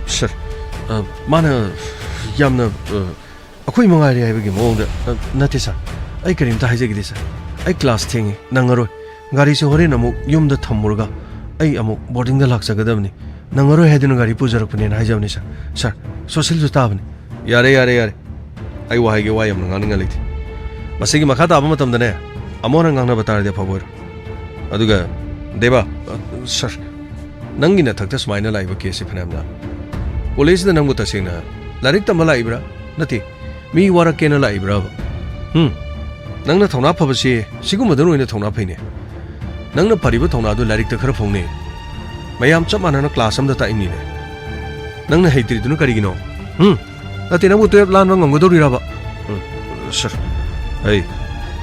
ꯁꯥꯔ, ꯑ, ꯃꯥꯅ ꯌꯥꯝꯅ, ꯑ, ꯑꯩꯈꯣꯏ ꯃꯉꯥꯏꯔꯦ ꯍꯥꯏꯕꯒꯤ ꯃꯑꯣꯡꯗ, ꯑ, ꯅꯠꯇꯦ ꯁꯥꯔ, ꯑꯩ ꯀꯔꯤꯝꯇ ꯍꯥꯏꯖꯒꯦꯗꯦ ꯁꯥꯔ꯫ ꯑꯩ ꯀ꯭ꯂꯥꯁ ꯊꯦꯡꯉꯦ, ꯅꯪꯉꯔꯣꯏ꯫ ꯒꯥꯔꯤꯁꯦ ꯍꯣꯔꯦꯟ ꯑꯃꯨꯛ ꯌꯨꯝꯗ ꯊꯝꯃꯨꯔꯒ ꯑꯩ ꯑꯃꯨꯛ ꯕꯣꯔꯗꯤꯡꯗ ꯂꯥꯛꯆꯒꯗꯕꯅꯤ꯫ ꯅꯪꯉꯔꯣꯏ ꯍꯥꯏꯗꯨꯅ ꯒꯥꯔꯤ ꯄꯨꯖꯔꯛꯄꯅꯦꯅ ꯍꯥꯏꯖꯕꯅꯤ ꯁꯥꯔ꯫ ꯁꯥꯔ, ꯁꯣꯁꯦꯜꯁꯨ ꯇꯥꯕꯅꯤ꯫ ꯌꯥꯔꯦ, ꯌꯥꯔꯦ, ꯌꯥꯔꯦ꯫ ꯑꯩ ꯋꯥꯍꯩꯒꯤ ꯋꯥ ꯌꯥꯝꯅ ꯉꯥꯡꯅꯤꯡꯉꯥꯏ ꯂꯩꯇꯦ꯫ ꯃꯁꯤꯒꯤ ꯃꯈꯥ ꯇꯥꯕ ꯃꯇꯝꯗꯅꯦ, ꯑꯃꯨꯛ ꯍꯟꯅ ꯉꯥꯡꯅꯕ ꯇꯥꯔꯗꯤ ꯑꯐꯕ ꯑꯣꯏꯔꯣꯏ꯫ ꯑꯗꯨꯒ, ꯗꯦꯕ, ꯑ, ꯁꯥꯔ, ꯅꯪꯒꯤ ꯅꯊꯛꯇ ꯁꯨꯃꯥꯏꯅ ꯂꯥꯛꯏꯕ ꯀꯦꯁꯁꯤ ꯐꯅꯌꯥꯝꯅ, ꯀꯣꯂꯦꯖꯁꯤꯗ ꯅꯪꯕꯨ ꯇꯁꯦꯡꯅ ꯂꯥꯏꯔꯤꯛ ꯇꯝꯕ ꯂꯥꯛꯏꯕ꯭ꯔꯥ? ꯅꯠꯇꯦ, ꯃꯤ ꯋꯥꯔꯛꯀꯦꯅ ꯂꯥꯛꯏꯕ꯭ꯔꯥꯕ? ꯍꯨꯝ? ꯅꯪꯅ ꯊꯧꯅꯥ ꯐꯕꯁꯤ ꯁꯤꯒꯨꯝꯕꯗꯅ ꯑꯣꯏꯅ ꯊꯧꯅꯥ ꯐꯩꯅꯦ꯫ ꯅꯪꯅ ꯐꯔꯤꯕ ꯊꯧꯅꯥꯗꯨ ꯂꯥꯏꯔꯤꯛꯇ ꯈꯔ ꯐꯣꯡꯅꯦ꯫ ꯃꯌꯥꯝ ꯆꯞ ꯃꯥꯟꯅꯅ ꯀ꯭ꯂꯥꯁ ꯑꯃꯗ ꯇꯥꯛꯏꯅꯤꯅꯦ꯫ ꯅꯪꯅ ꯍꯩꯇ꯭ꯔꯤꯗꯨꯅ ꯀꯔꯤꯒꯤꯅꯣ? ꯍꯨꯝ? ꯅꯠꯇꯦ, ꯅꯪꯕꯨ ꯇꯨꯌꯦꯜꯞ ꯂꯥꯟꯕ ꯉꯝꯒꯗꯧꯔꯤꯔꯕ? ꯎꯝ, ꯁꯥꯔ, ꯑꯩ,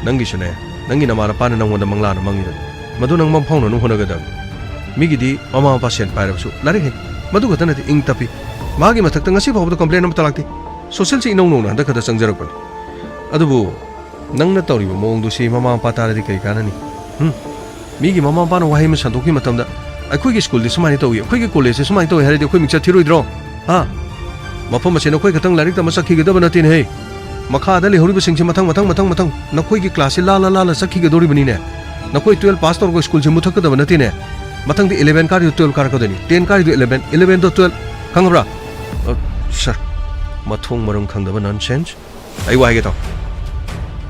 ꯅꯪꯒꯤꯁꯨꯅꯦ, ꯅꯪꯒꯤ ꯅꯃꯥ ꯅꯄꯥꯅ ꯅꯪꯉꯣꯟꯗ ꯃꯪꯂꯥꯅ ꯃꯪꯉꯤꯕꯅꯤ꯫ ꯃꯗꯨ ꯅꯪ ꯃꯪ ꯐꯥꯎꯅꯅꯕ ꯍꯣꯠꯅꯒꯗꯕꯅꯤ꯫ ꯃꯤꯒꯤꯗꯤ ꯃꯃꯥ ꯃꯄꯥ ꯁꯦꯟ ꯄꯥꯏꯔꯕꯁꯨ ꯂꯥꯏꯔꯤꯛ ꯍꯩ꯫ ꯃꯗꯨ ꯈꯛꯇ ꯅꯠꯇꯦ, ꯏꯪ ꯇꯞꯄꯤ꯫ ꯃꯥꯒꯤ ꯃꯊꯛꯇ ꯉꯁꯤ ꯐꯥꯎꯕꯗ ꯀꯝꯄ꯭ꯂꯦꯟ ꯑꯃꯠꯇ ꯂꯥꯛꯇꯦ꯫ ꯁꯣꯁꯦꯜꯁꯤ ꯏꯅꯧ ꯅꯧꯅ ꯍꯟꯗꯛ ꯈꯛꯇ ꯆꯪꯖꯔꯛꯄꯅꯤ꯫ ꯑꯗꯨꯕꯨ ꯅꯪꯅ ꯇꯧꯔꯤꯕ ꯃꯑꯣꯡꯗꯨ ꯁꯤ ꯃꯃꯥ ꯃꯄꯥ ꯇꯥꯔꯗꯤ ꯀꯔꯤ ꯀꯥꯟꯅꯅꯤ? ꯍꯨꯝ? ꯃꯤꯒꯤ ꯃꯃꯥ ꯃꯄꯥꯅ ꯋꯥꯍꯩ ꯑꯃ ꯁꯟꯗꯣꯛꯈꯤꯕ ꯃꯇꯝꯗ, "ꯑꯩꯈꯣꯏꯒꯤ ꯁ꯭ꯀꯨꯜꯗꯤ ꯁꯨꯃꯥꯏꯅ ꯇꯧꯏ, ꯑꯩꯈꯣꯏꯒꯤ ꯀꯣꯂꯦꯖꯁꯤ ꯁꯨꯃꯥꯏꯅ ꯇꯧꯏ" ꯍꯥꯏꯔꯗꯤ ꯑꯩꯈꯣꯏ ꯃꯤꯡꯆꯠ ꯊꯤꯔꯣꯏꯗ꯭ꯔꯣ? ꯍꯥ? ꯃꯐꯝ ꯑꯁꯤ ꯅꯈꯣꯏ ꯈꯛꯇꯪ ꯂꯥꯏꯔꯤꯛ ꯇꯝꯕ ꯆꯠꯈꯤꯒꯗꯕ ꯅꯠꯇꯦꯅꯦꯍꯦ꯫ ꯃꯈꯥꯗ ꯂꯩꯍꯧꯔꯤꯕꯁꯤꯡꯁꯤ ꯃꯊꯪ, ꯃꯊꯪ, ꯃꯊꯪ, ꯃꯊꯪ ꯅꯈꯣꯏꯒꯤ ꯀ꯭ꯂꯥꯁꯁꯤ ꯂꯥꯜꯂ, ꯂꯥꯜꯂ ꯆꯠꯈꯤꯒꯗꯧꯔꯤꯕꯅꯤꯅꯦ꯫ ꯅꯈꯣꯏ ꯇꯨꯌꯦꯜꯞ ꯄꯥꯁ ꯇꯧꯔꯒ ꯁ꯭ꯀꯨꯜꯁꯤ ꯃꯨꯠꯊꯠꯀꯗꯕ ꯅꯠꯇꯦꯅꯦ꯫ ꯃꯊꯪꯗ ꯏꯂꯦꯚꯦꯟ ꯀꯥꯔꯤꯗꯣ ꯇꯨꯌꯦꯜꯞ ꯀꯥꯔꯛꯀꯗꯣꯏꯅꯤ, ꯇꯦꯟ ꯀꯥꯔꯤꯗꯣ ꯏꯂꯦꯚꯦꯟ, ꯏꯂꯦꯚꯦꯟꯗꯣ ꯇꯨꯌꯦꯜꯞ, ꯈꯪꯉꯕ꯭ꯔꯥ? ꯑ, ꯁꯥꯔ, ꯃꯊꯣꯡ ꯃꯔꯝ ꯈꯪꯗꯕ ꯅꯟꯁꯦꯟꯁ꯫ ꯑꯩ ꯋꯥ ꯍꯥꯏꯒꯦ ꯇꯥꯎ꯫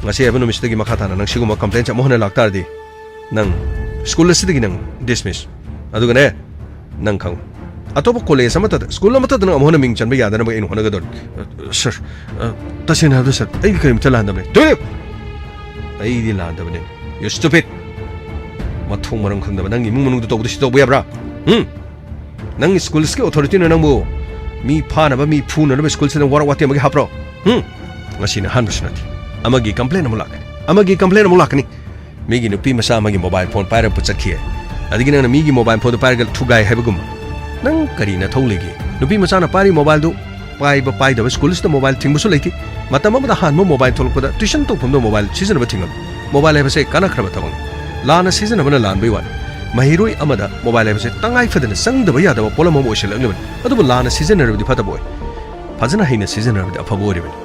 ꯉꯁꯤ ꯍꯥꯏꯕ ꯅꯨꯃꯤꯠꯁꯤꯗꯒꯤ ꯃꯈꯥ ꯇꯥꯅ ꯅꯪ ꯁꯤꯒꯨꯝꯕ ꯀꯝꯄ꯭ꯂꯦꯟꯁꯦ ꯑꯃꯨꯛ ꯍꯟꯅ ꯂꯥꯛꯇꯥꯔꯗꯤ, ꯅꯪ ꯁ꯭ꯀꯨꯜ ꯑꯁꯤꯗꯒꯤ ꯅꯪ ꯗꯤꯁꯃꯤꯁ꯫ ꯑꯗꯨꯒꯅꯦ, ꯅꯪ ꯈꯪꯉꯨ, ꯑꯇꯣꯞꯄ ꯀꯣꯂꯦꯖ ꯑꯃꯠꯇꯗ, ꯁ꯭ꯀꯨꯜ ꯑꯃꯠꯇꯗ ꯅꯪ ꯑꯃꯨꯛ ꯍꯟꯅ ꯃꯤꯡ ꯆꯟꯕ ꯌꯥꯗꯅꯕ ꯑꯩꯅ ꯍꯣꯠꯅꯒꯗꯧꯔꯤ꯫ ꯑ, ꯁꯥꯔ, ꯑ, ꯇꯁꯦꯡꯅ ꯍꯥꯏꯕꯗ, ꯁꯥꯔ, ꯑꯩꯗꯤ ꯀꯔꯤꯝꯇ ꯂꯥꯟꯗꯕꯅꯦ꯫ ꯇꯨꯂꯤꯞ! ꯑꯩꯗꯤ ꯂꯥꯟꯗꯕꯅꯦ꯫ You stupid! ꯃꯊꯣꯡ ꯃꯔꯝ ꯈꯪꯗꯕ, ꯅꯪꯒꯤ ꯏꯃꯨꯡ ꯃꯅꯨꯡꯗ ꯇꯧꯕꯗ ꯁꯤ ꯇꯧꯕ ꯌꯥꯕ꯭ꯔꯥ? ꯍꯨꯝ? ꯅꯪꯒꯤ ꯁ꯭ꯀꯨꯜꯁꯀꯤ ꯑꯣꯊꯣꯔꯤꯇꯤꯅ ꯅꯪꯕꯨ ꯃꯤ ꯐꯥꯅꯕ, ꯃꯤ ꯐꯨꯅꯅꯕ ꯁ꯭ꯀꯨꯜꯁꯤꯗ ꯋꯥꯔꯛ ꯋꯥꯇꯦꯝ ꯑꯃꯒꯤ ꯍꯥꯞꯄ꯭ꯔꯣ? ꯍꯨꯝ? ꯉꯁꯤꯅ ꯑꯍꯥꯟꯕꯁꯨ ꯅꯠꯇꯦ꯫ ꯑꯃꯒꯤ ꯀꯝꯄ꯭ꯂꯦꯟ ꯑꯃꯨꯛ ꯂꯥꯛꯀꯅꯤ, ꯑꯃꯒꯤ ꯀꯝꯄ꯭ꯂꯦꯟ ꯑꯃꯨꯛ ꯂꯥꯛꯀꯅꯤ꯫ ꯃꯤꯒꯤ ꯅꯨꯄꯤ ꯃꯆꯥ ꯑꯃꯒꯤ ꯃꯣꯕꯥꯏꯜ ꯐꯣꯟ ꯄꯥꯏꯔꯒ ꯄꯨꯠꯆꯠꯈꯤꯌꯦ꯫ ꯑꯗꯒꯤ ꯅꯪꯅ ꯃꯤꯒꯤ ꯃꯣꯕꯥꯏꯜ ꯐꯣꯟꯗꯨ ꯄꯥꯏꯔꯒ ꯊꯨꯒꯥꯏ ꯍꯥꯏꯕꯒꯨꯝꯕ꯫ ꯅꯪ ꯀꯔꯤ ꯅꯊꯧ ꯂꯩꯒꯦ? ꯅꯨꯄꯤ ꯃꯆꯥꯅ ꯄꯥꯏꯔꯤ ꯃꯣꯕꯥꯏꯜꯗꯨ ꯄꯥꯏꯕ ꯄꯥꯏꯗꯕ ꯁ꯭ꯀꯨꯜꯁꯤꯗ ꯃꯣꯕꯥꯏꯜ ꯊꯤꯡꯕꯁꯨ ꯂꯩꯇꯦ꯫ ꯃꯇꯝ ꯑꯃꯗ ꯑꯍꯥꯟꯕ ꯃꯣꯕꯥꯏꯜ ꯊꯣꯛꯂꯛꯄꯗ ꯇ꯭ꯌꯨꯁꯟ ꯇꯧꯐꯝꯗ ꯃꯣꯕꯥꯏꯜ ꯁꯤꯖꯤꯟꯅꯕ ꯊꯤꯡꯉꯝꯃꯤ꯫ ꯃꯣꯕꯥꯏꯜ ꯍꯥꯏꯕꯁꯦ ꯀꯥꯟꯅꯈ꯭ꯔꯕ ꯊꯕꯛꯅꯤ꯫ ꯂꯥꯟꯅ ꯁꯤꯖꯤꯟꯅꯕꯅ ꯂꯥꯟꯕꯩ ꯋꯥꯅꯤ꯫ ꯃꯍꯩꯔꯣꯏ ꯑꯃꯗ ꯃꯣꯕꯥꯏꯜ ꯍꯥꯏꯕꯁꯦ ꯇꯉꯥꯏ ꯐꯗꯅ ꯆꯪꯗꯕ ꯌꯥꯗꯕ ꯄꯣꯠꯂꯝ ꯑꯃ ꯑꯣꯏꯁꯤꯜꯂꯛꯂꯤꯕꯅꯤ꯫ ꯑꯗꯨꯕꯨ ꯂꯥꯟꯅ ꯁꯤꯖꯤꯟꯅꯔꯕꯗꯤ ꯐꯠꯇꯕ ꯑꯣꯏ, ꯐꯖꯅ ꯍꯩꯅ ꯁꯤꯖꯤꯟꯅꯔꯕꯗꯤ ꯑꯐꯕ ꯑꯣꯏꯔꯤꯕꯅꯤ꯫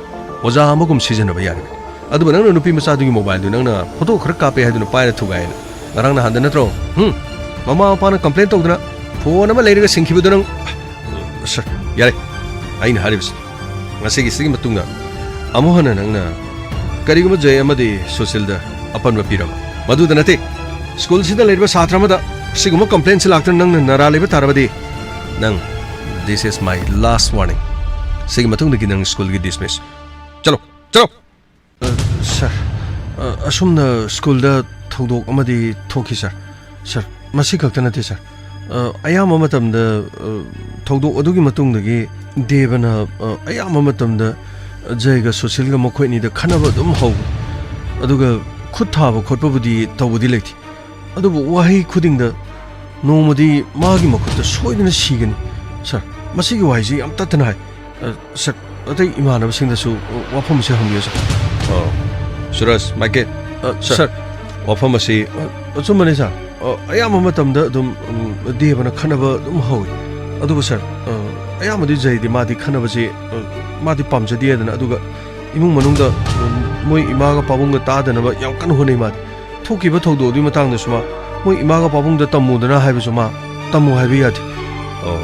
ꯑꯣꯖꯥ ꯑꯃꯒꯨꯝ ꯁꯤꯖꯤꯟꯅꯕ ꯌꯥꯔꯤꯕꯅꯤ꯫ ꯑꯗꯨꯕꯨ ꯅꯪꯅ ꯅꯨꯄꯤ ꯃꯆꯥꯗꯨꯒꯤ ꯃꯣꯕꯥꯏꯜꯗꯨ ꯅꯪꯅ ꯐꯣꯇꯣ ꯈꯔ ꯀꯥꯞꯄꯦ ꯍꯥꯏꯗꯨꯅ ꯄꯥꯏꯔ ꯊꯨꯒꯥꯏꯅ ꯉꯔꯥꯡ ꯅꯍꯥꯟꯗ ꯅꯠꯇ꯭ꯔꯣ? ꯍꯨꯝ? ꯃꯃꯥ ꯃꯄꯥꯅ ꯀꯝꯄ꯭ꯂꯦꯟ ꯇꯧꯗꯅ ꯐꯣꯟ ꯑꯃ ꯂꯩꯔꯒ ꯁꯤꯟꯈꯤꯕꯗꯨ ꯅꯪ꯫ ꯁꯥꯔ, ꯌꯥꯔꯦ꯫ ꯑꯩꯅ ꯍꯥꯏꯔꯤꯕꯁꯤ, ꯉꯁꯤꯒꯤ ꯁꯤꯒꯤ ꯃꯇꯨꯡꯗ ꯑꯃꯨꯛ ꯍꯟꯅ ꯅꯪꯅ ꯀꯔꯤꯒꯨꯝꯕ ꯖꯩ ꯑꯃꯗꯤ ꯁꯨꯁꯤꯜꯗ ꯑꯄꯟꯕ ꯄꯤꯔꯕ, ꯃꯗꯨꯗ ꯅꯠꯇꯦ, ꯁ꯭ꯀꯨꯜꯁꯤꯗ ꯂꯩꯔꯤꯕ ꯁꯥꯇ꯭ꯔ ꯑꯃꯗ ꯁꯤꯒꯨꯝꯕ ꯀꯝꯄ꯭ꯂꯦꯟꯁꯤ ꯂꯥꯛꯇꯨꯅ ꯅꯪꯅ ꯅꯔꯥ ꯂꯩꯕ ꯇꯥꯔꯕꯗꯤ, ꯅꯪ, this is my last warning. ꯁꯤꯒꯤ ꯃꯇꯨꯡꯗꯒꯤ ꯅꯪ ꯁ꯭ꯀꯨꯜꯒꯤ ꯗꯤꯁꯃꯤꯁ꯫ ꯆꯠꯂꯣ, ꯆꯠꯂꯣ꯫ ꯑ, ꯁꯥꯔ, ꯑ, ꯑꯁꯨꯝꯅ ꯁ꯭ꯀꯨꯜꯗ ꯊꯧꯗꯣꯛ ꯑꯃꯗꯤ ꯊꯣꯛꯈꯤ, ꯁꯥꯔ꯫ ꯁꯥꯔ, ꯃꯁꯤ ꯈꯛꯇ ꯅꯠꯇꯦ, ꯁꯥꯔ꯫ ꯑ, ꯑꯌꯥꯝꯕ ꯃꯇꯝꯗ, ꯑ, ꯊꯧꯗꯣꯛ ꯑꯗꯨꯒꯤ ꯃꯇꯨꯡꯗꯒꯤ ꯗꯦꯕꯅ, ꯑ, ꯑꯌꯥꯝꯕ ꯃꯇꯝꯗ ꯖꯩꯒ ꯁꯨꯁꯤꯜꯒ ꯃꯈꯣꯏ ꯑꯅꯤꯗ ꯈꯠꯅꯕ ꯑꯗꯨꯝ ꯍꯧꯏ꯫ ꯑꯗꯨꯒ ꯈꯨꯠ ꯊꯥꯕ ꯈꯣꯠꯄꯕꯨꯗꯤ ꯇꯧꯕꯗꯤ ꯂꯩꯇꯦ꯫ ꯑꯗꯨꯕꯨ ꯋꯥꯍꯩ ꯈꯨꯗꯤꯡꯗ ꯅꯣꯡꯃꯗꯤ ꯃꯥꯒꯤ ꯃꯈꯨꯠꯇ ꯁꯣꯏꯗꯅ ꯁꯤꯒꯅꯤ꯫ ꯁꯥꯔ, ꯃꯁꯤꯒꯤ ꯋꯥꯍꯩꯁꯤ ꯌꯥꯝ ꯇꯠꯇꯅ ꯍꯥꯏ꯫ ꯑ, ꯁꯥꯔ, ꯑꯇꯩ ꯏꯃꯥꯟꯅꯕꯁꯤꯡꯗꯁꯨ, ꯑ, ꯋꯥꯐꯝꯁꯦ ꯍꯪꯕꯤꯌꯨ, ꯁꯥꯔ꯫ ꯑ, ꯁꯨꯔꯖ, ꯃꯥꯏꯀꯦꯜ, ꯑ, ꯁꯥꯔ, ꯁꯥꯔ꯫ ꯋꯥꯐꯝ ꯑꯁꯤ ꯑ, ꯑꯆꯨꯝꯕꯅꯤ, ꯁꯥꯔ꯫ ꯑ, ꯑꯌꯥꯝꯕ ꯃꯇꯝꯗ ꯑꯗꯨꯝ, ꯎꯝ, ꯗꯦꯕꯅ ꯈꯠꯅꯕ ꯑꯗꯨꯝ ꯍꯧꯏ꯫ ꯑꯗꯨꯕꯨ, ꯁꯥꯔ, ꯑ, ꯑꯌꯥꯝꯕꯗꯤ ꯖꯩꯗꯤ ꯃꯥꯗꯤ ꯈꯠꯅꯕꯁꯤ, ꯑ, ꯃꯥꯗꯤ ꯄꯥꯝꯖꯗꯦꯗꯅ, ꯑꯗꯨꯒ ꯏꯃꯨꯡ ꯃꯅꯨꯡꯗ, ꯎꯝ, ꯃꯣꯏ ꯏꯃꯥꯒ ꯄꯥꯕꯨꯡꯒ ꯇꯥꯗꯅꯕ ꯌꯥꯝ ꯀꯟꯅ ꯍꯣꯠꯅꯩ ꯃꯥꯗꯤ꯫ ꯊꯣꯛꯈꯤꯕ ꯊꯧꯗꯣꯛ ꯑꯗꯨꯒꯤ ꯃꯇꯥꯡꯗꯁꯨ ꯃꯥ ꯃꯣꯏ ꯏꯃꯥꯒ ꯄꯥꯕꯨꯡꯗ ꯇꯝꯃꯨꯗꯅ ꯍꯥꯏꯕꯁꯨ ꯃꯥ ꯇꯝꯃꯨ ꯍꯥꯏꯕ ꯌꯥꯗꯦ꯫ ꯑꯣ,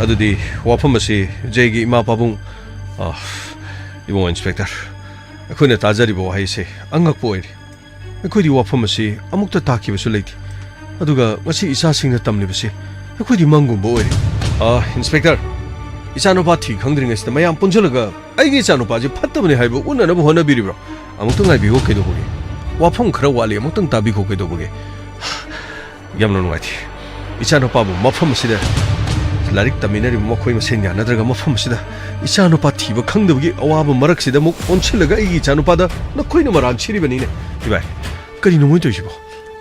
ꯑꯗꯨꯗꯤ ꯋꯥꯐꯝ ꯑꯁꯤ ꯖꯩꯒꯤ ꯏꯃꯥ ꯄꯥꯕꯨꯡ, ꯑ, ꯏꯕꯨꯡꯉꯣ ꯏꯟꯁꯄꯦꯛꯇꯔ, ꯑꯩꯈꯣꯏꯅ ꯇꯥꯖꯔꯤꯕ ꯋꯥꯍꯩꯁꯦ ꯑꯉꯛꯄ ꯑꯣꯏꯔꯦ꯫ ꯑꯩꯈꯣꯏꯗꯤ ꯋꯥꯐꯝ ꯑꯁꯤ ꯑꯃꯨꯛꯇ ꯇꯥꯈꯤꯕꯁꯨ ꯂꯩꯇꯦ꯫ ꯑꯗꯨꯒ ꯉꯁꯤ ꯏꯆꯥꯁꯤꯡꯅ ꯇꯝꯂꯤꯕꯁꯤ ꯑꯩꯈꯣꯏꯗꯤ ꯃꯪꯒꯨꯝꯕ ꯑꯣꯏꯔꯦ꯫ ꯑ, ꯏꯟꯁꯄꯦꯛꯇꯔ, ꯏꯆꯥꯅꯨꯄꯥ ꯊꯤ ꯈꯪꯗ꯭ꯔꯤꯉꯩꯁꯤꯗ ꯃꯌꯥꯝ ꯄꯨꯟꯁꯤꯜꯂꯒ ꯑꯩꯒꯤ ꯏꯆꯥꯅꯨꯄꯥꯁꯤ ꯐꯠꯇꯕꯅꯤ ꯍꯥꯏꯕ ꯎꯠꯅꯅꯕ ꯍꯣꯠꯅꯕꯤꯔꯤꯕ꯭ꯔꯣ? ꯑꯃꯨꯛꯇ ꯉꯥꯏꯕꯤꯌꯨ ꯀꯩꯗꯧꯕꯒꯦ? ꯋꯥꯐꯝ ꯈꯔ ꯋꯥꯠꯂꯤ, ꯑꯃꯨꯛꯇꯪ ꯇꯥꯕꯤꯈꯣ ꯀꯩꯗꯧꯕꯒꯦ? ꯌꯥꯝꯅ ꯅꯨꯡꯉꯥꯏꯇꯦ꯫ ꯏꯆꯥꯅꯨꯄꯥꯕꯨ ꯃꯐꯝ ꯑꯁꯤꯗ ꯂꯥꯏꯔꯤꯛ ꯇꯝꯃꯤꯟꯅꯔꯤꯕ ꯃꯈꯣꯏ ꯃꯁꯦꯟ ꯌꯥꯅꯗ꯭ꯔꯒ ꯃꯐꯝ ꯑꯁꯤꯗ ꯏꯆꯥꯅꯨꯄꯥ ꯊꯤꯕ ꯈꯪꯗꯕꯒꯤ ꯑꯋꯥꯕ ꯃꯔꯛꯁꯤꯗ ꯑꯃꯨꯛ ꯑꯣꯟꯁꯤꯜꯂꯒ ꯑꯩꯒꯤ ꯏꯆꯥꯅꯨꯄꯥꯗ ꯅꯈꯣꯏꯅ ꯃꯔꯥꯟ ꯁꯤꯔꯤꯕꯅꯤꯅꯦ꯫ ꯏꯕꯥꯏ, ꯀꯔꯤꯅꯣ ꯃꯣꯏ ꯇꯧꯔꯤꯁꯤꯕꯣ?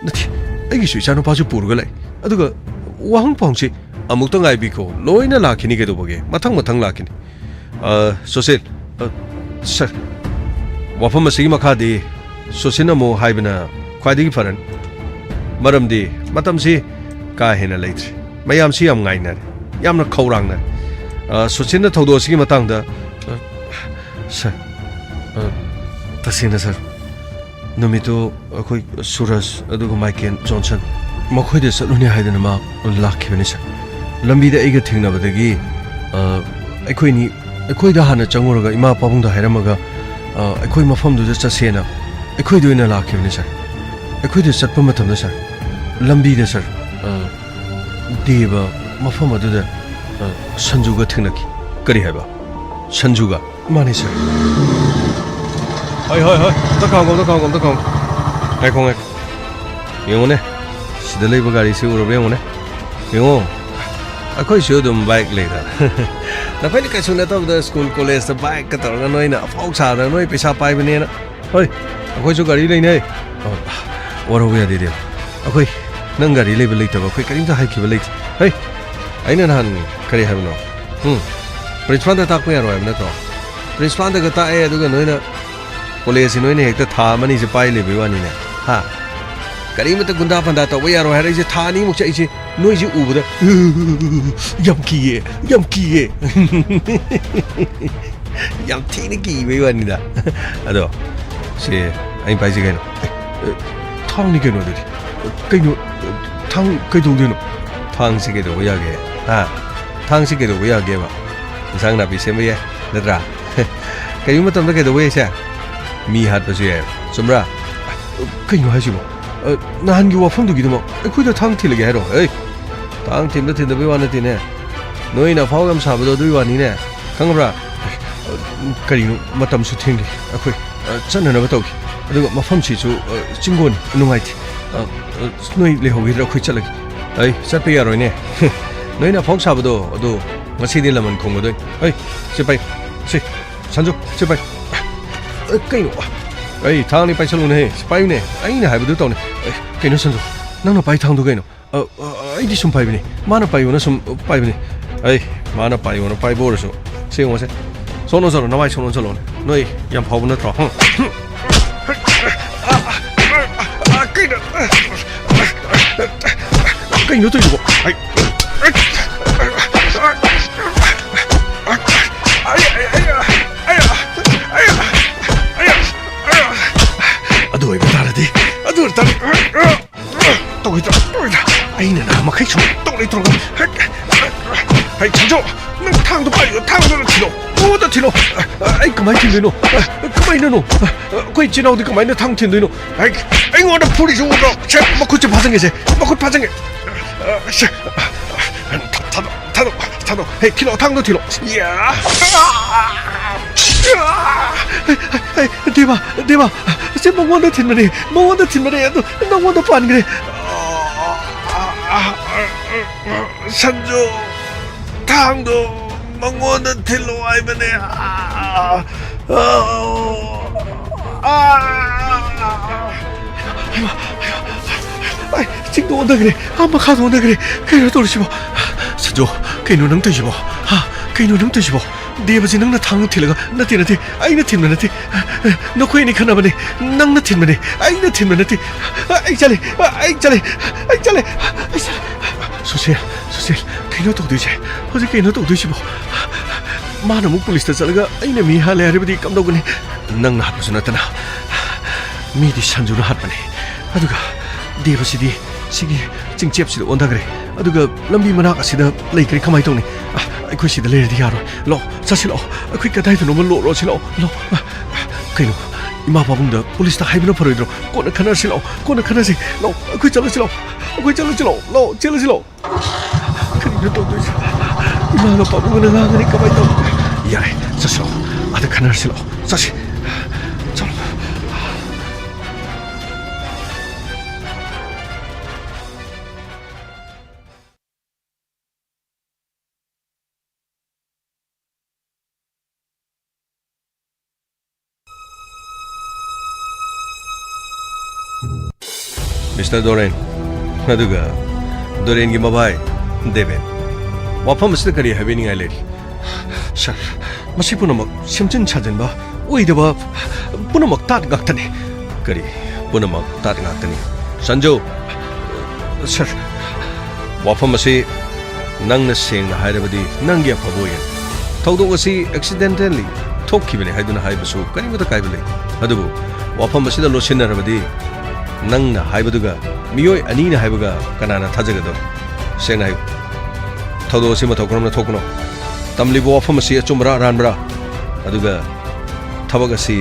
ꯅꯠꯇꯦ, ꯑꯩꯒꯤꯁꯨ ꯏꯆꯥꯅꯨꯄꯥꯁꯨ ꯄꯨꯔꯒ ꯂꯥꯛꯏ꯫ ꯑꯗꯨꯒ ꯋꯥꯍꯪ ꯄꯥꯎꯁꯤ ꯑꯃꯨꯛꯇ ꯉꯥꯏꯕꯤꯈꯣ, ꯂꯣꯏꯅ ꯂꯥꯛꯈꯤꯅꯤ ꯀꯩꯗꯧꯕꯒꯦ? ꯃꯊꯪ ꯃꯊꯪ ꯂꯥꯛꯈꯤꯅꯤ꯫ ꯑ, ꯁꯨꯁꯤꯜ, ꯑ, ꯁꯥꯔ, ꯋꯥꯐꯝ ꯑꯁꯤꯒꯤ ꯃꯈꯥꯗꯤ ꯁꯨꯁꯤꯜꯅ ꯑꯃꯨꯛ ꯍꯥꯏꯕꯅ ꯈ꯭ꯋꯥꯏꯗꯒꯤ ꯐꯔꯅꯤ꯫ ꯃꯔꯝꯗꯤ ꯃꯇꯝꯁꯤ ꯀꯥ ꯍꯦꯟꯅ ꯂꯩꯇ꯭ꯔꯦ꯫ ꯃꯌꯥꯝꯁꯤ ꯌꯥꯝ ꯉꯥꯏꯅꯔꯦ, ꯌꯥꯝꯅ ꯈꯧꯔꯥꯡꯅꯔꯦ꯫ ꯑ, ꯁꯨꯆꯤꯟꯅ ꯊꯧꯗꯣꯛ ꯑꯁꯤꯒꯤ ꯃꯇꯥꯡꯗ, ꯑ, ꯁꯥꯔ, ꯑ, ꯇꯁꯦꯡꯅ ꯁꯥꯔ, ꯅꯨꯃꯤꯠꯇꯨ ꯑꯩꯈꯣꯏ ꯁꯨꯔꯖ ꯑꯗꯨꯒ ꯃꯥꯏꯀꯦꯜ ꯖꯣꯟꯁꯟ ꯃꯈꯣꯏꯗ ꯆꯠꯂꯨꯅꯤ ꯍꯥꯏꯗꯨꯅ ꯃꯥ ꯂꯥꯛꯈꯤꯕꯅꯤ ꯁꯥꯔ꯫ ꯂꯝꯕꯤꯗ ꯑꯩꯒ ꯊꯦꯡꯅꯕꯗꯒꯤ, ꯑ, ꯑꯩꯈꯣꯏꯅꯤ, ꯑꯩꯈꯣꯏꯗ ꯍꯥꯟꯅ ꯆꯪꯉꯨꯔꯒ ꯏꯃꯥ ꯄꯥꯕꯨꯡꯗ ꯍꯥꯏꯔꯝꯃꯒ, ꯑ, ꯑꯩꯈꯣꯏ ꯃꯐꯝꯗꯨꯗ ꯆꯠꯁꯦꯅ ꯑꯩꯈꯣꯏꯗ ꯑꯣꯏꯅ ꯂꯥꯛꯈꯤꯕꯅꯤ ꯁꯥꯔ꯫ ꯑꯩꯈꯣꯏꯗ ꯆꯠꯄ ꯃꯇꯝꯗ ꯁꯥꯔ, ꯂꯝꯕꯤꯗ ꯁꯥꯔ, ꯑ, ꯗꯦꯕ ꯃꯐꯝ ꯑꯗꯨꯗ, ꯑ, ꯁꯟꯖꯨꯒ ꯊꯦꯡꯅꯈꯤ꯫ ꯀꯔꯤ ꯍꯥꯏꯕ? ꯁꯟꯖꯨꯒ? ꯃꯥꯅꯤ ꯁꯥꯔ꯫ ꯍꯣꯏ, ꯍꯣꯏ, ꯍꯣꯏ, ꯑꯝꯇ ꯈꯥꯝꯃꯣ, ꯑꯝꯇ ꯈꯥꯝꯃꯣ, ꯑꯝꯇ ꯈꯥꯝꯃꯣ꯫ ꯉꯥꯏꯈꯣ, ꯉꯥꯏꯈꯣ꯫ ꯌꯦꯡꯉꯨꯅꯦ, ꯁꯤꯗ ꯂꯩꯕ ꯒꯥꯔꯤꯁꯤ ꯎꯔꯕ ꯌꯦꯡꯉꯨꯅꯦ꯫ ꯌꯦꯡꯉꯣ, ꯑꯩꯈꯣꯏꯁꯨ ꯑꯗꯨꯝ ꯕꯥꯏꯛ ꯂꯩꯗ꯫ ꯅꯈꯣꯏꯅ ꯀꯩꯁꯨ ꯅꯠꯇꯕꯗ ꯁ꯭ꯀꯨꯜ ꯀꯣꯂꯦꯖꯇ ꯕꯥꯏꯛꯀ ꯇꯧꯔꯒ ꯅꯣꯏꯅ ꯑꯐꯥꯎ ꯁꯥꯗꯅ ꯅꯣꯏ ꯄꯩꯁꯥ ꯄꯥꯏꯕꯅꯦꯅ꯫ ꯍꯣꯏ, ꯑꯩꯈꯣꯏꯁꯨ ꯒꯥꯔꯤ ꯂꯩꯅꯦ꯫ ꯑ, ꯋꯥꯔꯧꯕ ꯌꯥꯗꯦ ꯗꯦꯕ꯫ ꯑꯩꯈꯣꯏ, ꯅꯪ ꯒꯥꯔꯤ ꯂꯩꯕ ꯂꯩꯇꯕ ꯑꯩꯈꯣꯏ ꯀꯔꯤꯝꯇ ꯍꯥꯏꯈꯤꯕ ꯂꯩꯇꯦ꯫ ꯍꯩ, ꯑꯩꯅ ꯅꯍꯥꯟ ꯀꯔꯤ ꯍꯥꯏꯕꯅꯣ? ꯎꯝ, ꯄ꯭ꯔꯤꯟꯁꯤꯄꯥꯜꯗ ꯇꯥꯛꯄ ꯌꯥꯔꯣꯏ ꯍꯥꯏꯕ ꯅꯠꯇ꯭ꯔꯣ? ꯄ꯭ꯔꯤꯟꯁꯤꯄꯥꯜꯗꯒ ꯇꯥꯛꯑꯦ, ꯑꯗꯨꯒ ꯅꯣꯏꯅ ꯀꯣꯂꯦꯖꯁꯤ ꯅꯣꯏꯅ ꯍꯦꯛꯇ ꯊꯥ ꯑꯃꯅꯤꯁꯦ ꯄꯥꯏ ꯂꯩꯕꯩ ꯋꯥꯅꯤꯅꯦ꯫ ꯍꯥ? ꯀꯔꯤꯃꯇ ꯒꯨꯟꯗꯥ ꯐꯟꯗꯥ ꯇꯧꯕ ꯌꯥꯔꯣꯏ ꯍꯥꯏꯔꯛꯏꯁꯦ ꯊꯥ ꯑꯅꯤꯃꯨꯛꯁꯦ ꯑꯩꯁꯦ ꯅꯣꯏꯁꯦ ꯎꯕꯗ ꯌꯥꯝ ꯀꯤꯌꯦ, ꯌꯥꯝ ꯀꯤꯌꯦ꯫ ꯌꯥꯝ ꯊꯤꯅ ꯀꯤꯕꯩ ꯋꯥꯅꯤꯗ꯫ ꯑꯗꯣ, ꯁꯦ, ꯑꯩ ꯄꯥꯏꯁꯦ ꯀꯩꯅꯣ? ꯑꯦ, ꯑꯦ, ꯊꯥꯡꯅꯤ ꯀꯩꯅꯣ ꯑꯗꯨꯗꯤ꯫ ꯀꯩꯅꯣ, ꯊꯥꯡ ꯀꯩꯗꯧꯗꯣꯏꯅꯣ? ꯊꯥꯡꯁꯤ ꯀꯩꯗꯧꯕ ꯌꯥꯒꯦ? ꯍꯥ? ꯊꯥꯡꯁꯤ ꯀꯩꯗꯧꯕ ꯌꯥꯒꯦꯕ? ꯏꯟꯁꯥꯡ ꯅꯥꯄꯤ ꯁꯦꯝꯕ ꯌꯥꯏ, ꯅꯠꯇ꯭ꯔꯥ? ꯀꯔꯤꯒꯨꯝꯕ ꯃꯇꯝꯗ ꯀꯩꯗꯧꯕ ꯌꯥꯏꯁꯦ? ꯃꯤ ꯍꯥꯠꯄꯁꯨ ꯌꯥꯏ꯫ ꯆꯨꯝꯕ꯭ꯔꯥ? ꯀꯩꯅꯣ ꯍꯥꯏꯁꯤꯕꯣ? ꯑ, ꯅꯍꯥꯟꯒꯤ ꯋꯥꯐꯝꯗꯨꯒꯤꯗꯃꯛ ꯑꯩꯈꯣꯏꯗ ꯊꯥꯡ ꯊꯤꯜꯂꯒꯦ ꯍꯥꯏꯔꯣ? ꯑꯩ, ꯊꯥꯡ ꯊꯤꯟꯕ ꯊꯤꯟꯗꯕꯩ ꯋꯥ ꯅꯠꯇꯦꯅꯦ꯫ ꯅꯣꯏꯅ ꯑꯐꯥꯎ ꯌꯥꯝ ꯁꯥꯕꯗꯣ ꯑꯗꯨꯒꯤ ꯋꯥꯅꯤꯅꯦ꯫ ꯈꯪꯉꯕ꯭ꯔꯥ? ꯀꯔꯤꯅꯣ, ꯃꯇꯝꯁꯨ ꯊꯦꯡꯂꯦ꯫ ꯑꯩꯈꯣꯏ, ꯑ, ꯆꯠꯅꯅꯕ ꯇꯧꯒꯦ꯫ ꯑꯗꯨꯒ ꯃꯐꯝꯁꯤꯁꯨ, ꯑ, ꯆꯤꯡꯒꯣꯟ ꯅꯨꯡꯉꯥꯏꯇꯦ꯫ ꯑ, ꯑ, ꯅꯣꯏ ꯂꯩꯍꯧꯒꯦꯗ꯭ꯔꯥ? ꯑꯩꯈꯣꯏ ꯆꯠꯂꯒꯦ꯫ ꯑꯩ ꯆꯠꯄ ꯌꯥꯔꯣꯏꯅꯦ꯫ ꯅꯣꯏꯅ ꯑꯐꯥꯎ ꯁꯥꯕꯗꯣ ꯑꯗꯣ ꯉꯁꯤꯗꯤ ꯂꯃꯟ ꯈꯣꯝꯒꯗꯣꯏꯅꯤ꯫ ꯑꯩ, ꯁꯤ ꯄꯥꯏ꯫ ꯁꯤ, ꯁꯟꯖꯨ, ꯁꯤ ꯄꯥꯏ꯫ ꯑ, ꯀꯩꯅꯣ? ꯑꯩ ꯊꯥꯡꯅꯤ ꯄꯥꯏꯁꯜꯂꯨꯅꯦꯍꯦ꯫ ꯁꯤ ꯄꯥꯏꯌꯨꯅꯦ꯫ ꯑꯩꯅ ꯍꯥꯏꯕꯗꯨ ꯇꯧꯅꯦ꯫ ꯑꯦ, ꯀꯩꯅꯣ ꯁꯟꯖꯨ? ꯅꯪꯅ ꯄꯥꯏ ꯊꯥꯡꯗꯨ ꯀꯩꯅꯣ? ꯑ, ꯑ, ꯑꯩꯗꯤ ꯁꯨꯝ ꯄꯥꯏꯕꯅꯤ꯫ ꯃꯥꯅ ꯄꯥꯏꯌꯣꯅ ꯁꯨꯝ ꯄꯥꯏꯕꯅꯤ꯫ ꯑꯩ, ꯃꯥꯅ ꯄꯥꯏꯌꯣꯅ ꯄꯥꯏꯕ ꯑꯣꯏꯔꯁꯨ꯫ ꯁꯤ ꯌꯦꯡꯉꯣꯁꯦ꯫ ꯁꯣꯝ ꯑꯣꯟꯁꯜꯂꯣ, ꯅꯃꯥꯏ ꯁꯣꯝ ꯑꯣꯟꯁꯜꯂꯣꯅꯦ꯫ ꯅꯣꯏ ꯌꯥꯝ ꯐꯥꯎꯕ ꯅꯠꯇ꯭ꯔꯣ? ꯍꯝ꯫ ꯑ, ꯑ, ꯑ, ꯀꯩꯅꯣ? ꯀꯩꯅꯣ ꯇꯧꯔꯤꯗꯨꯕꯣ? ꯑꯩ, ꯑꯩ, ꯑꯩ, ꯑꯩ, ꯑꯩ, ꯑꯩ, ꯑꯩ, ꯑꯩ, ꯑꯩ, ꯑꯩ, ꯑꯩ, ꯑꯩ, ꯑꯗꯨ ꯑꯣꯏꯕ ꯇꯥꯔꯗꯤ, ꯑꯗꯨ ꯑꯣꯏꯕ ꯇꯥꯔꯗꯤ, ꯇꯧꯏꯗ, ꯇꯧꯏꯗ꯫ ꯑꯩꯅ ꯅꯍꯥꯟ ꯃꯈꯩ ꯁꯨꯝ ꯇꯧꯔꯤ ꯇꯧꯔꯒ, ꯍꯦꯛ, ꯍꯦꯛ, ꯁꯟꯖꯨ, ꯅꯪ ꯊꯥꯡꯗꯣ ꯄꯥꯏꯔꯤꯗꯣ, ꯊꯥꯡꯗꯣ ꯊꯤꯜꯂꯣ, ꯃꯉꯣꯟꯗ ꯊꯤꯜꯂꯣ꯫ ꯑꯩ ꯀꯃꯥꯏꯅ ꯊꯤꯟꯗꯣꯏꯅꯣ? ꯀꯃꯥꯏꯅꯅꯣ? ꯑꯩꯈꯣꯏ ꯏꯆꯤꯟ ꯏꯅꯥꯎꯗꯤ ꯀꯃꯥꯏꯅ ꯊꯥꯡ ꯊꯤꯟꯗꯣꯏꯅꯣ? ꯑꯩ, ꯑꯩꯉꯣꯟꯗ ꯐꯨꯔꯤꯁꯤ ꯎꯗ꯭ꯔꯣ? ꯁꯦ, ꯃꯈꯨꯠꯁꯦ ꯐꯥꯖꯟꯒꯦꯁꯦ, ꯃꯈꯨꯠ ꯐꯥꯖꯟꯒꯦ꯫ ꯁꯦ, ꯊꯥꯗꯣꯛ, ꯊꯥꯗꯣꯛ, ꯊꯥꯗꯣꯛ꯫ ꯍꯦ, ꯊꯤꯜꯂꯣ, ꯊꯥꯡꯗꯣ ꯊꯤꯜꯂꯣ꯫ ꯌꯥ! ꯍꯦ, ꯍꯦ, ꯗꯦꯕ, ꯗꯦꯕ, ꯁꯤ ꯃꯉꯣꯟꯗ ꯊꯤꯟꯕꯅꯦ, ꯃꯉꯣꯟꯗ ꯊꯤꯟꯕꯅꯦ, ꯑꯗꯨ ꯅꯪꯉꯣꯟꯗ ꯄꯥꯟꯈ꯭ꯔꯦ꯫ ꯁꯟꯖꯨ, ꯊꯥꯡꯗꯣ ꯃꯉꯣꯟꯗ ꯊꯤꯜꯂꯣ ꯍꯥꯏꯕꯅꯦ꯫ ꯑꯥ, ꯑꯥ, ꯑꯥ꯫ ꯑꯩ ꯆꯤꯡꯗ ꯑꯣꯟꯊꯈ꯭ꯔꯦ, ꯑꯥ ꯃꯈꯥꯗ ꯑꯣꯟꯊꯈ꯭ꯔꯦ꯫ ꯀꯩꯅꯣ ꯇꯧꯔꯤꯁꯤꯕꯣ? ꯁꯟꯖꯨ, ꯀꯩꯅꯣ ꯅꯪ ꯇꯧꯔꯤꯁꯤꯕꯣ? ꯍꯥ? ꯀꯩꯅꯣ ꯅꯪ ꯇꯧꯔꯤꯁꯤꯕꯣ? ꯗꯦꯕꯁꯤ ꯅꯪꯅ ꯊꯥꯡꯅ ꯊꯤꯜꯂꯒ, ꯅꯠꯇꯦ, ꯅꯠꯇꯦ, ꯑꯩꯅ ꯊꯤꯟꯕ ꯅꯠꯇꯦ꯫ ꯅꯈꯣꯏ ꯑꯅꯤ ꯈꯠꯅꯕꯅꯦ, ꯅꯪꯅ ꯊꯤꯟꯕꯅꯦ, ꯑꯩꯅ ꯊꯤꯟꯕ ꯅꯠꯇꯦ꯫ ꯑꯩ ꯆꯠꯂꯦ, ꯑꯩ ꯆꯠꯂꯦ, ꯑꯩ ꯆꯠꯂꯦ, ꯑꯩ ꯆꯠꯂꯦ꯫ ꯁꯨꯁꯤꯜ, ꯁꯨꯁꯤꯜ, ꯀꯩꯅꯣ ꯇꯧꯗꯣꯏꯁꯦ? ꯍꯧꯖꯤꯛ ꯀꯩꯅꯣ ꯇꯧꯗꯣꯏꯁꯤꯕꯣ? ꯃꯥꯅ ꯑꯃꯨꯛ ꯄꯨꯂꯤꯁꯇ ꯆꯠꯂꯒ ꯑꯩꯅ ꯃꯤ ꯍꯥꯠꯂꯦ ꯍꯥꯏꯔꯕꯗꯤ ꯀꯝꯗꯧꯒꯅꯤ? ꯅꯪꯅ ꯍꯥꯠꯄꯁꯨ ꯅꯠꯇꯅ ꯃꯤꯗꯤ ꯁꯟꯖꯨꯅ ꯍꯥꯠꯄꯅꯦ꯫ ꯑꯗꯨꯒ ꯗꯦꯕꯁꯤꯗꯤ ꯁꯤꯒꯤ ꯆꯤꯡꯆꯦꯞꯁꯤꯗ ꯑꯣꯟꯊꯈ꯭ꯔꯦ꯫ ꯑꯗꯨꯒ ꯂꯝꯕꯤ ꯃꯅꯥꯛ ꯑꯁꯤꯗ ꯂꯩꯈ꯭ꯔꯦ꯫ ꯀꯃꯥꯏꯅ ꯇꯧꯅꯤ? ꯑ, ꯑꯩꯈꯣꯏ ꯁꯤꯗ ꯂꯩꯔꯗꯤ ꯌꯥꯔꯣꯏ꯫ ꯂꯥꯛꯑꯣ, ꯆꯠꯁꯤ ꯂꯥꯛꯑꯣ꯫ ꯑꯩꯈꯣꯏ ꯀꯗꯥꯏꯗꯅꯣꯃ ꯂꯣꯠꯂꯣꯁꯤ ꯂꯥꯛꯑꯣ, ꯂꯥꯛꯑꯣ꯫ ꯑ, ꯀꯩꯅꯣ? ꯏꯃꯥ ꯄꯥꯕꯨꯡꯗ ꯄꯨꯂꯤꯁꯇ ꯍꯥꯏꯕꯅ ꯐꯔꯣꯏꯗ꯭ꯔꯣ? ꯀꯣꯟꯅ ꯈꯟꯅꯔꯁꯤ ꯂꯥꯛꯑꯣ, ꯀꯣꯟꯅ ꯈꯟꯅꯔꯁꯤ꯫ ꯂꯥꯛꯑꯣ, ꯑꯩꯈꯣꯏ ꯆꯠꯂꯁꯤ ꯂꯥꯛꯑꯣ, ꯑꯩꯈꯣꯏ ꯆꯠꯂꯁꯤ ꯂꯥꯛꯑꯣ, ꯂꯥꯛꯑꯣ, ꯆꯦꯜꯂꯁꯤ ꯂꯥꯛꯑꯣ꯫ ꯀꯔꯤꯅꯣ ꯇꯧꯗꯣꯏꯁꯦ? ꯏꯃꯥꯒ ꯄꯥꯕꯨꯡꯒꯅ ꯉꯥꯡꯒꯅꯤ, ꯀꯃꯥꯏꯅ ꯇꯧꯅꯤ? ꯌꯥꯔꯦ, ꯆꯠꯁꯤ ꯂꯥꯛꯑꯣ, ꯑꯥꯗ ꯈꯟꯅꯔꯁꯤ ꯂꯥꯛꯑꯣ, ꯆꯠꯁꯤ꯫ ꯆꯠꯂꯣ꯫ ꯃꯤꯁꯇꯔ ꯗꯣꯔꯦꯟ, ꯑꯗꯨꯒ ꯗꯣꯔꯦꯟꯒꯤ ꯃꯕꯥꯏ ꯗꯦꯕꯦꯟ, ꯋꯥꯐꯝ ꯑꯁꯤꯗ ꯀꯔꯤ ꯍꯥꯏꯕꯤꯅꯤꯡꯉꯥꯏ ꯂꯩꯔꯤ? ꯁꯥꯔ, ꯃꯁꯤ ꯄꯨꯝꯅꯃꯛ ꯁꯦꯝꯖꯤꯟ ꯁꯥꯖꯤꯟꯕ ꯑꯣꯏꯗꯕ, ꯄꯨꯝꯅꯃꯛ ꯇꯥꯠ ꯉꯥꯛꯇꯅꯤ꯫ ꯀꯔꯤ? ꯄꯨꯝꯅꯃꯛ ꯇꯥꯠ ꯉꯥꯛꯇꯅꯤ? ꯁꯟꯖꯨ! ꯁꯥꯔ, ꯋꯥꯐꯝ ꯑꯁꯤ ꯅꯪꯅ ꯁꯦꯡꯅ ꯍꯥꯏꯔꯕꯗꯤ ꯅꯪꯒꯤ ꯑꯐꯕ ꯑꯣꯏꯒꯅꯤ꯫ ꯊꯧꯗꯣꯛ ꯑꯁꯤ accidentally ꯊꯣꯛꯈꯤꯕꯅꯤ ꯍꯥꯏꯗꯨꯅ ꯍꯥꯏꯕꯁꯨ ꯀꯔꯤꯃꯇ ꯀꯥꯏꯕ ꯂꯩꯇꯦ꯫ ꯑꯗꯨꯕꯨ ꯋꯥꯐꯝ ꯑꯁꯤꯗ ꯂꯣꯠꯁꯤꯟꯅꯔꯕꯗꯤ ꯅꯪꯅ ꯍꯥꯏꯕꯗꯨꯒ ꯃꯤꯑꯣꯏ ꯑꯅꯤꯅ ꯍꯥꯏꯕꯒ ꯀꯅꯥꯅ ꯊꯥꯖꯒꯗꯧꯔꯤ? ꯁꯦꯡꯅ ꯍꯥꯏꯌꯨ꯫ ꯊꯧꯗꯣꯛ ꯑꯁꯤ ꯃꯇꯧ ꯀꯔꯝꯅ ꯊꯣꯛꯄꯅꯣ? ꯇꯝꯂꯤꯕ ꯋꯥꯐꯝ ꯑꯁꯤ ꯑꯆꯨꯝꯕꯔꯥ ꯑꯔꯥꯟꯕꯔꯥ? ꯑꯗꯨꯒ ꯊꯕꯛ ꯑꯁꯤ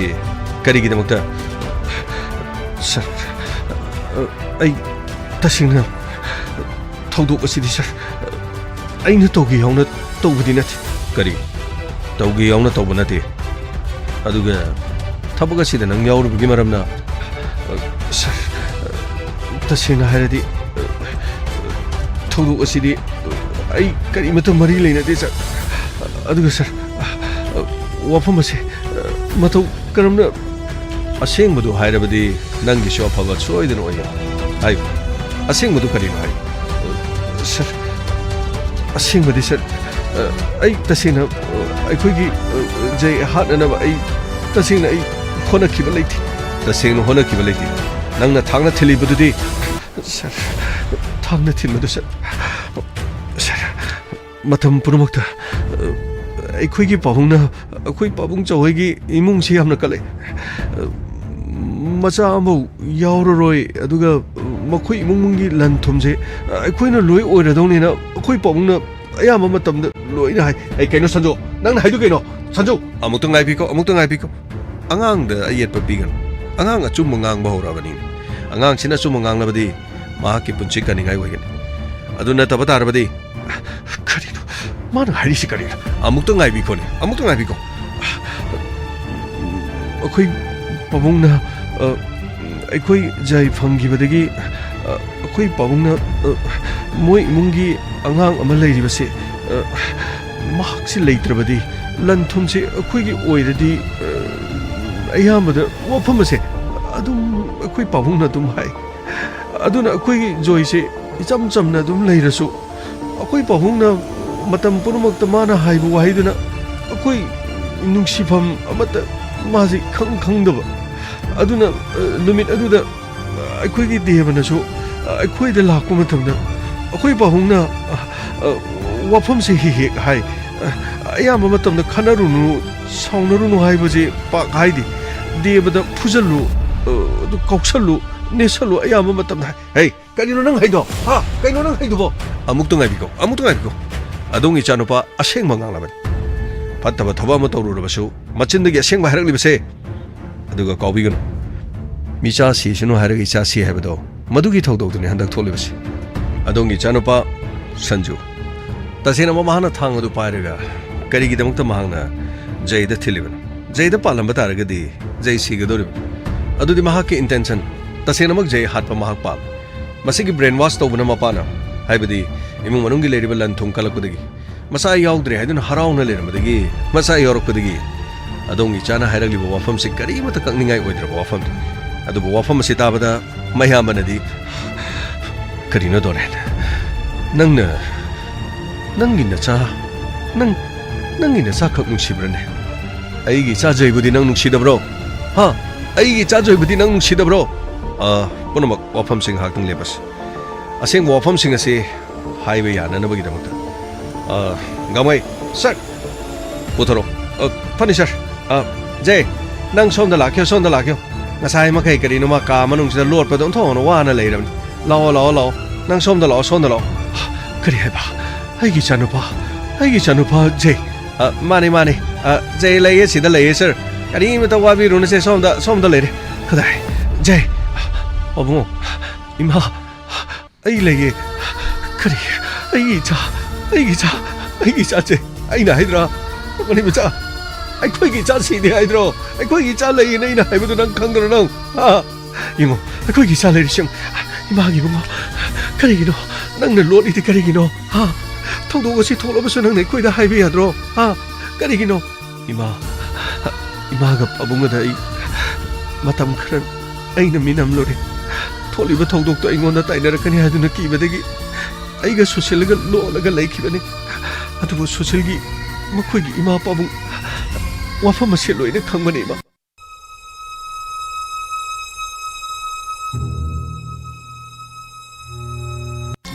ꯀꯔꯤꯒꯤꯗꯃꯛꯇ? ꯁꯥꯔ, ꯑꯩ ꯇꯁꯦꯡꯅ ꯊꯧꯗꯣꯛ ꯑꯁꯤꯗꯤ, ꯁꯥꯔ, ꯑꯩꯅ ꯇꯧꯒꯦ ꯌꯥꯎꯅ ꯇꯧꯕꯗꯤ ꯅꯠꯇꯦ꯫ ꯀꯔꯤ? ꯇꯧꯒꯦ ꯌꯥꯎꯅ ꯇꯧꯕ ꯅꯠꯇꯦ? ꯑꯗꯨꯒ ꯊꯕꯛ ꯑꯁꯤꯗ ꯅꯪ ꯌꯥꯎꯔꯨꯕꯒꯤ ꯃꯔꯝꯅ? ꯁꯥꯔ, ꯇꯁꯦꯡꯅ ꯍꯥꯏꯔꯗꯤ, ꯊꯧꯗꯣꯛ ꯑꯁꯤꯗꯤ ꯑꯩ ꯀꯔꯤꯃꯠꯇ ꯃꯔꯤ ꯂꯩꯅꯗꯦ, ꯁꯥꯔ꯫ ꯑꯗꯨꯒ, ꯁꯥꯔ, ꯋꯥꯐꯝ ꯑꯁꯤ ꯃꯇꯧ ꯀꯔꯝꯅ? ꯑꯁꯦꯡꯕꯗꯨ ꯍꯥꯏꯔꯕꯗꯤ ꯅꯪꯒꯤꯁꯨ ꯑꯐꯕ ꯁꯣꯏꯗꯅ ꯑꯣꯏꯒꯅꯤ꯫ ꯍꯥꯏꯌꯨ, ꯑꯁꯦꯡꯕꯗꯨ ꯀꯔꯤꯅꯣ ꯍꯥꯏꯌꯨ꯫ ꯁꯥꯔ, ꯑꯁꯦꯡꯕꯗꯤ, ꯁꯥꯔ, ꯑ, ꯑꯩ ꯇꯁꯦꯡꯅ, ꯑ, ꯑꯩꯈꯣꯏꯒꯤ, ꯑ, ꯖꯩ ꯍꯥꯠꯅꯅꯕ ꯑꯩ ꯇꯁꯦꯡꯅ ꯑꯩ ꯍꯣꯠꯅꯈꯤꯕ ꯂꯩꯇꯦ꯫ ꯇꯁꯦꯡꯅ ꯍꯣꯠꯅꯈꯤꯕ ꯂꯩꯇꯦ꯫ ꯅꯪꯅ ꯊꯥꯡꯅ ꯊꯤꯜꯂꯤꯕꯗꯨꯗꯤ? ꯁꯥꯔ, ꯊꯥꯡꯅ ꯊꯤꯟꯕꯗꯨ, ꯁꯥꯔ, ꯁꯥꯔ, ꯃꯇꯝ ꯄꯨꯝꯅꯃꯛꯇ, ꯑ, ꯑꯩꯈꯣꯏꯒꯤ ꯄꯥꯕꯨꯡꯅ, ꯑꯩꯈꯣꯏ ꯄꯥꯕꯨꯡ ꯆꯥꯎꯍꯣꯏꯒꯤ ꯏꯃꯨꯡꯁꯤ ꯌꯥꯝꯅ ꯀꯜꯂꯛꯑꯦ꯫ ꯑ, ꯃꯆꯥ ꯑꯃꯐꯥꯎ ꯌꯥꯎꯔꯔꯣꯏ, ꯑꯗꯨꯒ ꯃꯈꯣꯏ ꯏꯃꯨꯡ ꯃꯅꯨꯡꯒꯤ ꯂꯟ ꯊꯨꯝꯁꯦ ꯑꯩꯈꯣꯏꯅ ꯂꯣꯏ ꯑꯣꯏꯔꯗꯧꯅꯦꯅ ꯑꯩꯈꯣꯏ ꯄꯥꯕꯨꯡꯅ ꯑꯌꯥꯝꯕ ꯃꯇꯝꯗ ꯂꯣꯏꯅ ꯍꯥꯏ꯫ ꯑꯩ, ꯀꯩꯅꯣ ꯁꯟꯖꯨ, ꯅꯪꯅ ꯍꯥꯏꯗꯨ ꯀꯩꯅꯣ? ꯁꯟꯖꯨ! ꯑꯃꯨꯛꯇ ꯉꯥꯏꯕꯤꯈꯣ, ꯑꯃꯨꯛꯇ ꯉꯥꯏꯕꯤꯈꯣ꯫ ꯑꯉꯥꯡꯗ ꯑꯌꯦꯠꯄ ꯄꯤꯒꯅꯨ꯫ ꯑꯉꯥꯡ ꯑꯆꯨꯝꯕ ꯉꯥꯡꯕ ꯍꯧꯔꯛꯑꯕꯅꯤ꯫ ꯑꯉꯥꯡꯁꯤꯅ ꯑꯆꯨꯝꯕ ꯉꯥꯡꯂꯕꯗꯤ ꯃꯍꯥꯛꯀꯤ ꯄꯨꯟꯁꯤ ꯀꯟꯅꯤꯡꯉꯥꯏ ꯑꯣꯏꯒꯅꯤ꯫ ꯑꯗꯨ ꯅꯠꯇꯕ ꯇꯥꯔꯕꯗꯤ? ꯀꯔꯤꯅꯣ? ꯃꯥꯅ ꯍꯥꯏꯔꯤꯁꯤ ꯀꯔꯤꯅꯣ? ꯑꯃꯨꯛꯇ ꯉꯥꯏꯕꯤꯈꯣꯅꯦ, ꯑꯃꯨꯛꯇ ꯉꯥꯏꯕꯤꯈꯣ꯫ ꯑꯩꯈꯣꯏ ꯄꯥꯕꯨꯡꯅ, ꯑ, ꯑꯩꯈꯣꯏ ꯖꯥꯏ ꯐꯪꯈꯤꯕꯗꯒꯤ, ꯑ, ꯑꯩꯈꯣꯏ ꯄꯥꯕꯨꯡꯅ, ꯑ, ꯃꯣꯏ ꯏꯃꯨꯡꯒꯤ ꯑꯉꯥꯡ ꯑꯃ ꯂꯩꯔꯤꯕꯁꯦ, ꯑ, ꯃꯍꯥꯛꯁꯤ ꯂꯩꯇ꯭ꯔꯕꯗꯤ ꯂꯟ ꯊꯨꯝꯁꯦ ꯑꯩꯈꯣꯏꯒꯤ ꯑꯣꯏꯔꯗꯤ, ꯑ, ꯑꯌꯥꯝꯕꯗ ꯋꯥꯐꯝ ꯑꯁꯦ ꯑꯗꯨꯝ ꯑꯩꯈꯣꯏ ꯄꯥꯕꯨꯡꯅ ꯑꯗꯨꯝ ꯍꯥꯏ꯫ ꯑꯗꯨꯅ ꯑꯩꯈꯣꯏꯒꯤ ꯖꯣꯏꯁꯦ ꯏꯆꯝ ꯆꯝꯅ ꯑꯗꯨꯝ ꯂꯩꯔꯁꯨ, ꯑꯩꯈꯣꯏ ꯄꯥꯕꯨꯡꯅ ꯃꯇꯝ ꯄꯨꯝꯅꯃꯛꯇ ꯃꯥꯅ ꯍꯥꯏꯕ ꯋꯥꯍꯩꯗꯨꯅ ꯑꯩꯈꯣꯏ ꯅꯨꯡꯁꯤꯐꯝ ꯑꯃꯠꯇ ꯃꯥꯁꯤ ꯈꯪ ꯈꯪꯗꯕ꯫ ꯑꯗꯨꯅ, ꯑ, ꯅꯨꯃꯤꯠ ꯑꯗꯨꯗ ꯑꯩꯈꯣꯏꯒꯤ ꯗꯦꯕꯅꯁꯨ ꯑꯩꯈꯣꯏꯗ ꯂꯥꯛꯄ ꯃꯇꯝꯗ ꯑꯩꯈꯣꯏ ꯄꯥꯕꯨꯡꯅ, ꯑ, ꯑ, ꯋꯥꯐꯝꯁꯦ ꯍꯦꯛ ꯍꯦꯛ ꯍꯥꯏ꯫ ꯑ, ꯑꯌꯥꯝꯕ ꯃꯇꯝꯗ "ꯈꯠꯅꯔꯨꯅꯨ, ꯁꯥꯎꯅꯔꯨꯅꯨ" ꯍꯥꯏꯕꯁꯦ ꯄꯥꯛ ꯍꯥꯏꯗꯦ꯫ ꯗꯦꯕꯗ "ꯐꯨꯖꯜꯂꯨ, ꯑ, ꯑꯗꯨ ꯀꯧꯁꯜꯂꯨ, ꯅꯦꯠꯁꯜꯂꯨ" ꯑꯌꯥꯝꯕ ꯃꯇꯝꯗ ꯍꯥꯏ꯫ "ꯍꯦ, ꯀꯔꯤꯅꯣ ꯅꯪ ꯍꯥꯏꯗꯣ? ꯍꯥ? ꯀꯩꯅꯣ ꯅꯪ ꯍꯥꯏꯗꯨꯕꯣ?" "ꯑꯃꯨꯛꯇ ꯉꯥꯏꯕꯤꯀꯣ, ꯑꯃꯨꯛꯇ ꯉꯥꯏꯕꯤꯀꯣ꯫ ꯑꯗꯣꯝꯒꯤ ꯏꯆꯥꯅꯨꯄꯥ ꯑꯁꯦꯡꯕ ꯉꯥꯡꯂꯕꯅꯤ꯫ ꯐꯠꯇꯕ ꯊꯕꯛ ꯑꯃ ꯇꯧꯔꯨꯔꯕꯁꯨ ꯃꯆꯤꯟꯗꯒꯤ ꯑꯁꯦꯡꯕ ꯍꯥꯏꯔꯛꯂꯤꯕꯁꯦ꯫ ꯑꯗꯨꯒ ꯀꯥꯎꯕꯤꯒꯅꯨ, ꯃꯤꯆꯥ ꯁꯤꯁꯅꯨ ꯍꯥꯏꯔꯒ ꯏꯆꯥ ꯁꯤ ꯍꯥꯏꯕꯗꯣ, ꯃꯗꯨꯒꯤ ꯊꯧꯗꯧꯗꯨꯅꯤ ꯍꯟꯗꯛ ꯊꯣꯛꯂꯤꯕꯁꯤ꯫ ꯑꯗꯣꯝꯒꯤ ꯏꯆꯥꯅꯨꯄꯥ ꯁꯟꯖꯨ, ꯇꯁꯦꯡꯅꯃꯛ ꯃꯍꯥꯛꯅ ꯊꯥꯡ ꯑꯗꯨ ꯄꯥꯏꯔꯒ ꯀꯔꯤꯒꯤꯗꯃꯛꯇ ꯃꯍꯥꯛꯅ ꯖꯩꯗ ꯊꯤꯜꯂꯤꯕꯅꯣ? ꯖꯩꯗ ꯄꯥꯜꯂꯝꯕ ꯇꯥꯔꯒꯗꯤ ꯖꯩ ꯁꯤꯒꯗꯧꯔꯤꯕꯅꯤ꯫ ꯑꯗꯨꯗꯤ ꯃꯍꯥꯛꯀꯤ intention, ꯇꯁꯦꯡꯅꯃꯛ ꯖꯩ ꯍꯥꯠꯄ ꯃꯍꯥꯛ ꯄꯥꯝꯃꯤ꯫ ꯃꯁꯤꯒꯤ brainwash ꯇꯧꯕꯅ ꯃꯄꯥꯅ, ꯍꯥꯏꯕꯗꯤ ꯏꯃꯨꯡ ꯃꯅꯨꯡꯒꯤ ꯂꯩꯔꯤꯕ ꯂꯟ ꯊꯨꯝ ꯀꯜꯂꯛꯄꯗꯒꯤ, ꯃꯆꯥ ꯌꯥꯎꯗ꯭ꯔꯦ ꯍꯥꯏꯗꯨꯅ ꯍꯔꯥꯎꯅ ꯂꯩꯔꯝꯕꯗꯒꯤ, ꯃꯆꯥ ꯌꯥꯎꯔꯛꯄꯗꯒꯤ ꯑꯗꯣꯝꯒꯤ ꯏꯆꯥꯅ ꯍꯥꯏꯔꯛꯂꯤꯕ ꯋꯥꯐꯝꯁꯤ ꯀꯔꯤꯃꯠꯇ ꯀꯛꯅꯤꯡꯉꯥꯏ ꯑꯣꯏꯗ꯭ꯔꯕ ꯋꯥꯐꯝꯅꯤ꯫ ꯑꯗꯨꯕꯨ ꯋꯥꯐꯝ ꯑꯁꯤ ꯇꯥꯕꯗ ꯃꯌꯥꯝꯕꯅꯗꯤ, "ꯀꯔꯤꯅꯣ ꯗꯣꯔꯦꯟ? ꯅꯪꯅ, ꯅꯪꯒꯤ ꯅꯆꯥ, ꯅꯪ, ꯅꯪꯒꯤ ꯅꯆꯥꯈꯛ ꯅꯨꯡꯁꯤꯕ꯭ꯔꯅꯦ? ꯑꯩꯒꯤ ꯏꯆꯥ ꯖꯩꯕꯨꯗꯤ ꯅꯪ ꯅꯨꯡꯁꯤꯗꯕ꯭ꯔꯣ? ꯍꯥ? ꯑꯩꯒꯤ ꯏꯆꯥ ꯖꯩꯕꯨꯗꯤ ꯅꯪ ꯅꯨꯡꯁꯤꯗꯕ꯭ꯔꯣ?" ꯑ, ꯄꯨꯝꯅꯃꯛ ꯋꯥꯐꯝꯁꯤ ꯉꯥꯏꯍꯥꯛꯇꯪ ꯂꯦꯞꯄꯁꯤ꯫ ꯑꯁꯦꯡꯕ ꯋꯥꯐꯝꯁꯤꯡ ꯑꯁꯤ ꯍꯥꯏꯕ ꯌꯥꯅꯅꯕꯒꯤꯗꯃꯛꯇ꯫ ꯑ, ꯒꯥꯡꯃꯩ, ꯁꯠ! ꯄꯨꯊꯣꯔꯛꯑꯣ꯫ ꯑ, ꯐꯅꯤ, ꯁꯥꯔ꯫ ꯑ, ꯖꯦ, ꯅꯪ ꯁꯣꯝꯗ ꯂꯥꯛꯈꯤꯌꯣ, ꯁꯣꯝꯗ ꯂꯥꯛꯈꯤꯌꯣ꯫ ꯉꯁꯥꯏ ꯃꯈꯩ ꯀꯔꯤꯅꯣ ꯃꯥ ꯀꯥ ꯃꯅꯨꯡꯁꯤꯗ ꯂꯣꯠꯄꯗ ꯑꯣꯟꯊꯣꯛꯅ ꯋꯥꯅ ꯂꯩꯔꯕꯅꯤ꯫ ꯂꯥꯛꯑꯣ, ꯂꯥꯛꯑꯣ, ꯂꯥꯛꯑꯣ꯫ ꯅꯪ ꯁꯣꯝꯗ ꯂꯥꯛꯑꯣ, ꯁꯣꯝꯗ ꯂꯥꯛꯑꯣ꯫ ꯀꯔꯤ ꯍꯥꯏꯕ? ꯑꯩꯒꯤ ꯏꯆꯥꯅꯨꯄꯥ, ꯑꯩꯒꯤ ꯏꯆꯥꯅꯨꯄꯥ ꯖꯦ꯫ ꯑ, ꯃꯥꯅꯦ, ꯃꯥꯅꯦ꯫ ꯑ, ꯖꯦ ꯂꯩꯌꯦ, ꯁꯤꯗ ꯂꯩꯌꯦ, ꯁꯥꯔ꯫ ꯀꯔꯤꯃꯇ ꯋꯥꯕꯤꯔꯨꯅꯨꯁꯦ, ꯁꯣꯝꯗ, ꯁꯣꯝꯗ ꯂꯩꯔꯦ꯫ ꯀꯗꯥꯏ? ꯖꯦ꯫ ꯑꯕꯨꯡꯉꯣ, ꯏꯃꯥ, ꯑꯩ ꯂꯩꯌꯦ꯫ ꯀꯔꯤ? ꯑꯩꯒꯤ ꯏꯆꯥ, ꯑꯩꯒꯤ ꯏꯆꯥ, ꯑꯩꯒꯤ ꯏꯆꯥꯁꯦ ꯑꯩꯅ ꯍꯥꯏꯗ꯭ꯔꯥ? ꯃꯅꯤ ꯃꯆꯥ, ꯑꯩꯈꯣꯏꯒꯤ ꯏꯆꯥ ꯁꯤꯅꯤ ꯍꯥꯏꯗ꯭ꯔꯣ? ꯑꯩꯈꯣꯏꯒꯤ ꯏꯆꯥ ꯂꯩꯌꯦꯅ ꯑꯩꯅ ꯍꯥꯏꯕꯗꯨ ꯅꯪ ꯈꯪꯗ꯭ꯔꯣ ꯅꯪ? ꯍꯥ? ꯌꯦꯡꯉꯣ, ꯑꯩꯈꯣꯏꯒꯤ ꯏꯆꯥ ꯂꯩꯔꯤꯁꯤ ꯌꯦꯡꯉꯣ꯫ ꯏꯃꯥꯒꯤ ꯏꯕꯨꯡꯉꯣ, ꯀꯔꯤꯒꯤꯅꯣ ꯅꯪꯅ ꯂꯣꯠꯂꯤꯗꯤ ꯀꯔꯤꯒꯤꯅꯣ? ꯍꯥ? ꯊꯧꯗꯣꯛ ꯑꯁꯤ ꯊꯣꯛꯂꯕꯁꯨ ꯅꯪꯅ ꯑꯩꯈꯣꯏꯗ ꯍꯥꯏꯕ ꯌꯥꯗ꯭ꯔꯣ? ꯍꯥ? ꯀꯔꯤꯒꯤꯅꯣ? ꯏꯃꯥ, ꯏꯃꯥꯒ ꯄꯥꯕꯨꯡꯒꯗ ꯑꯩ ꯃꯇꯝ ꯈꯔ ꯑꯩꯅ ꯃꯤꯅꯝꯂꯨꯔꯦ꯫ ꯊꯣꯛꯂꯤꯕ ꯊꯧꯗꯣꯛꯇꯣ ꯑꯩꯉꯣꯟꯗ ꯇꯥꯏꯅꯔꯛꯀꯅꯤ ꯍꯥꯏꯗꯨꯅ ꯀꯤꯕꯗꯒꯤ ꯑꯩꯒ ꯁꯨꯁꯤꯜꯒ ꯂꯣꯠꯂꯒ ꯂꯩꯈꯤꯕꯅꯤ꯫ ꯑꯗꯨꯕꯨ ꯁꯨꯁꯤꯜꯒꯤ, ꯃꯈꯣꯏꯒꯤ ꯏꯃꯥ ꯄꯥꯕꯨꯡ ꯋꯥꯐꯝ ꯑꯁꯤ ꯂꯣꯏꯅ ꯈꯪꯕꯅꯤ, ꯏꯃꯥ꯫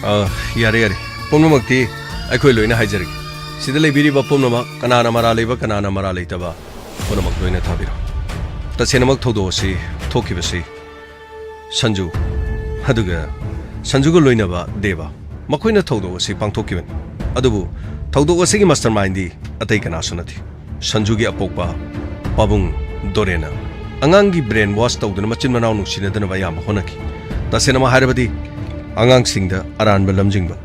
ꯑ, ꯌꯥꯔꯦ, ꯌꯥꯔꯦ꯫ ꯄꯨꯝꯅꯃꯛꯇꯤ ꯑꯩꯈꯣꯏ ꯂꯣꯏꯅ ꯍꯥꯏꯖꯔꯒꯦ꯫ ꯁꯤꯗ ꯂꯩꯕꯤꯔꯤꯕ ꯄꯨꯝꯅꯃꯛ, ꯀꯅꯥꯅ ꯃꯔꯥꯜ ꯂꯩꯕ, ꯀꯅꯥꯅ ꯃꯔꯥꯜ ꯂꯩꯇꯕ, ꯄꯨꯝꯅꯃꯛ ꯂꯣꯏꯅ ꯊꯥꯕꯤꯔꯣ꯫ ꯇꯁꯦꯡꯅꯃꯛ ꯊꯧꯗꯣꯛ ꯑꯁꯤ ꯊꯣꯛꯈꯤꯕꯁꯤ ꯁꯟꯖꯨ, ꯑꯗꯨꯒ ꯁꯟꯖꯨꯒ ꯂꯣꯏꯅꯕ ꯗꯦꯕ, ꯃꯈꯣꯏꯅ ꯊꯧꯗꯣꯛ ꯑꯁꯤ ꯄꯥꯡꯊꯣꯛꯈꯤꯕꯅꯤ꯫ ꯑꯗꯨꯕꯨ ꯊꯧꯗꯣꯛ ꯑꯁꯤꯒꯤ ꯃꯥꯁꯇꯔ ꯃꯥꯏꯟꯗꯤ ꯑꯇꯩ ꯀꯅꯥꯁꯨ ꯅꯠꯇꯦ, ꯁꯟꯖꯨꯒꯤ ꯑꯄꯣꯛꯄ ꯄꯥꯕꯨꯡ ꯗꯣꯔꯦꯟꯅ ꯑꯉꯥꯡꯒꯤ ꯕ꯭ꯔꯦꯟ ꯋꯥꯁ ꯇꯧꯗꯨꯅ ꯃꯆꯤꯟ ꯃꯅꯥꯎ ꯅꯨꯡꯁꯤꯅꯗꯅꯕ ꯑꯌꯥꯝꯕ ꯍꯣꯠꯅꯈꯤ꯫ ꯇꯁꯦꯡꯅꯃꯛ ꯍꯥꯏꯔꯕꯗꯤ ꯑꯉꯥꯡꯁꯤꯡꯗ ꯑꯔꯥꯟꯕ ꯂꯝꯖꯤꯡꯕ꯫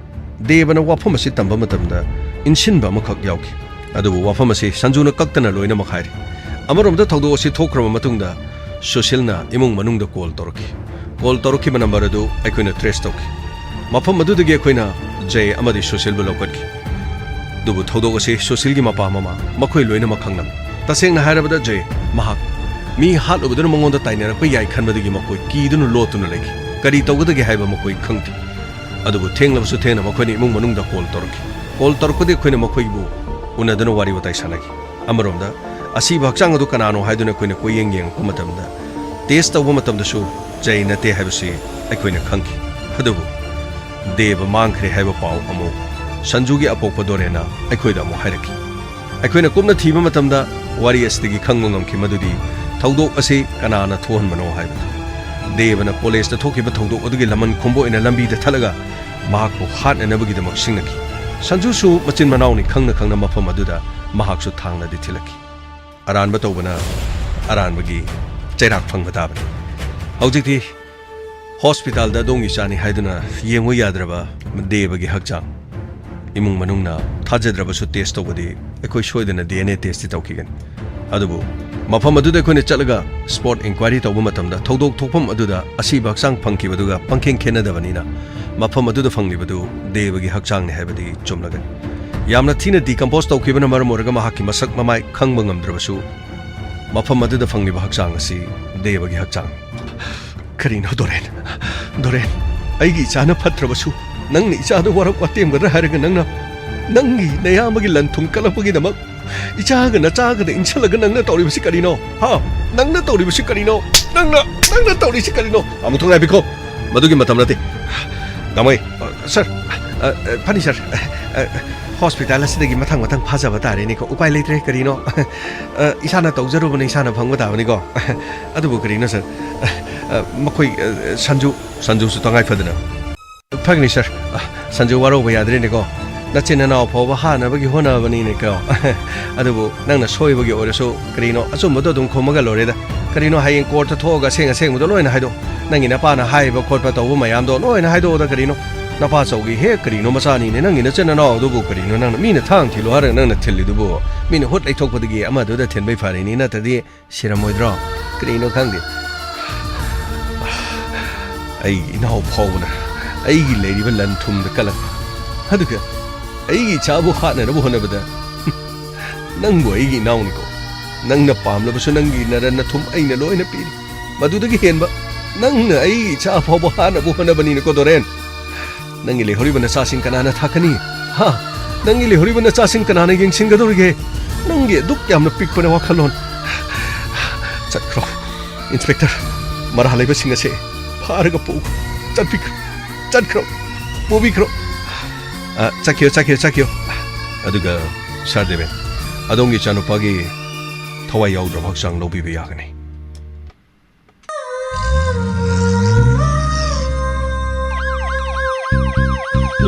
ꯗꯦꯕꯅ ꯋꯥꯐꯝ ꯑꯁꯤ ꯇꯝꯕ ꯃꯇꯝꯗ ꯏꯟꯁꯤꯟꯕ ꯑꯃꯈꯛ ꯌꯥꯎꯈꯤ꯫ ꯑꯗꯨꯕꯨ ꯋꯥꯐꯝ ꯑꯁꯤ ꯁꯟꯖꯨꯅ ꯀꯛꯇꯅ ꯂꯣꯏꯅꯃꯛ ꯍꯥꯏꯔꯤ꯫ ꯑꯃꯔꯣꯝꯗ ꯊꯧꯗꯣꯛ ꯑꯁꯤ ꯊꯣꯛꯈ꯭ꯔꯕ ꯃꯇꯨꯡꯗ ꯁꯨꯁꯤꯜꯅ ꯏꯃꯨꯡ ꯃꯅꯨꯡꯗ ꯀꯣꯜ ꯇꯧꯔꯛꯈꯤ꯫ ꯀꯣꯜ ꯇꯧꯔꯛꯈꯤꯕ ꯅꯝꯕꯔ ꯑꯗꯨ ꯑꯩꯈꯣꯏꯅ ꯇ꯭ꯔꯦꯁ ꯇꯧꯈꯤ꯫ ꯃꯐꯝ ꯑꯗꯨꯗꯒꯤ ꯑꯩꯈꯣꯏꯅ ꯖꯦ ꯑꯃꯗꯤ ꯁꯨꯁꯤꯜꯕꯨ ꯂꯧꯈꯠꯈꯤ꯫ ꯑꯗꯨꯕꯨ ꯊꯧꯗꯣꯛ ꯑꯁꯤ ꯁꯨꯁꯤꯜꯒꯤ ꯃꯄꯥ ꯃꯃꯥ ꯃꯈꯣꯏ ꯂꯣꯏꯅꯃꯛ ꯈꯪꯂꯝꯃꯤ꯫ ꯇꯁꯦꯡꯅ ꯍꯥꯏꯔꯕꯗ ꯖꯦ, ꯃꯍꯥꯛ ꯃꯤ ꯍꯥꯠꯂꯨꯕꯗꯨꯅ ꯃꯉꯣꯟꯗ ꯇꯥꯏꯅꯔꯛꯄ ꯌꯥꯏ ꯈꯟꯕꯗꯒꯤ ꯃꯈꯣꯏ ꯀꯤꯗꯨꯅ ꯂꯣꯠꯇꯨꯅ ꯂꯩꯈꯤ꯫ ꯀꯔꯤ ꯇꯧꯒꯗꯒꯦ ꯍꯥꯏꯕ ꯃꯈꯣꯏ ꯈꯪꯗꯦ꯫ ꯑꯗꯨꯕꯨ ꯊꯦꯡꯂꯕꯁꯨ ꯊꯦꯡꯅ ꯃꯈꯣꯏꯅ ꯏꯃꯨꯡ ꯃꯅꯨꯡꯗ ꯀꯣꯜ ꯇꯧꯔꯛꯈꯤ꯫ ꯀꯣꯜ ꯇꯧꯔꯛꯄꯗꯤ ꯑꯩꯈꯣꯏꯅ ꯃꯈꯣꯏꯕꯨ ꯎꯅꯗꯨꯅ ꯋꯥꯔꯤ ꯋꯥꯇꯥꯏ ꯁꯥꯟꯅꯈꯤ꯫ ꯑꯃꯔꯣꯝꯗ ꯑꯁꯤꯕ ꯍꯛꯆꯥꯡ ꯑꯗꯨ ꯀꯅꯥꯅꯣ ꯍꯥꯏꯗꯨꯅ ꯑꯩꯈꯣꯏꯅ ꯀꯣꯏꯌꯦꯡ ꯌꯦꯡꯉꯛꯄ ꯃꯇꯝꯗ, ꯇꯦꯁ ꯇꯧꯕ ꯃꯇꯝꯗꯁꯨ ꯖꯩ ꯅꯠꯇꯦ ꯍꯥꯏꯕꯁꯤ ꯑꯩꯈꯣꯏꯅ ꯈꯪꯈꯤ꯫ ꯑꯗꯨꯕꯨ ꯗꯦꯕ ꯃꯥꯡꯈ꯭ꯔꯦ ꯍꯥꯏꯕ ꯄꯥꯎ ꯑꯃꯨꯛ ꯁꯟꯖꯨꯒꯤ ꯑꯄꯣꯛꯄ ꯗꯣꯔꯦꯟꯅ ꯑꯩꯈꯣꯏꯗ ꯑꯃꯨꯛ ꯍꯥꯏꯔꯛꯈꯤ꯫ ꯑꯩꯈꯣꯏꯅ ꯀꯨꯞꯅ ꯊꯤꯕ ꯃꯇꯝꯗ ꯋꯥꯔꯤ ꯑꯁꯤꯗꯒꯤ ꯈꯪꯕ ꯉꯝꯈꯤ ꯃꯗꯨꯗꯤ ꯊꯧꯗꯣꯛ ꯑꯁꯤ ꯀꯅꯥꯅ ꯊꯣꯛꯍꯟꯕꯅꯣ ꯍꯥꯏꯕꯗꯨ꯫ ꯗꯦꯕꯅ ꯀꯣꯂꯦꯖꯇ ꯊꯣꯛꯈꯤꯕ ꯊꯧꯗꯣꯛ ꯑꯗꯨꯒꯤ ꯂꯃꯟ ꯈꯨꯝꯕ ꯑꯣꯏꯅ ꯂꯝꯕꯤꯗ ꯊꯠꯂꯒ ꯃꯍꯥꯛꯄꯨ ꯍꯥꯠꯅꯅꯕꯒꯤꯗꯃꯛ ꯁꯤꯡꯅꯈꯤ꯫ ꯁꯟꯖꯨꯁꯨ ꯃꯆꯤꯟ ꯃꯅꯥꯎꯅꯤ ꯈꯪꯅ ꯈꯪꯅ ꯃꯐꯝ ꯑꯗꯨꯗ ꯃꯍꯥꯛꯁꯨ ꯊꯥꯡꯅꯗꯤ ꯊꯤꯜꯂꯛꯈꯤ꯫ ꯑꯔꯥꯟꯕ ꯇꯧꯕꯅ ꯑꯔꯥꯟꯕꯒꯤ ꯆꯩꯔꯥꯛ ꯐꯪꯕ ꯇꯥꯕꯅꯤ꯫ ꯍꯧꯖꯤꯛꯇꯤ ꯍꯣꯁꯄꯤꯇꯥꯜꯗ ꯑꯗꯣꯝꯒꯤ ꯏꯆꯥꯅꯤ ꯍꯥꯏꯗꯨꯅ ꯌꯦꯡꯕ ꯌꯥꯗ꯭ꯔꯕ ꯗꯦꯕꯒꯤ ꯍꯛꯆꯥꯡ, ꯏꯃꯨꯡ ꯃꯅꯨꯡꯅ ꯊꯥꯖꯗ꯭ꯔꯕꯁꯨ ꯇꯦꯁ ꯇꯧꯕꯗꯤ ꯑꯩꯈꯣꯏ ꯁꯣꯏꯗꯅ ꯗꯤ ꯑꯦꯟ ꯑꯦ ꯇꯦꯁꯇꯤ ꯇꯧꯈꯤꯒꯅꯤ꯫ ꯑꯗꯨꯕꯨ ꯃꯐꯝ ꯑꯗꯨꯗ ꯑꯩꯈꯣꯏꯅ ꯆꯠꯂꯒ ꯁ꯭ꯄꯣꯠ ꯏꯟꯀ꯭ꯋꯥꯏꯔꯤ ꯇꯧꯕ ꯃꯇꯝꯗ ꯊꯧꯗꯣꯛ ꯊꯣꯛꯐꯝ ꯑꯗꯨꯗ ꯑꯁꯤꯕ ꯍꯛꯆꯥꯡ ꯐꯪꯈꯤꯕꯗꯨꯒ ꯄꯪꯈꯦꯡ ꯈꯦꯟꯅꯗꯕꯅꯤꯅ ꯃꯐꯝ ꯑꯗꯨꯗ ꯐꯪꯂꯤꯕꯗꯨ ꯗꯦꯕꯒꯤ ꯍꯛꯆꯥꯡꯅꯤ ꯍꯥꯏꯕꯗꯤ ꯆꯨꯝꯂꯒꯅꯤ꯫ ꯌꯥꯝꯅ ꯊꯤꯅ ꯗꯤꯀꯝꯄꯣꯁ ꯇꯧꯈꯤꯕꯅ ꯃꯔꯝ ꯑꯣꯏꯔꯒ ꯃꯍꯥꯛꯀꯤ ꯃꯁꯛ ꯃꯃꯥꯏ ꯈꯪꯕ ꯉꯝꯗ꯭ꯔꯕꯁꯨ ꯃꯐꯝ ꯑꯗꯨꯗ ꯐꯪꯂꯤꯕ ꯍꯛꯆꯥꯡ ꯑꯁꯤ ꯗꯦꯕꯒꯤ ꯍꯛꯆꯥꯡ꯫ ꯀꯔꯤꯅꯣ ꯗꯣꯔꯦꯟ? ꯗꯣꯔꯦꯟ, ꯑꯩꯒꯤ ꯏꯆꯥꯅ ꯐꯠꯇ꯭ꯔꯕꯁꯨ ꯅꯪꯅ ꯏꯆꯥꯗ ꯋꯥꯔꯛ ꯋꯥꯇꯦꯝꯒꯗ꯭ꯔꯥ ꯍꯥꯏꯔꯒ ꯅꯪꯅ ꯅꯪꯒꯤ ꯅꯌꯥꯝꯕꯒꯤ ꯂꯟ ꯊꯨꯝ ꯀꯜꯂꯛꯄꯒꯤꯗꯃꯛ ꯏꯆꯥꯒ ꯅꯆꯥꯒꯗ ꯏꯟꯁꯤꯜꯂꯒ ꯅꯪꯅ ꯇꯧꯔꯤꯕꯁꯤ ꯀꯔꯤꯅꯣ? ꯍꯥ? ꯅꯪꯅ ꯇꯧꯔꯤꯕꯁꯤ ꯀꯔꯤꯅꯣ? ꯅꯪꯅ, ꯅꯪꯅ ꯇꯧꯔꯤꯁꯤ ꯀꯔꯤꯅꯣ? ꯑꯃꯨꯛꯇ ꯉꯥꯏꯕꯤꯈꯣ꯫ ꯃꯗꯨꯒꯤ ꯃꯇꯝ ꯅꯠꯇꯦ꯫ ꯇꯥꯃꯣꯏ꯫ ꯑ, ꯁꯥꯔ, ꯑ, ꯑ, ꯐꯅꯤ ꯁꯥꯔ꯫ ꯑ, ꯑ, ꯍꯣꯁꯄꯤꯇꯥꯜ ꯑꯁꯤꯗꯒꯤ ꯃꯊꯪ ꯃꯊꯪ ꯐꯥꯖꯕ ꯇꯥꯔꯦꯅꯦꯀꯣ꯫ ꯎꯄꯥꯏ ꯂꯩꯇ꯭ꯔꯦ, ꯀꯔꯤꯅꯣ? ꯑ, ꯏꯁꯥꯅ ꯇꯧꯖꯔꯨꯕꯅ ꯏꯁꯥꯅ ꯐꯪꯕ ꯇꯥꯕꯅꯤꯀꯣ꯫ ꯑꯗꯨꯕꯨ ꯀꯔꯤꯅꯣ ꯁꯥꯔ? ꯑ, ꯑ, ꯃꯈꯣꯏ, ꯑ, ꯁꯟꯖꯨ, ꯁꯟꯖꯨꯁꯨ ꯇꯉꯥꯏ ꯐꯗꯅ꯫ ꯐꯒꯅꯤ ꯁꯥꯔ꯫ ꯑ, ꯁꯟꯖꯨ ꯋꯥꯔꯧꯕ ꯌꯥꯗ꯭ꯔꯦꯅꯦꯀꯣ꯫ ꯅꯆꯤꯟ ꯅꯅꯥꯎ ꯐꯥꯎꯕ ꯍꯥꯠꯅꯕꯒꯤ ꯍꯣꯠꯅꯕꯅꯤꯅꯦꯀꯣ꯫ ꯑꯗꯨꯕꯨ ꯅꯪꯅ ꯁꯣꯏꯕꯒꯤ ꯑꯣꯏꯔꯁꯨ ꯀꯔꯤꯅꯣ, ꯑꯆꯨꯝꯕꯗꯣ ꯑꯗꯨꯝ ꯈꯨꯝꯃꯒ ꯂꯣꯏꯔꯦꯗ꯫ ꯀꯔꯤꯅꯣ, ꯍꯌꯦꯡ ꯀꯣꯔꯠꯇ ꯊꯣꯛꯑꯒ ꯑꯁꯦꯡ ꯑꯁꯦꯡꯕꯗꯣ ꯂꯣꯏꯅ ꯍꯥꯏꯗꯣꯛ꯫ ꯅꯪꯒꯤ ꯅꯄꯥꯅ ꯍꯥꯏꯔꯤꯕ ꯈꯣꯠꯄ ꯇꯧꯕ ꯃꯌꯥꯝꯗꯣ ꯂꯣꯏꯅ ꯍꯥꯏꯗꯣꯛꯑꯣꯗ ꯀꯔꯤꯅꯣ꯫ ꯅꯄꯥ ꯆꯧꯒꯤ ꯍꯦꯛ ꯀꯔꯤꯅꯣ ꯃꯆꯥꯅꯤꯅꯦ ꯅꯪꯒꯤ ꯅꯆꯤꯟ ꯅꯅꯥꯎ ꯑꯗꯨꯕꯨ ꯀꯔꯤꯅꯣ, ꯅꯪꯅ ꯃꯤꯅ ꯊꯥꯡ ꯊꯤꯜꯂꯨ ꯍꯥꯏꯔꯒ ꯅꯪꯅ ꯊꯤꯜꯂꯤꯗꯨꯕꯨ? ꯃꯤꯅ ꯍꯨꯠ ꯂꯩꯊꯣꯛꯄꯗꯒꯤ ꯑꯃꯗꯨꯗ ꯊꯤꯟꯕꯩ ꯐꯔꯤꯅꯤ, ꯅꯠꯇ꯭ꯔꯗꯤ ꯁꯤꯔꯝꯃꯣꯏꯗ꯭ꯔꯣ? ꯀꯔꯤꯅꯣ ꯈꯪꯗꯦ꯫ ꯑꯩꯒꯤ ꯏꯅꯥꯎ ꯐꯥꯎꯕꯅ ꯑꯩꯒꯤ ꯂꯩꯔꯤꯕ ꯂꯟ ꯊꯨꯝꯗ ꯀꯜꯂꯛꯄ, ꯑꯗꯨꯒ ꯑꯩꯒꯤ ꯏꯆꯥꯕꯨ ꯍꯥꯠꯅꯅꯕ ꯍꯣꯠꯅꯕꯗ ꯅꯪꯕꯨ ꯑꯩꯒꯤ ꯏꯅꯥꯎꯅꯤꯀꯣ꯫ ꯅꯪꯅ ꯄꯥꯝꯂꯕꯁꯨ ꯅꯪꯒꯤ ꯅꯔꯟ ꯅꯊꯨꯝ ꯑꯩꯅ ꯂꯣꯏꯅ ꯄꯤꯔꯤ꯫ ꯃꯗꯨꯗꯒꯤ ꯍꯦꯟꯕ ꯅꯪꯅ ꯑꯩꯒꯤ ꯏꯆꯥ ꯐꯥꯎꯕ ꯍꯥꯠꯅꯕ ꯍꯣꯠꯅꯕꯅꯤꯅꯀꯣ, ꯗꯣꯔꯦꯟ꯫ ꯅꯪꯒꯤ ꯂꯩꯍꯧꯔꯤꯕ ꯅꯆꯥꯁꯤꯡ ꯀꯅꯥꯅ ꯊꯥꯛꯀꯅꯤ? ꯍꯥ? ꯅꯪꯒꯤ ꯂꯩꯍꯧꯔꯤꯕ ꯅꯆꯥꯁꯤꯡ ꯀꯅꯥꯅ ꯌꯦꯡꯁꯤꯟꯒꯗꯧꯔꯤꯒꯦ? ꯅꯪꯒꯤ ꯑꯗꯨꯛ ꯌꯥꯝꯅ ꯄꯤꯛꯄꯅ ꯋꯥꯈꯜꯂꯣꯟ꯫ ꯆꯠꯈ꯭ꯔꯣ꯫ ꯏꯟꯁꯄꯦꯛꯇꯔ, ꯃꯔꯥ ꯂꯩꯕꯁꯤꯡ ꯑꯁꯦ ꯐꯥꯔꯒ ꯄꯨꯈ꯭ꯔꯣ꯫ ꯆꯠꯄꯤꯈ꯭ꯔꯣ꯫ ꯆꯠꯈ꯭ꯔꯣ꯫ ꯄꯨꯕꯤꯈ꯭ꯔꯣ꯫ ꯑ, ꯆꯠꯈꯤꯌꯣ, ꯆꯠꯈꯤꯌꯣ, ꯆꯠꯈꯤꯌꯣ꯫ ꯑꯗꯨꯒ ꯁꯥꯔ ꯗꯦꯕꯦꯟ, ꯑꯗꯣꯝꯒꯤ ꯏꯆꯥꯅꯨꯄꯥꯒꯤ ꯊꯋꯥꯏ ꯌꯥꯎꯗ꯭ꯔꯕ ꯍꯛꯆꯥꯡ ꯂꯧꯕꯤꯕ ꯌꯥꯒꯅꯤ꯫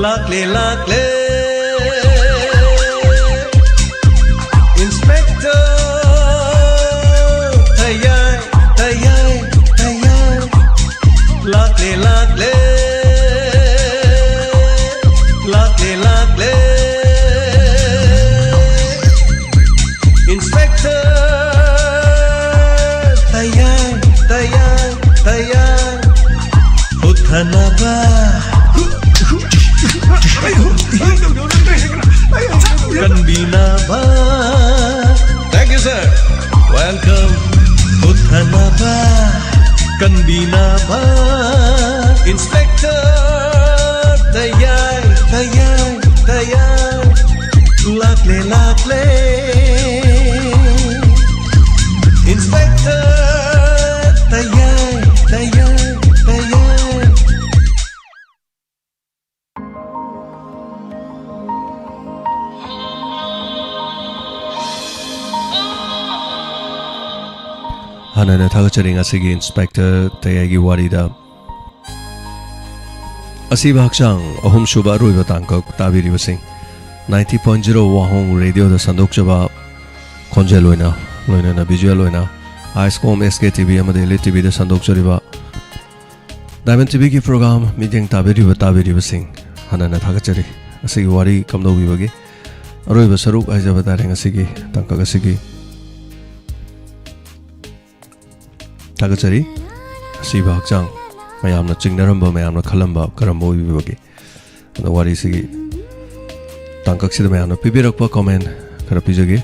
ꯂꯥꯛꯂꯦ, ꯂꯥꯛꯂꯦ, ꯏꯟꯁꯄꯦꯛꯇꯔ ꯇꯌꯥꯏ, ꯇꯌꯥꯏ, ꯇꯌꯥꯏ꯫ ꯂꯥꯛꯂꯦ, ꯂꯥꯛꯂꯦ, ꯂꯥꯛꯂꯦ, ꯂꯥꯛꯂꯦ꯫ ꯏꯟꯁꯄꯦꯛꯇꯔ ꯇꯌꯥꯏ, ꯇꯌꯥꯏ, ꯇꯌꯥꯏ꯫ ꯍꯨꯠꯊꯅꯕ, ꯀꯟꯕꯤꯅꯕ꯫ Thank you, sir. Welcome. ꯍꯨꯠꯊꯅꯕ, ꯀꯟꯕꯤꯅꯕ꯫ ꯏꯟꯁꯄꯦꯛꯇꯔ ꯇꯌꯥꯏ, ꯇꯌꯥꯏ, ꯇꯌꯥꯏ꯫ ꯂꯥꯛꯂꯦ, ꯂꯥꯛꯂꯦ꯫ ꯏꯟꯁꯄꯦꯛꯇꯔ ꯇꯌꯥꯏ, ꯇꯌꯥꯏ, ꯇꯌꯥꯏ꯫ ꯅꯅ ꯊꯥꯒꯠꯆꯔꯤ ꯉꯁꯤꯒꯤ ꯏꯟꯁꯄꯦꯛꯇꯔ ꯇꯌꯥꯏꯒꯤ ꯋꯥꯔꯤꯗ꯫ ꯑꯁꯤꯕ ꯍꯛꯆꯥꯡ ꯑꯍꯨꯝꯁꯨꯕ ꯑꯔꯣꯏꯕ ꯇꯥꯡꯀꯛ ꯇꯥꯕꯤꯔꯤꯕꯁꯤꯡ꯫ Ninety point zero ꯋꯥꯍꯣꯡ ꯔꯦꯗꯤꯑꯣꯗ ꯁꯟꯗꯣꯛꯆꯕ ꯈꯣꯟꯖꯦꯜ ꯑꯣꯏꯅ, ꯂꯣꯏꯅꯅ ꯚꯤꯖꯨꯑꯦꯜ ꯑꯣꯏꯅ ꯑꯥꯏꯁꯀꯣꯝ ꯑꯦꯁ ꯀꯦ ꯇꯤ ꯚꯤ ꯑꯃꯗꯤ ꯏꯂꯤꯠ ꯇꯤ ꯚꯤꯗ ꯁꯟꯗꯣꯛꯆꯔꯤꯕ ꯗꯥꯏꯃꯟ ꯇꯤ ꯚꯤꯒꯤ ꯄ꯭ꯔꯣꯒ꯭ꯔꯥꯝ ꯃꯤꯠꯌꯦꯡ ꯇꯥꯕꯤꯔꯤꯕ ꯇꯥꯕꯤꯔꯤꯕꯁꯤꯡ ꯍꯥꯟꯅꯅ ꯊꯥꯒꯠꯆꯔꯤ꯫ ꯑꯁꯤꯒꯤ ꯋꯥꯔꯤ ꯀꯝꯗꯧꯕꯤꯕꯒꯦ? ꯑꯔꯣꯏꯕ ꯁꯔꯨꯛ ꯍꯥꯏꯖꯕ ꯇꯥꯔꯦ ꯉꯁꯤꯒꯤ ꯇꯥꯡꯀꯛ ꯑꯁꯤꯒꯤ꯫ ꯊꯥꯒꯠꯆꯔꯤ꯫ ꯑꯁꯤꯕ ꯍꯛꯆꯥꯡ ꯃꯌꯥꯝꯅ ꯆꯤꯡꯅꯔꯝꯕ, ꯃꯌꯥꯝꯅ ꯈꯜꯂꯝꯕ ꯀꯔꯝꯕ ꯑꯣꯏꯕꯤꯕꯒꯦ? ꯑꯗꯣ ꯋꯥꯔꯤꯁꯤꯒꯤ ꯇꯥꯡꯀꯛꯁꯤꯗ ꯃꯌꯥꯝꯅ ꯄꯤꯕꯤꯔꯛꯄ ꯀꯣꯃꯦꯟ ꯈꯔ ꯄꯤꯖꯒꯦ꯫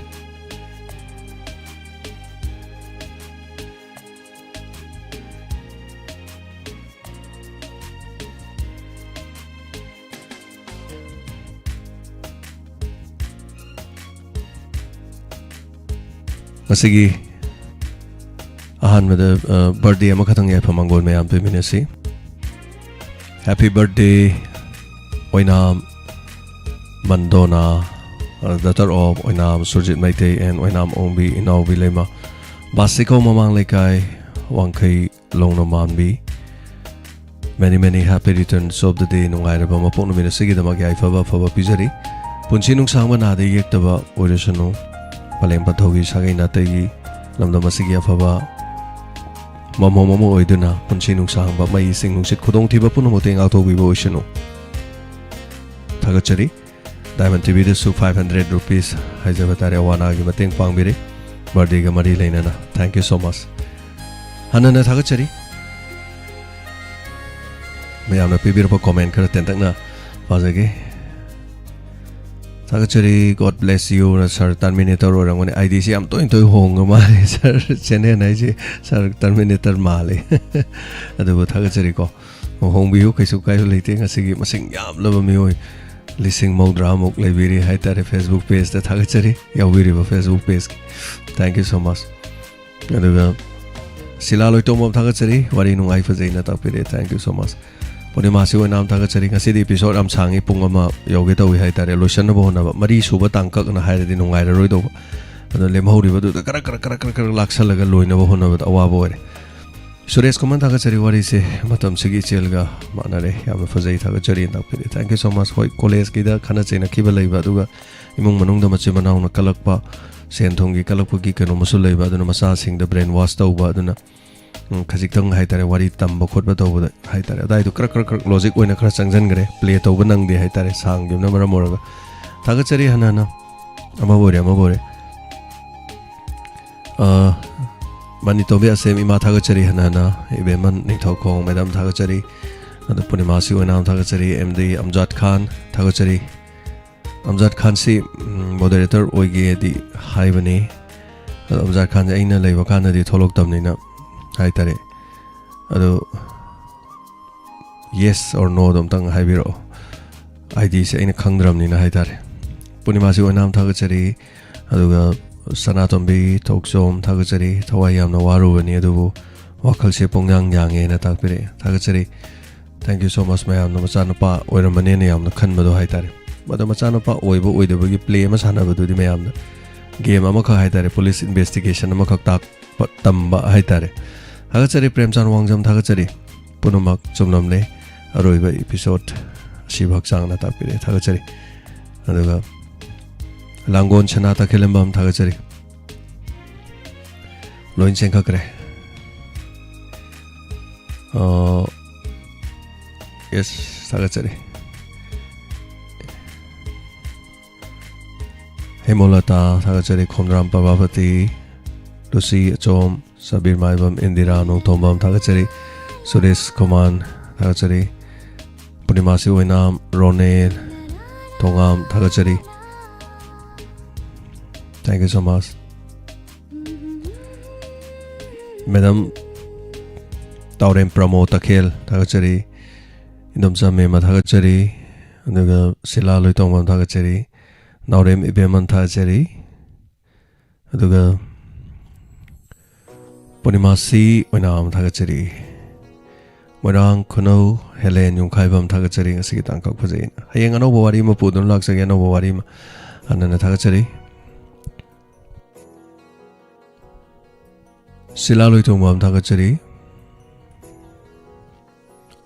ꯉꯁꯤꯒꯤ ꯑꯍꯥꯟꯕꯗ, ꯑ, ꯕꯥꯔꯗꯦ ꯑꯃꯈꯛꯇꯪ ꯌꯥꯏꯐ ꯃꯪꯒꯣꯜ ꯃꯌꯥꯝ ꯄꯤꯃꯤꯟꯅꯁꯤ꯫ Happy birthday, ꯑꯣꯏꯅꯥꯝ ꯃꯟꯗꯣꯅꯥ, ꯑ, daughter of Oinam Surjit Meitei and ꯑꯣꯏꯅꯥꯝ ꯑꯣꯡꯕꯤ ꯏꯅꯥꯎꯕꯤ ꯂꯩꯃ, ꯕꯥꯁꯤꯀꯧ ꯃꯃꯥꯡ ꯂꯩꯀꯥꯏ, ꯋꯥꯡꯈꯩ ꯂꯧꯅ ꯃꯥꯟꯕꯤ꯫ Many, many happy returns of the day. ꯅꯨꯡꯉꯥꯏꯔꯕ ꯃꯄꯣꯛ ꯅꯨꯃꯤꯠ ꯑꯁꯤꯒꯤꯗꯃꯛ ꯌꯥꯏꯐꯕ ꯑꯐꯕ ꯄꯤꯖꯔꯤ꯫ ꯄꯨꯟꯁꯤ ꯅꯨꯡꯁꯥꯡꯕ ꯅꯥꯗ ꯌꯦꯛꯇꯕ ꯑꯣꯏꯔꯁꯅꯨ꯫ ꯄꯂꯦꯝ ꯄꯟꯊꯧꯒꯤ ꯁꯥꯒꯩ ꯅꯥꯇꯩꯒꯤ ꯂꯝꯗꯝ ꯑꯁꯤꯒꯤ ꯑꯐꯕ ꯃꯃꯣꯝ ꯑꯃ ꯑꯣꯏꯗꯨꯅ ꯄꯨꯟꯁꯤ ꯅꯨꯡꯁꯥꯡꯕ, ꯃꯩ, ꯏꯁꯤꯡ, ꯅꯨꯡꯁꯤꯠ, ꯈꯨꯗꯣꯡꯊꯤꯕ ꯄꯨꯝꯅꯃꯛꯇꯒꯤ ꯉꯥꯛꯊꯣꯛꯄꯤꯕ ꯑꯣꯏꯁꯅꯨ꯫ ꯊꯥꯒꯠꯆꯔꯤ꯫ ꯗꯥꯏꯃꯟ ꯇꯤ ꯚꯤꯗꯁꯨ five hundred rupees ꯍꯥꯏꯖꯕ ꯇꯥꯔꯦ, ꯑꯋꯥ ꯑꯅꯥꯒꯤ ꯃꯇꯦꯡ ꯄꯥꯡꯕꯤꯔꯤ꯫ ꯕꯥꯔꯗꯦꯒ ꯃꯔꯤ ꯂꯩꯅꯅ꯫ Thank you so much. ꯍꯟꯅꯅ ꯊꯥꯒꯠꯆꯔꯤ꯫ ꯃꯌꯥꯝꯅ ꯄꯤꯕꯤꯔꯛꯄ ꯀꯣꯃꯦꯟ ꯈꯔ ꯇꯦꯟꯇꯛꯅ ꯄꯥꯖꯒꯦ꯫ ꯊꯥꯒꯠꯆꯔꯤ, God bless you ꯅ꯫ ꯁꯥꯔ ꯇꯔꯃꯤꯅꯦꯇꯔ ꯑꯣꯏꯔꯝꯒꯅꯤ꯫ ꯑꯥꯏ ꯗꯤꯁꯤ ꯌꯥꯝ ꯇꯣꯏꯅ ꯇꯣꯏꯅ ꯍꯣꯡꯉ ꯃꯥꯜꯂꯦ꯫ ꯁꯥꯔ ꯆꯦꯅꯦꯜ ꯍꯥꯏꯁꯦ ꯁꯥꯔ ꯇꯔꯃꯤꯅꯦꯇꯔ ꯃꯥꯜꯂꯦ꯫ ꯑꯗꯨꯕꯨ ꯊꯥꯒꯠꯆꯔꯤꯀꯣ꯫ ꯍꯣꯡꯕꯤꯌꯨ, ꯀꯩꯁꯨ ꯀꯥꯏꯕ ꯂꯩꯇꯦ꯫ ꯉꯁꯤꯒꯤ ꯃꯁꯤꯡ ꯌꯥꯝꯂꯕ ꯃꯤꯑꯣꯏ ꯂꯤꯁꯤꯡ ꯃꯧꯗ꯭ꯔꯥꯃꯨꯛ ꯂꯩꯕꯤꯔꯤ ꯍꯥꯏꯇꯥꯔꯦ Facebook pageꯇ꯫ ꯊꯥꯒꯠꯆꯔꯤ ꯌꯥꯎꯕꯤꯔꯤꯕ Facebook pageꯀꯤ꯫ Thank you so much. ꯑꯗꯨꯒ ꯁꯤꯂꯥ ꯂꯣꯏꯇꯣꯡꯕꯝ ꯊꯥꯒꯠꯆꯔꯤ, ꯋꯥꯔꯤ ꯅꯨꯡꯉꯥꯏ ꯐꯖꯩꯅ ꯇꯥꯛꯄꯤꯔꯛꯑꯦ꯫ Thank you so much. ꯄꯨꯔꯅꯤꯃꯥꯁꯤ ꯑꯣꯏꯅꯥꯝ ꯊꯥꯒꯠꯆꯔꯤ꯫ ꯉꯁꯤꯗꯤ episode ꯌꯥꯝ ꯁꯥꯡꯉꯤ, ꯄꯨꯡ ꯑꯃ ꯌꯧꯒꯦ ꯇꯧꯏ ꯍꯥꯏꯇꯥꯔꯦ꯫ ꯂꯣꯏꯁꯟꯅꯕ ꯍꯣꯠꯅꯕ, ꯃꯔꯤ ꯁꯨꯕ ꯇꯥꯡꯀꯛꯅ ꯍꯥꯏꯔꯗꯤ ꯅꯨꯡꯉꯥꯏꯔꯔꯣꯏꯗꯧꯕ꯫ ꯑꯗꯣ ꯂꯦꯝꯍꯧꯔꯤꯕꯗꯨꯗ ꯀꯔꯛ ꯀꯔꯛ ꯀꯔꯛ ꯀꯔꯛ ꯀꯔꯛ ꯂꯥꯛꯁꯜꯂꯒ ꯂꯣꯏꯅꯕ ꯍꯣꯠꯅꯕꯗ ꯑꯋꯥꯕ ꯑꯣꯏꯔꯦ꯫ ꯁꯨꯔꯦꯁ ꯀꯨꯃꯥꯔ ꯊꯥꯒꯠꯆꯔꯤ, ꯋꯥꯔꯤꯁꯦ ꯃꯇꯝꯁꯤꯒꯤ ꯏꯆꯦꯜꯒ ꯃꯥꯟꯅꯔꯦ, ꯌꯥꯝꯅ ꯐꯖꯩ, ꯊꯥꯒꯠꯆꯔꯤ, ꯇꯥꯛꯄꯤꯔꯦ꯫ Thank you so much꯫ ꯍꯣꯏ, ꯀꯣꯂꯦꯖꯀꯤꯗ ꯈꯠꯅ ꯆꯩꯅꯈꯤꯕ ꯂꯩꯕ, ꯑꯗꯨꯒ ꯏꯃꯨꯡ ꯃꯅꯨꯡꯗ ꯃꯆꯤꯟ ꯃꯅꯥꯎꯅ ꯀꯜꯂꯛꯄ, ꯁꯦꯟ ꯊꯨꯝꯒꯤ ꯀꯜꯂꯛꯄꯒꯤ ꯀꯩꯅꯣꯝꯃꯁꯨ ꯂꯩꯕ, ꯑꯗꯨꯅ ꯃꯆꯥꯁꯤꯡꯗ ꯕ꯭ꯔꯦꯟ ꯋꯥꯁ ꯇꯧꯕ, ꯑꯗꯨꯅ ꯎꯝ, ꯈꯖꯤꯛꯇꯪ ꯍꯥꯏꯇꯥꯔꯦ, ꯋꯥꯔꯤ ꯇꯝꯕ ꯈꯣꯠꯄ ꯇꯧꯕꯗ ꯍꯥꯏꯇꯥꯔꯦ, ꯑꯗꯥꯏꯗꯣ ꯀ꯭ꯔꯛ ꯀ꯭ꯔꯛ ꯀ꯭ꯔꯛ ꯂꯣꯖꯤꯛ ꯑꯣꯏꯅ ꯈꯔ ꯆꯪꯁꯤꯟꯈ꯭ꯔꯦ, ꯄ꯭ꯂꯦ ꯇꯧꯕ ꯅꯪꯗꯦ ꯍꯥꯏꯇꯥꯔꯦ, ꯁꯥꯡꯈꯤꯕꯅ ꯃꯔꯝ ꯑꯣꯏꯔꯒ꯫ ꯊꯥꯒꯠꯆꯔꯤ ꯍꯟꯅ ꯍꯟꯅ꯫ ꯑꯃꯕꯨ ꯑꯣꯏꯔꯦ, ꯑꯃꯕꯨ ꯑꯣꯏꯔꯦ꯫ ꯑ, ꯃꯅꯤꯇꯣꯝꯕꯤ ꯑꯁꯦꯝ ꯏꯃꯥ ꯊꯥꯒꯠꯆꯔꯤ ꯍꯟꯅ ꯍꯟꯅ꯫ ꯏꯕꯦꯝꯃ ꯅꯤꯡꯊꯧꯈꯣꯡ ꯃꯦꯗꯥꯝ ꯊꯥꯒꯠꯆꯔꯤ꯫ ꯑꯗꯣ ꯄꯨꯔꯅꯤꯃꯥꯁꯤ ꯑꯣꯏꯅꯥꯝ ꯊꯥꯒꯠꯆꯔꯤ꯫ ꯑꯦꯝ ꯗꯤ ꯑꯝꯖꯥꯗ ꯈꯥꯟ ꯊꯥꯒꯠꯆꯔꯤ꯫ ꯑꯝꯖꯥꯗ ꯈꯥꯟꯁꯤ, ꯎꯝ, ꯃꯣꯗꯔꯦꯇꯔ ꯑꯣꯏꯒꯦꯗꯤ ꯍꯥꯏꯕꯅꯤ꯫ ꯑꯗꯣ ꯑꯝꯖꯥꯗ ꯈꯥꯟꯁꯦ ꯑꯩꯅ ꯂꯩꯕ ꯀꯥꯟꯗꯗꯤ ꯊꯣꯛꯂꯛꯇꯕꯅꯤꯅ ꯍꯥꯏꯇꯥꯔꯦ꯫ ꯑꯗꯣ yes or no ꯗꯣ ꯑꯝꯇꯪ ꯍꯥꯏꯕꯤꯔꯛꯑꯣ꯫ ꯑꯥꯏ ꯗꯤꯁꯦ ꯑꯩꯅ ꯈꯪꯗ꯭ꯔꯕꯅꯤꯅ ꯍꯥꯏꯇꯥꯔꯦ꯫ ꯄꯨꯔꯅꯤꯃꯥꯁꯤ ꯑꯣꯏꯅꯥꯝ ꯊꯥꯒꯠꯆꯔꯤ꯫ ꯑꯗꯨꯒ ꯁꯅꯥꯇꯣꯝꯕꯤ ꯊꯣꯛꯆꯣꯝ ꯊꯥꯒꯠꯆꯔꯤ꯫ ꯊꯋꯥꯏ ꯌꯥꯝꯅ ꯋꯥꯔꯨꯕꯅꯤ, ꯑꯗꯨꯕꯨ ꯋꯥꯈꯜꯁꯦ ꯄꯣꯡꯌꯥꯡ ꯌꯥꯡꯉꯦꯅ ꯇꯥꯛꯄꯤꯔꯛꯑꯦ꯫ ꯊꯥꯒꯠꯆꯔꯤ꯫ Thank you so much꯫ ꯃꯌꯥꯝꯅ ꯃꯆꯥꯅꯨꯄꯥ ꯑꯣꯏꯔꯝꯃꯅꯦꯅ ꯌꯥꯝꯅ ꯈꯟꯕꯗꯣ ꯍꯥꯏꯇꯥꯔꯦ꯫ ꯑꯗꯣ ꯃꯆꯥꯅꯨꯄꯥ ꯑꯣꯏꯕ ꯑꯣꯏꯗꯕꯒꯤ ꯄ꯭ꯂꯦ ꯑꯃ ꯁꯥꯟꯅꯕꯗꯨꯗꯤ ꯃꯌꯥꯝꯅ ꯒꯦꯝ ꯑꯃꯈꯛ ꯍꯥꯏꯇꯥꯔꯦ, ꯄꯨꯂꯤꯁ ꯏꯟꯚꯦꯁꯇꯤꯒꯦꯁꯟ ꯑꯃꯈꯛ ꯇꯥꯛꯄ, ꯇꯝꯕ ꯍꯥꯏꯇꯥꯔꯦ꯫ ꯊꯥꯒꯠꯆꯔꯤ ꯄ꯭ꯔꯦꯝꯆꯥꯟ ꯋꯥꯡꯖꯝ, ꯊꯥꯒꯠꯆꯔꯤ꯫ ꯄꯨꯝꯅꯃꯛ ꯆꯨꯝꯂꯝꯂꯦ꯫ ꯑꯔꯣꯏꯕ ꯏꯄꯤꯁꯣꯗ ꯑꯁꯤꯕꯨ ꯍꯛꯆꯥꯡꯅ ꯇꯥꯛꯄꯤꯔꯦ꯫ ꯊꯥꯒꯠꯆꯔꯤ꯫ ꯑꯗꯨꯒ ꯂꯥꯡꯒꯣꯜ ꯁꯅꯥ ꯇꯈꯦꯜꯂꯝꯕꯝ, ꯊꯥꯒꯠꯆꯔꯤ꯫ ꯂꯣꯏ ꯆꯦꯟꯈꯠꯈ꯭ꯔꯦ꯫ ꯑ, yes, ꯊꯥꯒꯠꯆꯔꯤ꯫ ꯍꯦꯃꯣꯂꯇꯥ, ꯊꯥꯒꯠꯆꯔꯤ꯫ ꯈꯣꯝꯗ꯭ꯔꯥꯝ ꯄ꯭ꯔꯚꯥꯄꯇꯤ, ꯂꯨꯁꯤ ꯑꯆꯣꯝ, ꯁꯕꯤꯔ ꯃꯥꯏꯕꯝ, ꯏꯟꯗꯤꯔꯥ ꯅꯣꯡꯊꯣꯝꯕꯝ, ꯊꯥꯒꯠꯆꯔꯤ꯫ ꯁꯨꯔꯦꯁ ꯈꯨꯃꯥꯟ, ꯊꯥꯒꯠꯆꯔꯤ꯫ ꯄꯨꯔꯅꯤꯃꯥꯁꯤ ꯑꯣꯏꯅꯥꯝ, ꯔꯣꯅꯦꯜ ꯊꯣꯉꯥꯝ, ꯊꯥꯒꯠꯆꯔꯤ꯫ Thank you so much꯫ Madam Taorem Pramo Takhel, ꯊꯥꯒꯠꯆꯔꯤ꯫ ꯏꯟꯗꯣꯝꯆꯥ ꯃꯦꯝꯃ, ꯊꯥꯒꯠꯆꯔꯤ꯫ ꯑꯗꯨꯒ ꯁꯤꯂꯥ ꯂꯣꯏꯇꯣꯡꯕꯝ, ꯊꯥꯒꯠꯆꯔꯤ꯫ ꯅꯥꯎꯔꯦꯝ ꯏꯕꯦꯝꯃꯟ, ꯊꯥꯒꯠꯆꯔꯤ꯫ ꯑꯗꯨꯒ ꯄꯨꯔꯅꯤꯃꯥꯁꯤ ꯑꯣꯏꯅꯥꯝ, ꯊꯥꯒꯠꯆꯔꯤ꯫ ꯃꯣꯏꯔꯥꯡ ꯈꯨꯅꯧ ꯍꯦꯂꯦꯟ ꯌꯨꯝꯈꯥꯏꯕꯝ, ꯊꯥꯒꯠꯆꯔꯤ꯫ ꯉꯁꯤꯒꯤ ꯇꯥꯡꯀꯛ ꯐꯖꯩꯅ꯫ ꯍꯌꯦꯡ ꯑꯅꯧꯕ ꯋꯥꯔꯤ ꯑꯃ ꯄꯨꯗꯨꯅ ꯂꯥꯛꯆꯒꯦ, ꯑꯅꯧꯕ ꯋꯥꯔꯤ ꯑꯃ꯫ ꯍꯟꯅ ꯍꯟꯅ ꯊꯥꯒꯠꯆꯔꯤ꯫ ꯁꯤꯂꯥ ꯂꯣꯏꯇꯣꯡꯕꯝ ꯊꯥꯒꯠꯆꯔꯤ꯫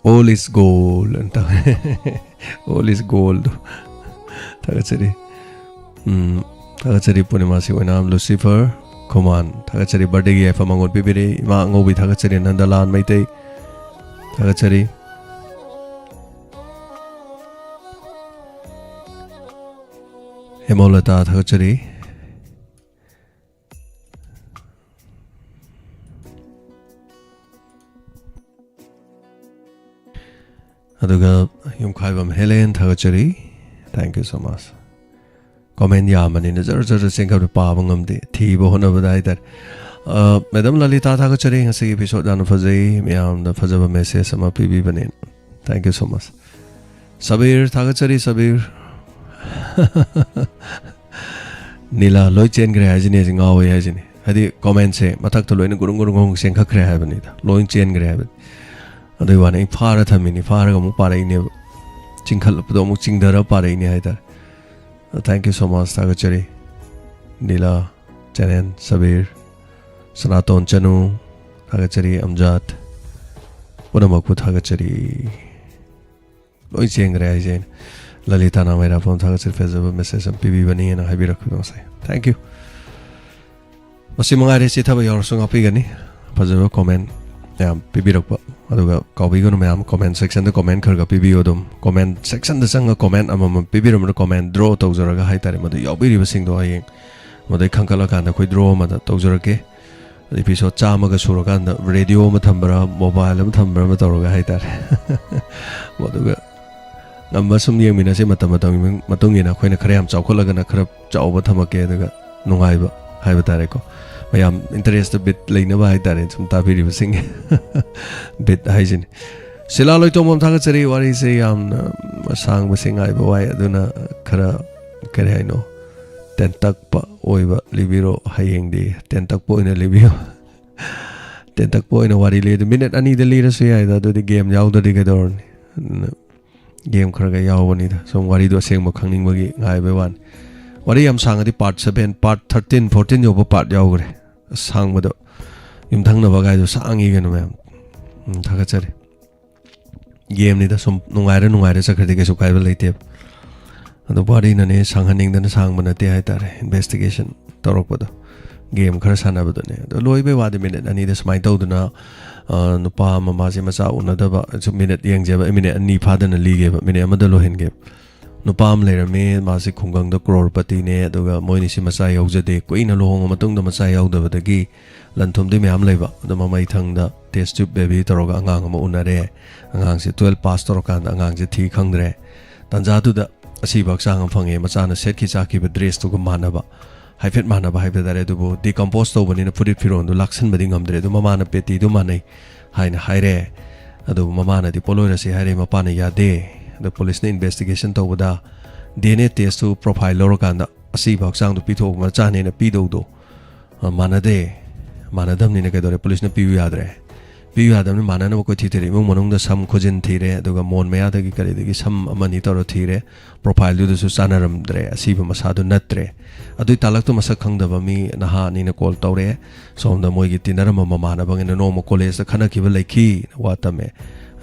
All is gold ꯑꯅ ꯇꯧꯋꯦ꯫ All is gold꯫ ꯊꯥꯒꯠꯆꯔꯤ꯫ ꯎꯝ, ꯊꯥꯒꯠꯆꯔꯤ꯫ ꯄꯨꯔꯅꯤꯃꯥꯁꯤ ꯑꯣꯏꯅꯥꯝ ꯂꯨꯁꯤꯐꯔ ꯈꯨꯃꯥꯟ ꯊꯥꯒꯠꯆꯔꯤ꯫ ꯕꯥꯔꯗꯦꯒꯤ ꯌꯥꯏꯐ ꯃꯉꯣꯟ ꯄꯤꯕꯤꯔꯦ꯫ ꯏꯃꯥ ꯑꯉꯧꯕꯤ ꯊꯥꯒꯠꯆꯔꯤ꯫ ꯅꯟꯗꯂꯥꯟ ꯃꯩꯇꯩ ꯊꯥꯒꯠꯆꯔꯤ꯫ ꯍꯦꯃꯧꯂꯇꯥ ꯊꯥꯒꯠꯆꯔꯤ꯫ ꯑꯗꯨꯒ ꯌꯨꯝꯈꯥꯏꯕꯝ ꯍꯦꯂꯦꯟ ꯊꯥꯒꯠꯆꯔꯤ꯫ Thank you so much꯫ Comment ꯌꯥꯝꯕꯅꯤꯅ ꯖꯔ ꯖꯔ ꯆꯦꯟꯈꯠꯄ ꯄꯥꯕ ꯉꯝꯗꯦ, ꯊꯤꯕ ꯍꯣꯠꯅꯕꯗ ꯍꯥꯏꯇꯥꯔꯦ꯫ ꯑ, ꯃꯦꯗꯝ ꯂꯂꯤꯇꯥ ꯊꯥꯒꯠꯆꯔꯤ, ꯉꯁꯤꯒꯤ ꯑꯦꯄꯤꯁꯣꯗ ꯌꯥꯝꯅ ꯐꯖꯩ, ꯃꯌꯥꯝꯅ ꯐꯖꯕ ꯃꯦꯁꯦꯖ ꯑꯃ ꯄꯤꯕꯤꯕꯅꯦ꯫ Thank you so much꯫ Sabir ꯊꯥꯒꯠꯆꯔꯤ, ꯁꯕꯤꯔ꯫ ꯅꯤꯂꯥ ꯂꯣꯏ ꯆꯦꯟꯈ꯭ꯔꯦ ꯍꯥꯏꯁꯤꯅꯦ, ꯑꯩꯁꯦ ꯉꯥꯎꯋꯦ ꯍꯥꯏꯁꯤꯅꯦ꯫ ꯍꯥꯏꯗꯤ ꯀꯣꯃꯦꯟꯁꯦ ꯃꯊꯛꯇ ꯂꯣꯏꯅ ꯒꯨꯔꯨꯡ ꯒꯨꯔꯨꯡ ꯒꯨꯔꯨꯡ ꯆꯦꯟꯈꯠꯈ꯭ꯔꯦ ꯍꯥꯏꯕꯅꯤꯗ, ꯂꯣꯏ ꯆꯦꯟꯈ꯭ꯔꯦ ꯍꯥꯏꯕꯅꯤ꯫ ꯑꯗꯨꯒꯤ ꯋꯥꯅꯤ, ꯑꯩ ꯐꯥꯔ ꯊꯝꯃꯤꯅꯤ, ꯐꯥꯔꯒ ꯑꯃꯨꯛ ꯄꯥꯔꯛꯏꯅꯦꯕ꯫ ꯆꯤꯡꯈꯠꯂꯛꯄꯗꯣ ꯑꯃꯨꯛ ꯆꯤꯡꯊꯔ ꯄꯥꯔꯛꯏꯅꯦ ꯍꯥꯏꯇꯥꯔꯦ꯫ Thank you so much, ꯊꯥꯒꯠꯆꯔꯤ꯫ ꯅꯤꯂꯥ, ꯆꯦꯅꯦꯟ, ꯁꯕꯤꯔ, ꯁꯅꯥꯇꯣꯟ ꯆꯅꯨ, ꯊꯥꯒꯠꯆꯔꯤ꯫ ꯑꯝꯖꯥꯗ, ꯄꯨꯝꯅꯃꯛꯄꯨ ꯊꯥꯒꯠꯆꯔꯤ꯫ ꯂꯣꯏ ꯆꯦꯟꯈ꯭ꯔꯦ ꯍꯥꯏꯁꯦ ꯑꯩꯅ꯫ ꯂꯂꯤꯇꯥ ꯅꯥꯃꯩꯔꯥꯐꯝ ꯊꯥꯒꯠꯆꯔꯤ, ꯐꯖꯕ ꯃꯦꯁꯦꯖ ꯑꯃ ꯄꯤꯕꯤꯕꯅꯤꯅ ꯍꯥꯏꯕꯤꯔꯛꯄꯗꯣ ꯉꯁꯥꯏ꯫ Thank you꯫ ꯃꯁꯤ ꯃꯉꯥꯏꯔꯦ, ꯆꯤꯊꯕ ꯌꯥꯎꯔꯁꯨ ꯉꯥꯛꯄꯤꯒꯅꯤ꯫ ꯐꯖꯕ ꯀꯣꯃꯦꯟ ꯃꯌꯥꯝ ꯄꯤꯕꯤꯔꯛꯄ꯫ ꯑꯗꯨꯒ ꯀꯥꯎꯕꯤꯒꯅꯨ ꯃꯌꯥꯝ, ꯀꯣꯃꯦꯟ ꯁꯦꯛꯁꯟꯗ ꯀꯣꯃꯦꯟ ꯈꯔ ꯈꯔ ꯄꯤꯕꯤꯌꯨ꯫ ꯑꯗꯨꯝ ꯀꯣꯃꯦꯟ ꯁꯦꯛꯁꯟꯗ ꯆꯪꯉ ꯀꯣꯃꯦꯟ ꯑꯃꯃꯝ ꯄꯤꯕꯤꯔꯝꯕꯗ ꯀꯣꯃꯦꯟ ꯗ꯭ꯔꯣ ꯇꯧꯖꯔꯒ ꯍꯥꯏꯇꯥꯔꯦ, ꯃꯗꯨ ꯌꯥꯎꯕꯤꯔꯤꯕꯁꯤꯡꯗꯣ ꯍꯌꯦꯡ ꯃꯗꯩ ꯈꯟꯒꯠꯂꯀꯥꯟꯗ ꯑꯩꯈꯣꯏ ꯗ꯭ꯔꯣ ꯑꯃꯗ ꯇꯧꯖꯔꯛꯀꯦ꯫ ꯑꯦꯄꯤꯁꯣꯗ ꯆꯥꯝꯃꯒ ꯁꯨꯔꯀꯥꯟꯗ ꯔꯦꯗꯤꯑꯣ ꯑꯃ ꯊꯝꯕ꯭ꯔꯥ, ꯃꯣꯕꯥꯏꯜ ꯑꯃ ꯊꯝꯕ꯭ꯔꯥ ꯑꯃ ꯇꯧꯔꯒ ꯍꯥꯏꯇꯥꯔꯦ꯫ ꯃꯗꯨꯒ ꯉꯝꯕ ꯁꯨꯝ ꯌꯦꯡꯃꯤꯟꯅꯁꯤ꯫ ꯃꯇꯝ ꯃꯇꯝꯒꯤ ꯃꯇꯨꯡ ꯏꯟꯅ ꯑꯩꯈꯣꯏꯅ ꯈꯔ ꯌꯥꯝ ꯆꯥꯎꯈꯠꯂꯒꯅ ꯈꯔ ꯆꯥꯎꯕ ꯊꯝꯃꯛꯀꯦ, ꯑꯗꯨꯒ ꯅꯨꯡꯉꯥꯏꯕ ꯍꯥꯏꯕ ꯇꯥꯔꯦꯀꯣ, ꯃꯌꯥꯝ ꯏꯟꯇꯔꯦꯁꯇ ꯕꯤꯠ ꯂꯩꯅꯕ ꯍꯥꯏꯇꯥꯔꯦ, ꯁꯨꯝ ꯇꯥꯕꯤꯔꯤꯕꯁꯤꯡꯒꯤ ꯕꯤꯠ ꯍꯥꯏꯁꯤꯅꯤ꯫ ꯁꯤꯂꯥ ꯂꯣꯏꯇꯣꯡꯕꯝ ꯊꯥꯒꯠꯆꯔꯤ꯫ ꯋꯥꯔꯤꯁꯦ ꯌꯥꯝꯅ ꯁꯥꯡꯕꯁꯦ ꯉꯥꯏꯕ ꯋꯥꯏ, ꯑꯗꯨꯅ ꯈꯔ, ꯀꯔꯤ ꯍꯥꯏꯅꯣ, ꯇꯦꯟꯇꯛꯄ ꯑꯣꯏꯕ ꯂꯤꯕꯤꯔꯣ ꯍꯌꯦꯡꯗꯤ꯫ ꯇꯦꯟꯇꯛꯄ ꯑꯣꯏꯅ ꯂꯤꯕꯤꯌꯣ꯫ ꯇꯦꯟꯇꯛꯄ ꯑꯣꯏꯅ ꯋꯥꯔꯤ ꯂꯤ꯫ ꯑꯗꯨ ꯃꯤꯅꯤꯠ ꯑꯅꯤꯗ ꯂꯤꯔꯁꯨ ꯌꯥꯏꯗ, ꯑꯗꯨꯗꯤ ꯒꯦꯝ ꯌꯥꯎꯗ꯭ꯔꯗꯤ ꯀꯩꯗꯧꯔꯅꯤ? ꯑꯗꯨꯅ ꯒꯦꯝ ꯈꯔ ꯈꯔ ꯌꯥꯎꯕꯅꯤꯗ, ꯁꯨꯝ ꯋꯥꯔꯤꯗꯣ ꯑꯁꯦꯡꯕ ꯈꯪꯅꯤꯡꯕꯒꯤ ꯉꯥꯏꯕꯩ ꯋꯥꯅꯤ꯫ ꯋꯥꯔꯤ ꯌꯥꯝ ꯁꯥꯡꯉꯗꯤ part seven, part thirteen, fourteen ꯌꯧꯕ ꯄꯥꯔꯠ ꯌꯥꯎꯈ꯭ꯔꯦ꯫ ꯑꯁꯥꯡꯕꯗꯣ ꯌꯨꯝꯊꯪꯅꯕ ꯒꯥꯏꯗꯣ ꯁꯥꯡꯉꯤ ꯀꯩꯅꯣ ꯃꯌꯥꯝ꯫ ꯎꯝ, ꯊꯥꯒꯠꯆꯔꯤ꯫ ꯒꯦꯝꯅꯤꯗ ꯁꯨꯝ ꯅꯨꯡꯉꯥꯏꯔ ꯅꯨꯡꯉꯥꯏꯔ ꯆꯠꯈ꯭ꯔꯗꯤ ꯀꯩꯁꯨ ꯀꯥꯏꯕ ꯂꯩꯇꯦꯕ꯫ ꯑꯗꯣ ꯋꯥꯔꯤꯅꯅꯦ ꯁꯥꯡꯍꯟꯅꯤꯡꯗꯅ ꯁꯥꯡꯕ ꯅꯠꯇꯦ ꯍꯥꯏꯇꯥꯔꯦ, ꯏꯟꯚꯦꯁꯇꯤꯒꯦꯁꯟ ꯇꯧꯔꯛꯄꯗꯣ꯫ ꯒꯦꯝ ꯈꯔ ꯁꯥꯟꯅꯕꯗꯨꯅꯦ꯫ ꯑꯗꯣ ꯂꯣꯏꯕꯩ ꯋꯥꯗꯤ ꯃꯤꯅꯤꯠ ꯑꯅꯤꯗ ꯁꯨꯃꯥꯏꯅ ꯇꯧꯗꯅ, ꯑ, ꯅꯨꯄꯥ ꯑꯃ ꯃꯥꯁꯦ ꯃꯆꯥ ꯎꯅꯗꯕ, ꯁꯨꯝ ꯃꯤꯅꯤꯠ ꯌꯦꯡꯖꯦꯕ, ꯑꯩ ꯃꯤꯅꯤꯠ ꯑꯅꯤ ꯐꯥꯗꯅ ꯂꯤꯒꯦꯕ, ꯃꯤꯅꯤꯠ ꯑꯃꯗ ꯂꯣꯏꯍꯟꯒꯦꯕ꯫ ꯅꯨꯄꯥ ꯑꯃ ꯂꯩꯔꯝꯃꯤ, ꯃꯥꯁꯦ ꯈꯨꯡꯒꯪꯗ ꯀ꯭ꯔꯣꯔꯄꯇꯤꯅꯦ, ꯑꯗꯨꯒ ꯃꯣꯏꯅꯤꯁꯤ ꯃꯆꯥ ꯌꯥꯎꯖꯗꯦ꯫ ꯀꯨꯏꯅ ꯂꯨꯍꯣꯡꯉ ꯃꯇꯨꯡꯗ ꯃꯆꯥ ꯌꯥꯎꯗꯕꯗꯒꯤ ꯂꯟ ꯊꯨꯝꯗꯤ ꯃꯌꯥꯝ ꯂꯩꯕ, ꯑꯗꯣ ꯃꯃꯩꯊꯪꯗ ꯇꯦꯁ ꯇ꯭ꯌꯨꯕ ꯕꯦꯕꯤ ꯇꯧꯔꯒ ꯑꯉꯥꯡ ꯑꯃ ꯎꯅꯔꯦ꯫ ꯑꯉꯥꯡꯁꯦ ꯇꯨꯋꯦꯜꯞ ꯄꯥꯁ ꯇꯧꯔꯀꯥꯟꯗ ꯑꯉꯥꯡꯁꯦ ꯊꯤ ꯈꯪꯗ꯭ꯔꯦ꯫ ꯇꯥꯟꯖꯥꯗꯨꯗ ꯑꯁꯤꯕ ꯍꯛꯆꯥꯡ ꯑꯃ ꯐꯪꯉꯦ, ꯃꯆꯥꯅ ꯁꯦꯠꯈꯤ ꯆꯥꯈꯤꯕ ꯗ꯭ꯔꯦꯁꯇꯨꯒ ꯃꯥꯟꯅꯕ, ꯍꯥꯏꯐꯦꯠ ꯃꯥꯟꯅꯕ ꯍꯥꯏꯕ ꯇꯥꯔꯦ, ꯑꯗꯨꯕꯨ ꯗꯤꯀꯝꯄꯣꯁ ꯇꯧꯕꯅꯤꯅ ꯐꯨꯔꯤꯠ ꯐꯤꯔꯣꯜꯗꯨ ꯂꯥꯛꯁꯟꯕꯗꯤ ꯉꯝꯗ꯭ꯔꯦ, ꯑꯗꯨ ꯃꯃꯥꯅ ꯄꯦꯇꯤꯗꯨ ꯃꯥꯟꯅꯩ ꯍꯥꯏꯅ ꯍꯥꯏꯔꯦ꯫ ꯑꯗꯨꯕꯨ ꯃꯃꯥꯅꯗꯤ ꯄꯣꯠꯂꯣꯏꯔꯁꯤ ꯍꯥꯏꯔꯦ, ꯃꯄꯥꯅ ꯌꯥꯗꯦ꯫ ꯑꯗꯣ ꯄꯨꯂꯤꯁꯅ ꯏꯟꯚꯦꯁꯇꯤꯒꯦꯁꯟ ꯇꯧꯕꯗ ꯗꯤ ꯑꯦꯟ ꯑꯦ ꯇꯦꯁꯇꯨ ꯄ꯭ꯔꯣꯐꯥꯏꯜ ꯂꯧꯔꯀꯥꯟꯗ ꯑꯁꯤꯕ ꯍꯛꯆꯥꯡꯗꯣ ꯄꯤꯊꯣꯛꯄ ꯃꯆꯥꯅꯦꯅ ꯄꯤꯗꯧꯗꯣ, ꯑ, ꯃꯥꯟꯅꯗꯦ꯫ ꯃꯥꯟꯅꯗꯕꯅꯤꯅ ꯀꯩꯗꯧꯔꯦ? ꯄꯨꯂꯤꯁꯅ ꯄꯤꯌꯨ ꯌꯥꯗ꯭ꯔꯦ꯫ ꯄꯤꯌꯨ ꯌꯥꯗꯕꯅꯤ, ꯃꯥꯟꯅꯅꯕ ꯀꯣꯏꯊꯤ ꯊꯤꯔꯦ꯫ ꯏꯃꯨꯡ ꯃꯅꯨꯡꯗ ꯁꯝ ꯈꯨꯖꯤꯟ ꯊꯤꯔꯦ, ꯑꯗꯨꯒ ꯃꯣꯟ ꯃꯌꯥꯗꯒꯤ ꯀꯔꯤꯗꯒꯤ ꯁꯝ ꯑꯃꯅꯤ ꯇꯧꯔ ꯊꯤꯔꯦ꯫ ꯄ꯭ꯔꯣꯐꯥꯏꯜꯗꯨꯗꯁꯨ ꯆꯥꯟꯅꯔꯝꯗ꯭ꯔꯦ, ꯑꯁꯤꯕ ꯃꯁꯥꯗꯨ ꯅꯠꯇ꯭ꯔꯦ꯫ ꯑꯗꯨꯏ ꯇꯥꯂꯛꯇꯣ ꯃꯁꯛ ꯈꯪꯗꯕ ꯃꯤ ꯅꯍꯥ ꯑꯅꯤꯅ ꯀꯣꯜ ꯇꯧꯔꯛꯑꯦ꯫ ꯁꯣꯝꯗ ꯃꯣꯏꯒꯤ ꯇꯤꯟꯅꯔꯝꯕ ꯃꯃꯥꯟꯅꯕꯉꯩꯅ ꯅꯣꯡꯃ ꯀꯣꯂꯦꯖꯇ ꯈꯠꯅꯈꯤꯕ ꯂꯩꯈꯤ, ꯋꯥ ꯇꯝꯃꯦ꯫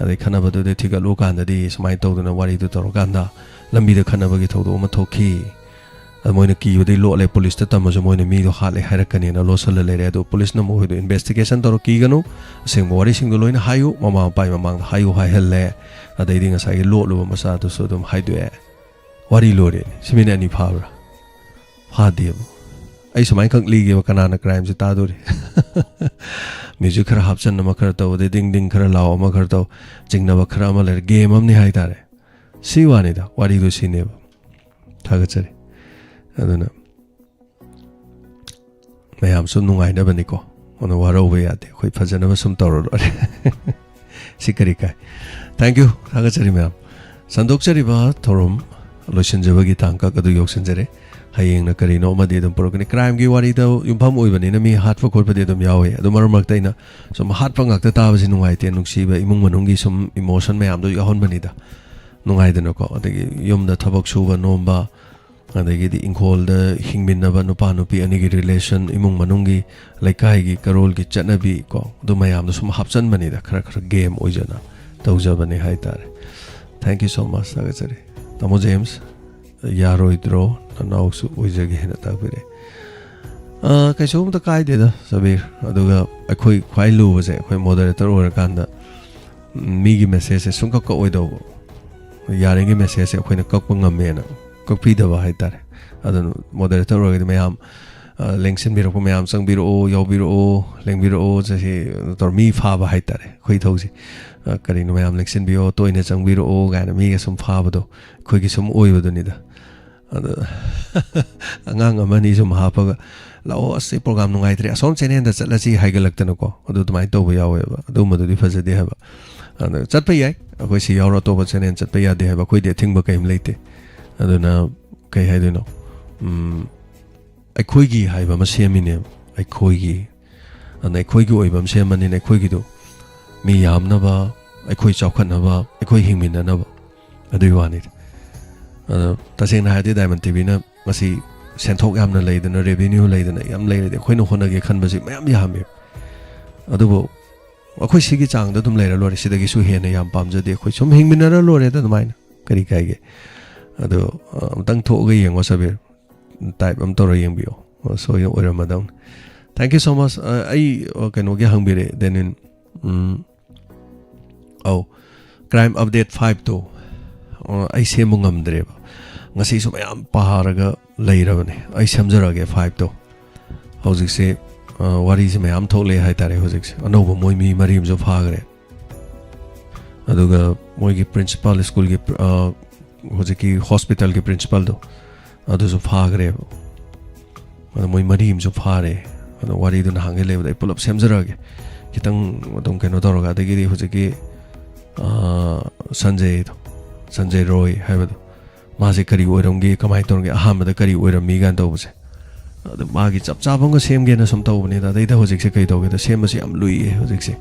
ꯑꯗꯩ ꯈꯠꯅꯕꯗꯨꯗ ꯊꯤꯒꯠꯂꯨ ꯀꯥꯟꯗꯗꯤ ꯁꯨꯃꯥꯏꯅ ꯇꯧꯗꯅ ꯋꯥꯔꯤꯗꯨ ꯇꯧꯔꯀꯥꯟꯗ ꯂꯝꯕꯤꯗ ꯈꯠꯅꯕꯒꯤ ꯊꯧꯗꯣꯛ ꯑꯃ ꯊꯣꯛꯈꯤ꯫ ꯑꯗ ꯃꯣꯏꯅ ꯀꯤꯕꯗꯩ ꯂꯣꯠꯂꯦ, ꯄꯨꯂꯤꯁꯇ ꯇꯝꯃꯁꯨ ꯃꯣꯏꯅ ꯃꯤꯗꯣ ꯍꯥꯠꯂꯦ ꯍꯥꯏꯔꯛꯀꯅꯤꯅ ꯂꯣꯠꯁꯜꯂ ꯂꯩꯔꯦ꯫ ꯑꯗꯣ ꯄꯨꯂꯤꯁꯅ ꯃꯈꯣꯏꯗꯣ ꯏꯟꯚꯦꯁꯇꯤꯒꯦꯁꯟ ꯇꯧꯔ ꯀꯤꯒꯅꯨ, ꯑꯁꯦꯡꯕ ꯋꯥꯔꯤꯁꯤꯡꯗꯣ ꯂꯣꯏꯅ ꯍꯥꯏꯌꯨ, ꯃꯃꯥ ꯃꯄꯥꯒꯤ ꯃꯃꯥꯡꯗ ꯍꯥꯏꯌꯨ ꯍꯥꯏꯍꯜꯂꯦ꯫ ꯑꯗꯩꯗꯤ ꯉꯁꯥꯏꯒꯤ ꯂꯣꯠꯂꯨꯕ ꯃꯆꯥꯗꯨꯁꯨ ꯑꯗꯨꯝ ꯍꯥꯏꯗꯣꯛꯑꯦ꯫ ꯋꯥꯔꯤ ꯂꯣꯏꯔꯦ꯫ ꯁꯤ ꯃꯤꯅꯤꯠ ꯑꯅꯤ ꯐꯥꯕ꯭ꯔꯥ? ꯐꯥꯗꯦꯕ꯫ ꯑꯩ ꯁꯨꯃꯥꯏꯅ ꯈꯛ ꯂꯤꯒꯦꯕ, ꯀꯅꯥꯅ ꯀ꯭ꯔꯥꯏꯝꯁꯦ ꯇꯥꯗꯣꯔꯤ? ꯃ꯭ꯌꯨꯖꯤꯛ ꯈꯔ ꯍꯥꯞꯆꯟ, ꯑꯃ ꯈꯔ ꯇꯧ, ꯑꯗꯩ ꯗꯤꯡ ꯗꯤꯡ ꯈꯔ ꯂꯥꯎ, ꯑꯃ ꯈꯔ ꯇꯧ, ꯆꯤꯡꯅꯕ ꯈꯔ ꯑꯃ ꯂꯩꯔꯦ, ꯒꯦꯝ ꯑꯃꯅꯤ ꯍꯥꯏꯇꯥꯔꯦ꯫ ꯁꯤ ꯋꯥꯅꯤꯗ, ꯋꯥꯔꯤꯗꯣ ꯁꯤꯅꯦꯕ꯫ ꯊꯥꯒꯠꯆꯔꯤ꯫ ꯑꯗꯨꯅ ꯃꯌꯥꯝꯁꯨ ꯅꯨꯡꯉꯥꯏꯅꯕꯅꯤꯀꯣ, ꯑꯗꯨꯅ ꯋꯥꯔꯧꯕ ꯌꯥꯗꯦ, ꯑꯩꯈꯣꯏ ꯐꯖꯅꯕ ꯁꯨꯝ ꯇꯧꯔ ꯂꯣꯏꯔꯦ꯫ ꯁꯤ ꯀꯔꯤ ꯀꯥꯏ? Thank you, ꯊꯥꯒꯠꯆꯔꯤ ꯃꯌꯥꯝ꯫ ꯁꯟꯗꯣꯛꯆꯔꯤꯕ ꯊꯧꯔꯝ ꯂꯣꯏꯁꯤꯟꯖꯕꯒꯤ ꯇꯥꯡꯀꯛ ꯑꯗꯨ ꯌꯧꯁꯤꯟꯖꯔꯦ꯫ ꯍꯌꯦꯡꯅ ꯀꯔꯤꯅꯣ ꯑꯃꯗꯤ ꯑꯗꯨꯝ ꯄꯨꯔꯛꯀꯅꯤ꯫ ꯀ꯭ꯔꯥꯏꯝꯒꯤ ꯋꯥꯔꯤꯗ ꯌꯨꯝꯐꯝ ꯑꯣꯏꯕꯅꯤꯅ ꯃꯤ ꯍꯥꯠꯄ ꯈꯣꯠꯄꯗꯤ ꯑꯗꯨꯝ ꯌꯥꯎꯋꯦ, ꯑꯗꯨ ꯃꯔꯛ ꯃꯔꯛꯇ ꯑꯩꯅ ꯁꯨꯝ ꯍꯥꯠꯄ ꯉꯥꯛꯇ ꯇꯥꯕꯁꯤ ꯅꯨꯡꯉꯥꯏꯇꯦ, ꯅꯨꯡꯁꯤꯕ ꯏꯃꯨꯡ ꯃꯅꯨꯡꯒꯤ ꯁꯨꯝ ꯏꯃꯣꯁꯟ ꯃꯌꯥꯝꯗꯣ ꯌꯥꯎꯍꯟꯕꯅꯤꯗ꯫ ꯅꯨꯡꯉꯥꯏꯗꯅꯀꯣ꯫ ꯑꯗꯒꯤ ꯌꯨꯝꯗ ꯊꯕꯛ ꯁꯨꯕ ꯅꯣꯝꯕ, ꯑꯗꯒꯤꯗꯤ ꯏꯪꯈꯣꯜꯗ ꯍꯤꯡꯃꯤꯟꯅꯕ ꯅꯨꯄꯥ ꯅꯨꯄꯤ ꯑꯅꯤꯒꯤ relation, ꯏꯃꯨꯡ ꯃꯅꯨꯡꯒꯤ, ꯂꯩꯀꯥꯏꯒꯤ ꯀꯔꯣꯜꯒꯤ ꯆꯠꯅꯕꯤ ꯀꯣ, ꯑꯗꯨ ꯃꯌꯥꯝꯗꯣ ꯁꯨꯝ ꯍꯥꯞꯆꯟꯕꯅꯤꯗ, ꯈꯔ ꯈꯔ game ꯑꯣꯏꯖꯅ ꯇꯧꯖꯕꯅꯤ ꯍꯥꯏꯇꯥꯔꯦ꯫ Thank you so much, ꯊꯥꯒꯠꯆꯔꯤ꯫ ꯇꯥꯃꯣ ꯖꯦꯝꯁ, ꯌꯥꯔꯣꯏꯗ꯭ꯔꯣ? ꯅꯅꯥꯎꯁꯨ ꯑꯣꯏꯖꯒꯦ ꯍꯥꯏꯅ ꯇꯥꯛꯄꯤꯔꯛꯑꯦ꯫ ꯑ, ꯀꯩꯁꯨꯝꯇ ꯀꯥꯏꯗꯦꯗ ꯁꯕꯤꯔ꯫ ꯑꯗꯨꯒ ꯑꯩꯈꯣꯏ ꯈ꯭ꯋꯥꯏ ꯂꯨꯕꯁꯦ, ꯑꯩꯈꯣꯏ moderator ꯑꯣꯏꯔꯀꯥꯟꯗ, ꯎꯝ, ꯃꯤꯒꯤ messageꯁꯦ ꯁꯨꯡꯀꯛ ꯀꯛꯑꯣꯏꯗꯧꯕ꯫ ꯌꯥꯔꯤꯉꯩ messageꯁꯦ ꯑꯩꯈꯣꯏꯅ ꯀꯛꯄ ꯉꯝꯃꯦꯅ ꯀꯛꯄꯤꯗꯕ ꯍꯥꯏꯇꯥꯔꯦ꯫ ꯑꯗꯨꯅ moderator ꯑꯣꯏꯔꯒꯗꯤ ꯃꯌꯥꯝ, ꯑ, ꯂꯦꯡꯁꯤꯟꯕꯤꯔꯛꯄ ꯃꯌꯥꯝ, "ꯆꯪꯕꯤꯔꯛꯑꯣ, ꯌꯥꯎꯕꯤꯔꯛꯑꯣ, ꯂꯦꯡꯕꯤꯔꯛꯑꯣ" ꯁꯦ ꯁꯤ ꯇꯧꯔ ꯃꯤ ꯐꯥꯕ ꯍꯥꯏꯇꯥꯔꯦ ꯑꯩꯈꯣꯏ ꯏꯊꯧꯁꯦ꯫ ꯑ, ꯀꯔꯤꯅꯣ ꯃꯌꯥꯝ ꯂꯦꯡꯁꯤꯟꯕꯤꯌꯣ, ꯇꯣꯏꯅ ꯆꯪꯕꯤꯔꯛꯑꯣ ꯀꯥꯏꯅ ꯃꯤꯒ ꯁꯨꯝ ꯐꯥꯕꯗꯣ ꯑꯩꯈꯣꯏꯒꯤ ꯁꯨꯝ ꯑꯣꯏꯕꯗꯨꯅꯤꯗ꯫ ꯑꯗꯣ ꯑꯉꯥꯡ ꯑꯃ ꯑꯅꯤ ꯁꯨꯝ ꯍꯥꯞꯄꯒ, "ꯂꯥꯛꯑꯣ, ꯑꯁ, ꯁꯤ program ꯅꯨꯡꯉꯥꯏꯇ꯭ꯔꯦ, ꯑꯁꯣꯝ channelꯗ ꯆꯠꯂꯁꯤ" ꯍꯥꯏꯒꯠꯂꯛꯇꯅꯀꯣ, ꯑꯗꯨ ꯑꯗꯨꯃꯥꯏꯅ ꯇꯧꯕ ꯌꯥꯎꯋꯦꯕ꯫ ꯑꯗꯨꯝꯕꯗꯨꯗꯤ ꯐꯖꯗꯦ ꯍꯥꯏꯕ꯫ ꯑꯗꯣ ꯆꯠꯄ ꯌꯥꯏ, ꯑꯩꯈꯣꯏ ꯁꯤ ꯌꯥꯎꯔ ꯑꯇꯣꯞꯄ channel ꯆꯠꯄ ꯌꯥꯗꯦ ꯍꯥꯏꯕ ꯑꯩꯈꯣꯏꯗꯤ ꯑꯊꯤꯡꯕ ꯀꯔꯤꯝ ꯂꯩꯇꯦ꯫ ꯑꯗꯨꯅ ꯀꯩ ꯍꯥꯏꯗꯣꯏꯅꯣ? ꯎꯝ, ꯑꯩꯈꯣꯏꯒꯤ ꯍꯥꯏꯕ ꯑꯃ ꯁꯦꯝꯃꯤꯅꯦꯕ, ꯑꯩꯈꯣꯏꯒꯤ꯫ ꯑꯗꯨꯅ ꯑꯩꯈꯣꯏꯒꯤ ꯑꯣꯏꯕ ꯑꯃ ꯁꯦꯝꯕꯅꯤꯅ ꯑꯩꯈꯣꯏꯒꯤꯗꯣ ꯃꯤ ꯌꯥꯝꯅꯕ, ꯑꯩꯈꯣꯏ ꯆꯥꯎꯈꯠꯅꯕ, ꯑꯩꯈꯣꯏ ꯍꯤꯡꯃꯤꯟꯅꯅꯕ, ꯑꯗꯨꯒꯤ ꯋꯥꯅꯤꯗ꯫ ꯑꯗꯣ ꯇꯁꯦꯡꯅ ꯍꯥꯏꯔꯗꯤ Diamond TVꯅ ꯉꯁꯤ ꯁꯦꯟꯊꯣꯛ ꯌꯥꯝꯅ ꯂꯩꯗꯅ, revenue ꯂꯩꯗꯅ ꯌꯥꯝ ꯂꯩꯔꯗꯤ ꯑꯩꯈꯣꯏꯅ ꯍꯣꯠꯅꯒꯦ ꯈꯟꯕꯁꯤ ꯃꯌꯥꯝ ꯌꯥꯝꯃꯦ꯫ ꯑꯗꯨꯕꯨ ꯑꯩꯈꯣꯏ ꯁꯤꯒꯤ ꯆꯥꯡꯗ ꯑꯗꯨꯝ ꯂꯩꯔ ꯂꯣꯏꯔꯦ, ꯁꯤꯗꯒꯤꯁꯨ ꯍꯦꯟꯅ ꯌꯥꯝ ꯄꯥꯝꯖꯗꯦ꯫ ꯑꯩꯈꯣꯏ ꯁꯨꯝ ꯍꯤꯡꯃꯤꯟꯅꯔ ꯂꯣꯏꯔꯦꯗ ꯑꯗꯨꯃꯥꯏꯅ, ꯀꯔꯤ ꯀꯥꯏꯒꯦ? ꯑꯗꯣ, ꯑ, ꯑꯃꯨꯛꯇꯪ ꯊꯣꯛꯑꯒ ꯌꯦꯡꯉꯣ ꯁꯕꯤꯔ, type ꯑꯃ ꯇꯧꯔ ꯌꯦꯡꯕꯤꯌꯣ꯫ ꯑ, ꯁꯣꯏꯗꯅ ꯑꯣꯏꯔꯝꯃꯗꯧꯅꯤ꯫ Thank you so much꯫ ꯑ, ꯑꯩ, ꯑ, ꯀꯩꯅꯣꯒꯤ ꯍꯪꯕꯤꯔꯦ, ꯗꯦꯅꯤꯟ꯫ ꯎꯝ, ꯑꯧ, Crime Update fiveꯇꯣ, ꯑ, ꯑꯩ ꯁꯦꯝꯕ ꯉꯝꯗ꯭ꯔꯦꯕ꯫ ꯉꯁꯤꯁꯨ ꯃꯌꯥꯝ ꯄꯥꯔꯒ ꯂꯩꯔꯕꯅꯦ꯫ ꯑꯩ ꯁꯦꯝꯖꯔꯛꯑꯒꯦ fiveꯇꯣ꯫ ꯍꯧꯖꯤꯛꯁꯦ, ꯑ, ꯋꯥꯔꯤꯁꯦ ꯃꯌꯥꯝ ꯊꯣꯛꯂꯛꯑꯦ ꯍꯥꯏꯇꯥꯔꯦ꯫ ꯍꯧꯖꯤꯛꯁꯦ ꯑꯅꯧꯕ ꯃꯣꯏ ꯃꯤ ꯃꯔꯤ ꯑꯃꯁꯨ ꯐꯥꯈ꯭ꯔꯦ꯫ ꯑꯗꯨꯒ ꯃꯣꯏꯒꯤ principal, ꯁ꯭ꯀꯨꯜꯒꯤ, ꯑ, ꯍꯧꯖꯤꯛꯀꯤ hospitalꯒꯤ principalꯗꯣ, ꯑꯗꯨꯁꯨ ꯐꯥꯈ꯭ꯔꯦꯕ꯫ ꯑꯗꯣ ꯃꯣꯏ ꯃꯔꯤ ꯑꯃꯁꯨ ꯐꯥꯔꯦ꯫ ꯑꯗꯣ ꯋꯥꯔꯤꯗꯨ ꯅꯍꯥꯟꯒꯩ ꯂꯩꯕꯗ ꯑꯩ ꯄꯨꯂꯞ ꯁꯦꯝꯖꯔꯛꯑꯒꯦ꯫ ꯈꯤꯇꯪ ꯑꯗꯨꯝ ꯀꯩꯅꯣ ꯇꯧꯔꯒ, ꯑꯗꯒꯤꯗꯤ ꯍꯧꯖꯤꯛꯀꯤ, ꯑ, ꯁꯟꯖꯦꯗꯣ, ꯁꯟꯖꯦ ꯔꯣꯏ ꯍꯥꯏꯕꯗꯣ, ꯃꯥꯁꯦ ꯀꯔꯤ ꯑꯣꯏꯔꯝꯒꯦ, ꯀꯃꯥꯏꯅ ꯇꯧꯔꯝꯒꯦ, ꯑꯍꯥꯟꯕꯗ ꯀꯔꯤ ꯑꯣꯏꯔꯝꯃꯤ ꯀꯥꯏꯅ ꯇꯧꯕꯁꯦ꯫ ꯑꯗꯨ ꯃꯥꯒꯤ ꯆꯞ ꯆꯥꯕ ꯑꯃꯒ ꯁꯦꯝꯒꯦꯅ ꯁꯨꯝ ꯇꯧꯕꯅꯤꯗ꯫ ꯑꯗꯩꯗ ꯍꯧꯖꯤꯛꯁꯦ ꯀꯩ ꯇꯧꯒꯦꯗ, ꯁꯦꯝꯕꯁꯦ ꯌꯥꯝ ꯂꯨꯏꯌꯦ ꯍꯧꯖꯤꯛꯁꯦ꯫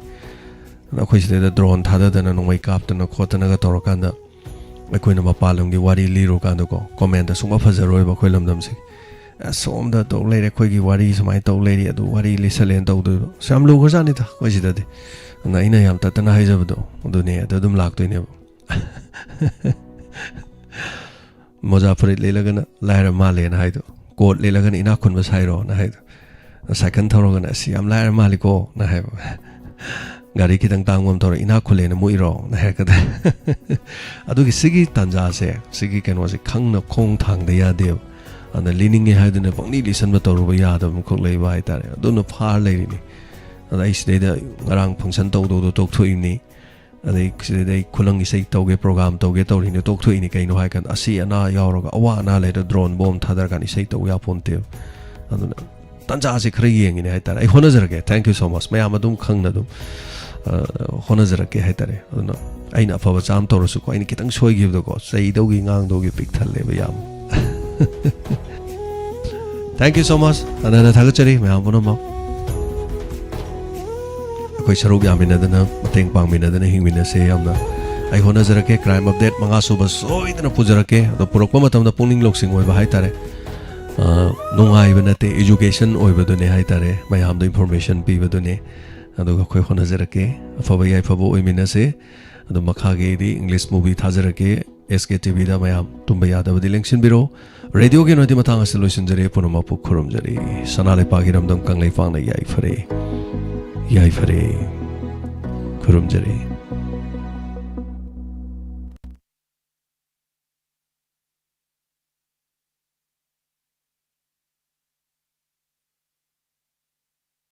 ꯑꯗ ꯑꯩꯈꯣꯏ ꯁꯤꯗꯩꯗ drone ꯊꯥꯗꯗꯅ, ꯅꯣꯡꯃꯩ ꯀꯥꯞꯇꯅ ꯈꯣꯠꯇꯅꯒ ꯇꯧꯔꯀꯥꯟꯗ, ꯑꯩꯈꯣꯏꯅ ꯃꯄꯥꯟ ꯂꯝꯒꯤ ꯋꯥꯔꯤ ꯂꯤꯔꯨꯀꯥꯟꯗꯀꯣ, ꯀꯣꯃꯦꯟꯗ ꯁꯨꯡꯐ ꯐꯖꯔꯣꯏꯕ ꯑꯩꯈꯣꯏ ꯂꯝꯗꯝꯁꯦ꯫ "ꯑꯁ, ꯁꯣꯝꯗ ꯇꯧ ꯂꯩꯔꯦ, ꯑꯩꯈꯣꯏꯒꯤ ꯋꯥꯔꯤ ꯁꯨꯃꯥꯏꯅ ꯇꯧ ꯂꯩꯔꯤ, ꯑꯗꯨ ꯋꯥꯔꯤ ꯂꯤꯁꯜꯂꯦꯅ" ꯇꯧꯗꯣꯏꯕ꯫ ꯑꯁ, ꯌꯥꯝ ꯂꯨꯈ꯭ꯔꯖꯥꯠꯅꯤꯗ ꯑꯩꯈꯣꯏ ꯁꯤꯗꯗꯤ꯫ ꯑꯗꯨꯅ ꯑꯩꯅ ꯌꯥꯝ ꯇꯠꯇꯅ ꯍꯥꯏꯖꯕꯗꯣ ꯑꯗꯨꯅꯦ, ꯑꯗꯨ ꯑꯗꯨꯝ ꯂꯥꯛꯇꯣꯏꯅꯦꯕ꯫ ꯃꯣꯖꯥ ꯐꯨꯔꯤꯠ ꯂꯤꯠꯂꯒꯅ ꯂꯥꯏꯔ ꯃꯥꯜꯂꯦꯅ ꯍꯥꯏꯗꯣ, ꯀꯣꯠ ꯂꯤꯠꯂꯒꯅ ꯏꯅꯥꯛ ꯈꯨꯟꯕ ꯁꯥꯏꯔꯣꯅ ꯍꯥꯏꯗꯣ, ꯁꯥꯏꯀꯜ ꯊꯧꯔꯒꯅ "ꯑꯁ, ꯌꯥꯝ ꯂꯥꯏꯔ ꯃꯥꯜꯂꯤꯀꯣꯅ" ꯍꯥꯏꯕ, ꯒꯥꯔꯤ ꯈꯤꯇꯪ ꯇꯥꯡꯕ ꯑꯃ ꯊꯧꯔ "ꯏꯅꯥꯛ ꯈꯨꯜꯂꯦꯅ ꯃꯨꯛꯏꯔꯣꯅ" ꯍꯥꯏꯔꯛꯀꯗ꯭ꯔꯥ? ꯑꯗꯨꯒꯤ ꯁꯤꯒꯤ ꯇꯥꯟꯖꯥꯁꯦ, ꯁꯤꯒꯤ ꯀꯩꯅꯣꯁꯦ ꯈꯪꯅ ꯈꯣꯡ ꯊꯥꯡꯗ ꯌꯥꯗꯦꯕ꯫ ꯑꯗꯨꯅ ꯂꯤꯅꯤꯡꯉꯦ ꯍꯥꯏꯗꯨꯅ ꯄꯪꯂꯤ ꯂꯤꯁꯟꯕ ꯇꯧꯔꯨꯕ ꯌꯥꯗꯕ ꯑꯃꯈꯛ ꯂꯩꯕ ꯍꯥꯏꯇꯥꯔꯦ꯫ ꯑꯗꯨꯅ ꯐꯥꯔ ꯂꯩꯔꯤꯅꯤ꯫ ꯑꯗ ꯑꯩ ꯁꯤꯗꯩꯗ ꯉꯔꯥꯡ ꯐꯪꯁꯟ ꯇꯧꯗꯧꯗꯣ ꯇꯣꯛꯊꯣꯛꯏꯕꯅꯤ꯫ ꯑꯗꯩ ꯁꯤꯗꯩꯗ ꯑꯩ ꯈꯨꯂꯪ ꯏꯁꯩ ꯇꯧꯒꯦ, ꯄ꯭ꯔꯣꯒꯥꯝ ꯇꯧꯒꯦ ꯇꯧꯔꯤꯅꯤ, ꯇꯣꯛꯊꯣꯛꯏꯅꯤ꯫ ꯀꯩꯅꯣ ꯍꯥꯏꯀꯥꯟꯗ, ꯑꯁꯤ ꯑꯅꯥ ꯌꯥꯎꯔꯒ, ꯑꯋꯥ ꯑꯅꯥ ꯂꯩꯔ ꯗ꯭ꯔꯣꯟ ꯕꯣꯝ ꯊꯥꯗꯔꯀꯥꯟꯗ ꯏꯁꯩ ꯇꯧ ꯌꯥꯄꯣꯟꯇꯦꯕ꯫ ꯑꯗꯨꯅ ꯇꯥꯟꯖꯥꯁꯦ ꯈꯔ ꯌꯦꯡꯉꯤꯅꯦ ꯍꯥꯏꯇꯥꯔꯦ꯫ ꯑꯩ ꯍꯣꯠꯅꯖꯔꯒꯦ꯫ Thank you so much꯫ ꯃꯌꯥꯝ ꯑꯗꯨꯝ ꯈꯪꯅ ꯑꯗꯨꯝ, ꯑ, ꯍꯣꯠꯅꯖꯔꯛꯀꯦ ꯍꯥꯏꯇꯥꯔꯦ꯫ ꯑꯗꯨꯅ ꯑꯩꯅ ꯑꯐꯕ ꯆꯥꯝ ꯇꯧꯔꯁꯨꯀꯣ, ꯑꯩꯅ ꯈꯤꯇꯪ ꯁꯣꯏꯈꯤꯕꯗꯀꯣ, ꯆꯩꯗꯧꯒꯤ ꯉꯥꯡꯗꯧꯒꯤ ꯄꯤꯛ ꯊꯜꯂꯦꯕ ꯌꯥꯝ꯫ Thank you so much꯫ ꯍꯟꯅ ꯍꯟꯅ ꯊꯥꯒꯠꯆꯔꯤ ꯃꯌꯥꯝ ꯄꯨꯝꯅꯃꯛ꯫ ꯑꯩꯈꯣꯏ ꯁꯔꯨꯛ ꯌꯥꯃꯤꯟꯅꯗꯅ, ꯃꯇꯦꯡ ꯄꯥꯡꯃꯤꯟꯅꯗꯅ ꯍꯤꯡꯃꯤꯟꯅꯁꯦ꯫ ꯌꯥꯝꯅ ꯑꯩ ꯍꯣꯠꯅꯖꯔꯛꯀꯦ꯫ Crime update ꯃꯉꯥ ꯁꯨꯕ ꯁꯣꯏꯗꯅ ꯄꯨꯖꯔꯛꯀꯦ꯫ ꯑꯗꯣ ꯄꯨꯔꯛꯄ ꯃꯇꯝꯗ ꯄꯨꯛꯅꯤꯡ ꯂꯧꯁꯤꯡ ꯑꯣꯏꯕ ꯍꯥꯏꯇꯥꯔꯦ꯫ ꯑ, ꯅꯨꯡꯉꯥꯏꯕ ꯅꯠꯇꯦ, education ꯑꯣꯏꯕꯗꯨꯅꯦ ꯍꯥꯏꯇꯥꯔꯦ꯫ ꯃꯌꯥꯝꯗ information ꯄꯤꯕꯗꯨꯅꯦ꯫ ꯑꯗꯨꯒ ꯑꯩꯈꯣꯏ ꯍꯣꯠꯅꯖꯔꯛꯀꯦ꯫ ꯑꯐꯕ ꯌꯥꯏꯐꯕ ꯑꯣꯏꯃꯤꯟꯅꯁꯦ꯫ ꯑꯗꯣ ꯃꯈꯥꯒꯤꯗꯤ English movie ꯊꯥꯖꯔꯛꯀꯦ꯫ S K T V ꯗ ꯃꯌꯥꯝ ꯇꯨꯝꯕ ꯌꯥꯗꯕꯗꯤ ꯂꯦꯡꯁꯤꯟꯕꯤꯔꯣ꯫ ꯔꯦꯗꯤꯑꯣꯒꯤ ꯑꯣꯏꯅꯗꯤ ꯃꯇꯥꯡ ꯑꯁꯤꯗ ꯂꯣꯏꯁꯤꯟꯖꯔꯦ꯫ ꯄꯨꯝꯅꯃꯛꯄꯨ ꯈꯨꯔꯨꯝꯖꯔꯤ꯫ ꯁꯅꯥ ꯂꯩꯄꯥꯛ ꯏꯔꯝꯗꯝ ꯀꯪꯂꯩꯄꯥꯛꯅ ꯌꯥꯏꯐꯔꯦ, ꯌꯥꯏꯐꯔꯦ꯫ ꯈꯨꯔꯨꯝꯖꯔꯤ꯫